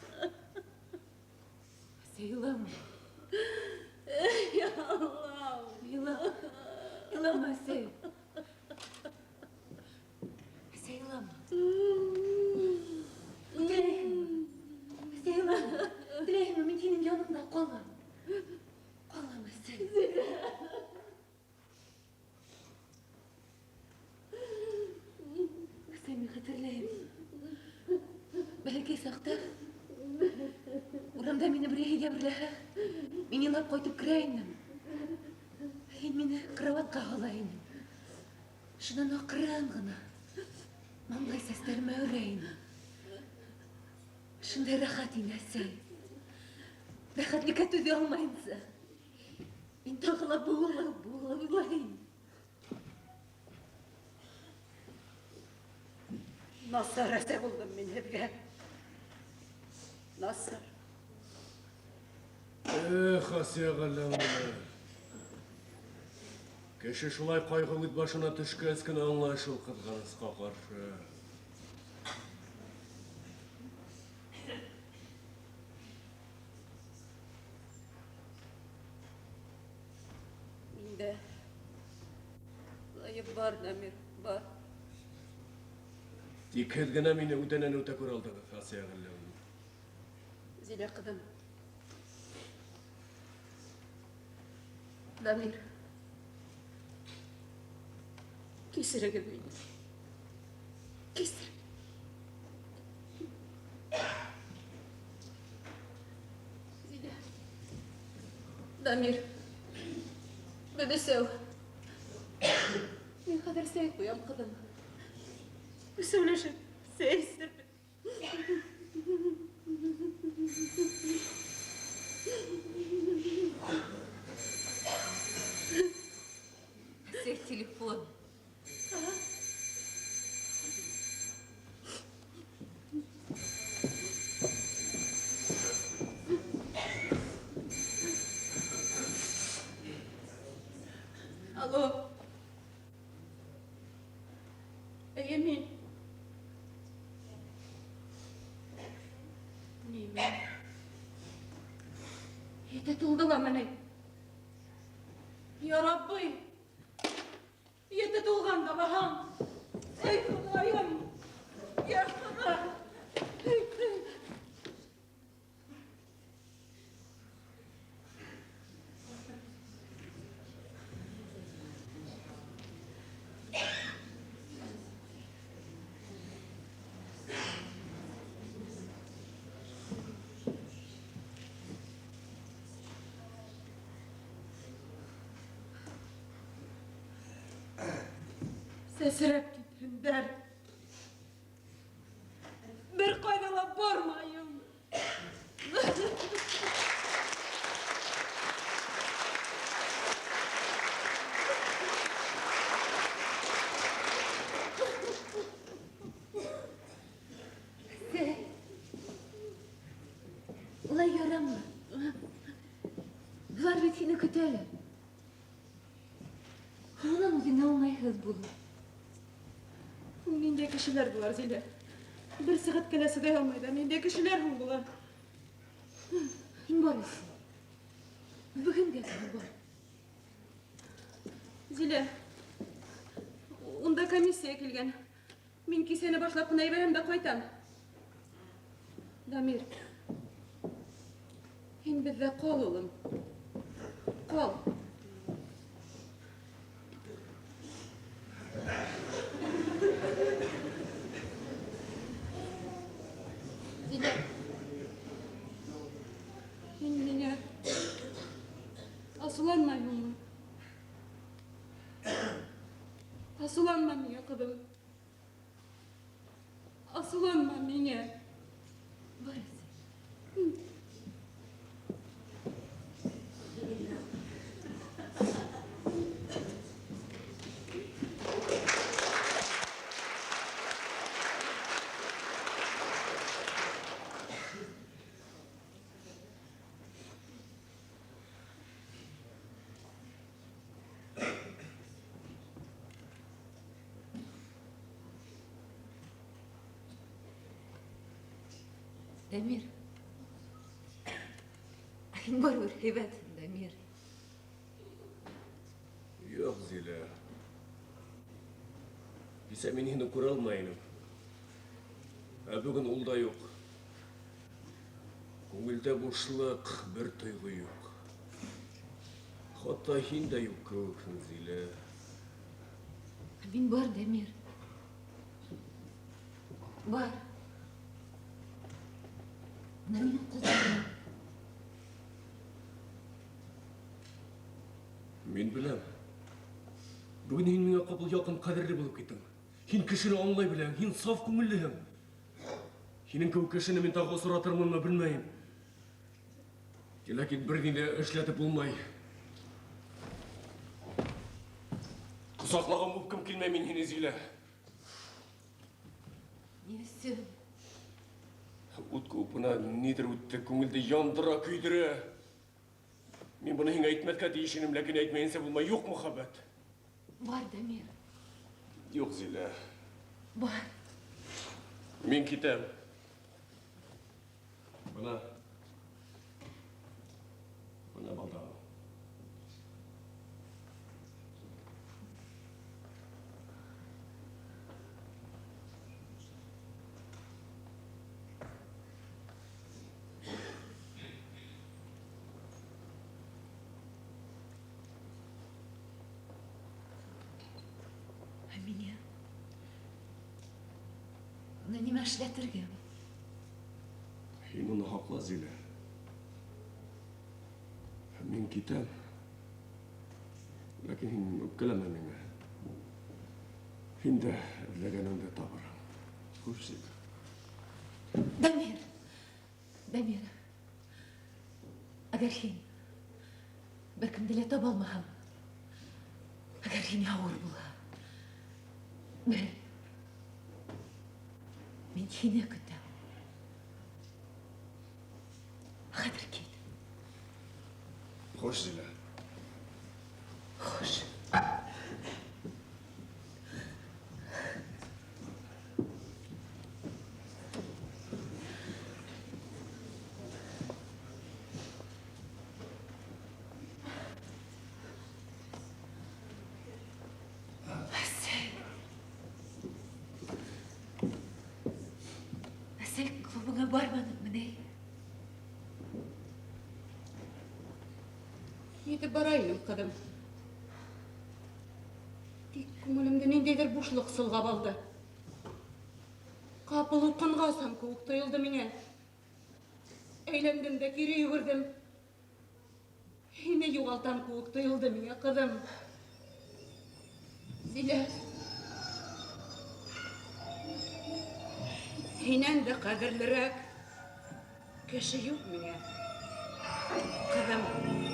Әсәй, илама. Я Аллам. Илама, илама, әсәй. Әсәй, илама. Теләйһеңме? Әсәй, илама. Теләйһеңме, мин һинең яныңда ҡалам. Ҡалам, әсәй. Әсәй, мин хәтерләйем. Бәләкәй саҡта урамда мине берәйһе йәберләһә, мин илап ҡайтып керә инем. Һин мине караватҡа һала инең. Шунан аҡрын ғына маңлай сәстәремә өрә инең. Шундай рәхәт ине, әсәй. Рәхәтлеккә түҙә алмайынса. Мин тағы ла быуылып, быуылып илай инем. Насар әсә булдым мин һеҙгә. Насар. Эх, Асия Ғәлләмовна. Кеше шулай ҡайғы үҙ башына төшкәс кенә аңлай шул ҡыҙғанысҡа ҡаршы. Миндә ғәйеп бар, Дамир, бар. Тик һеҙ генә мине үтәнән үтә күрә алдығыҙ, Асия Ғәлләмовна. Зилә ҡыҙым. Дамир. Кисерегеҙ мине. Кисер. Дамир, беҙ өсәү. Мин хәҙер сәй ҡуям, ҡыҙым. Өсәүләшеп сәй эсербеҙ. Сәй телефон. Алло. Эйе, мин. Нимә? Ете тулды ла мени? Я Рабби! Ете тулған да баһаң. Эй, Хоҙайым! Я Хоҙай! Сәсрәп китһендәр. Бер ҡайҙа ла бармайым. Сәй. Улай ярамай. Былар бит һине көтәләр. Һуңынан үҙеңә уңайһыҙ булыр. Ниндәй кешеләр былар, Зилә? Бер сәғәткә лә сыҙай алмай ҙа, ниндәй кешеләр һуң былар? Һин бар өсөн. Бөгөнгә генә бар. Зилә, унда комиссия килгән. Мин кисәне башлап ҡына ебәрәм дә ҡайтам. Дамир, һин беҙҙә ҡал, улым. Ҡал. Зилә, һин миңә асыуланмайһыңмы? Асыуланма миңә, ҡыҙым. Асыуланма миңә. Бар. Дамир. Һин барыбер һәйбәтһең, Дамир. Юҡ, Зилә. Кисә мин һине күрә алмай инем. Ә бөгөн ул да юҡ. Күңелдә бушлыҡ, бер тойғо юҡ. Хатта һин дә юҡ кеүекһең, Зилә. Мин бар, Дамир. Бар. Бына минең ҡулдарым. Мин беләм. Бөгөн һин миңә ҡапыл яҡын, ҡәҙерле булып киттең. Һин кешене аңлай беләһең, һин саф күңеллеһең. Һинең кеүек кешене мин тағы осратырмынмы белмәйем. Ләкин бер ни ҙә эшләтеп булмай. Ҡосаҡлағым үпкем килмәй мин һине, Зилә. Ни өсөн? Ут кеүек бына ниҙер үтте, күңелде яндыра, көйҙөрә. Мин быны һиңә әйтмәҫкә тейеш инем, ләкин әйтмәйенсә булмай. Юҡ мөхәббәт. Бар, Дамир. Юҡ, Зилә. Бар. Мин китәм. Бына. Бына балдағым. Ә миңә? Уны нимә эшләтергә? Һин уны һаҡла, Зилә. Мин китәм. Ләкин һин үпкәләмә миңә. Һин дә эҙләгәнеңде табырһың. Хуш, Зилә. Дамир! Дамир! Әгәр һин бер кемде лә таба алмаһаң, әгәр һиңә ауыр булһа, бел, мин һине көтәм. Хәҙер кит. Хуш, Зилә. Хуш. Әсәй. Әсәй, клубыңа барманыңмы ни? Етеп бара инем, ҡыҙым. Тик күңелемде ниндәйҙер бушлыҡ солғап алды. Ҡапыл упҡынға осам кеүек тойолдо миңә. Әйләндем дә кире йүгерҙем. Һине юғалтам кеүек тойолдо миңә, ҡыҙым. Зилә. Һинән дә ҡәҙерлерәк кеше юҡ миңә. Ҡыҙым.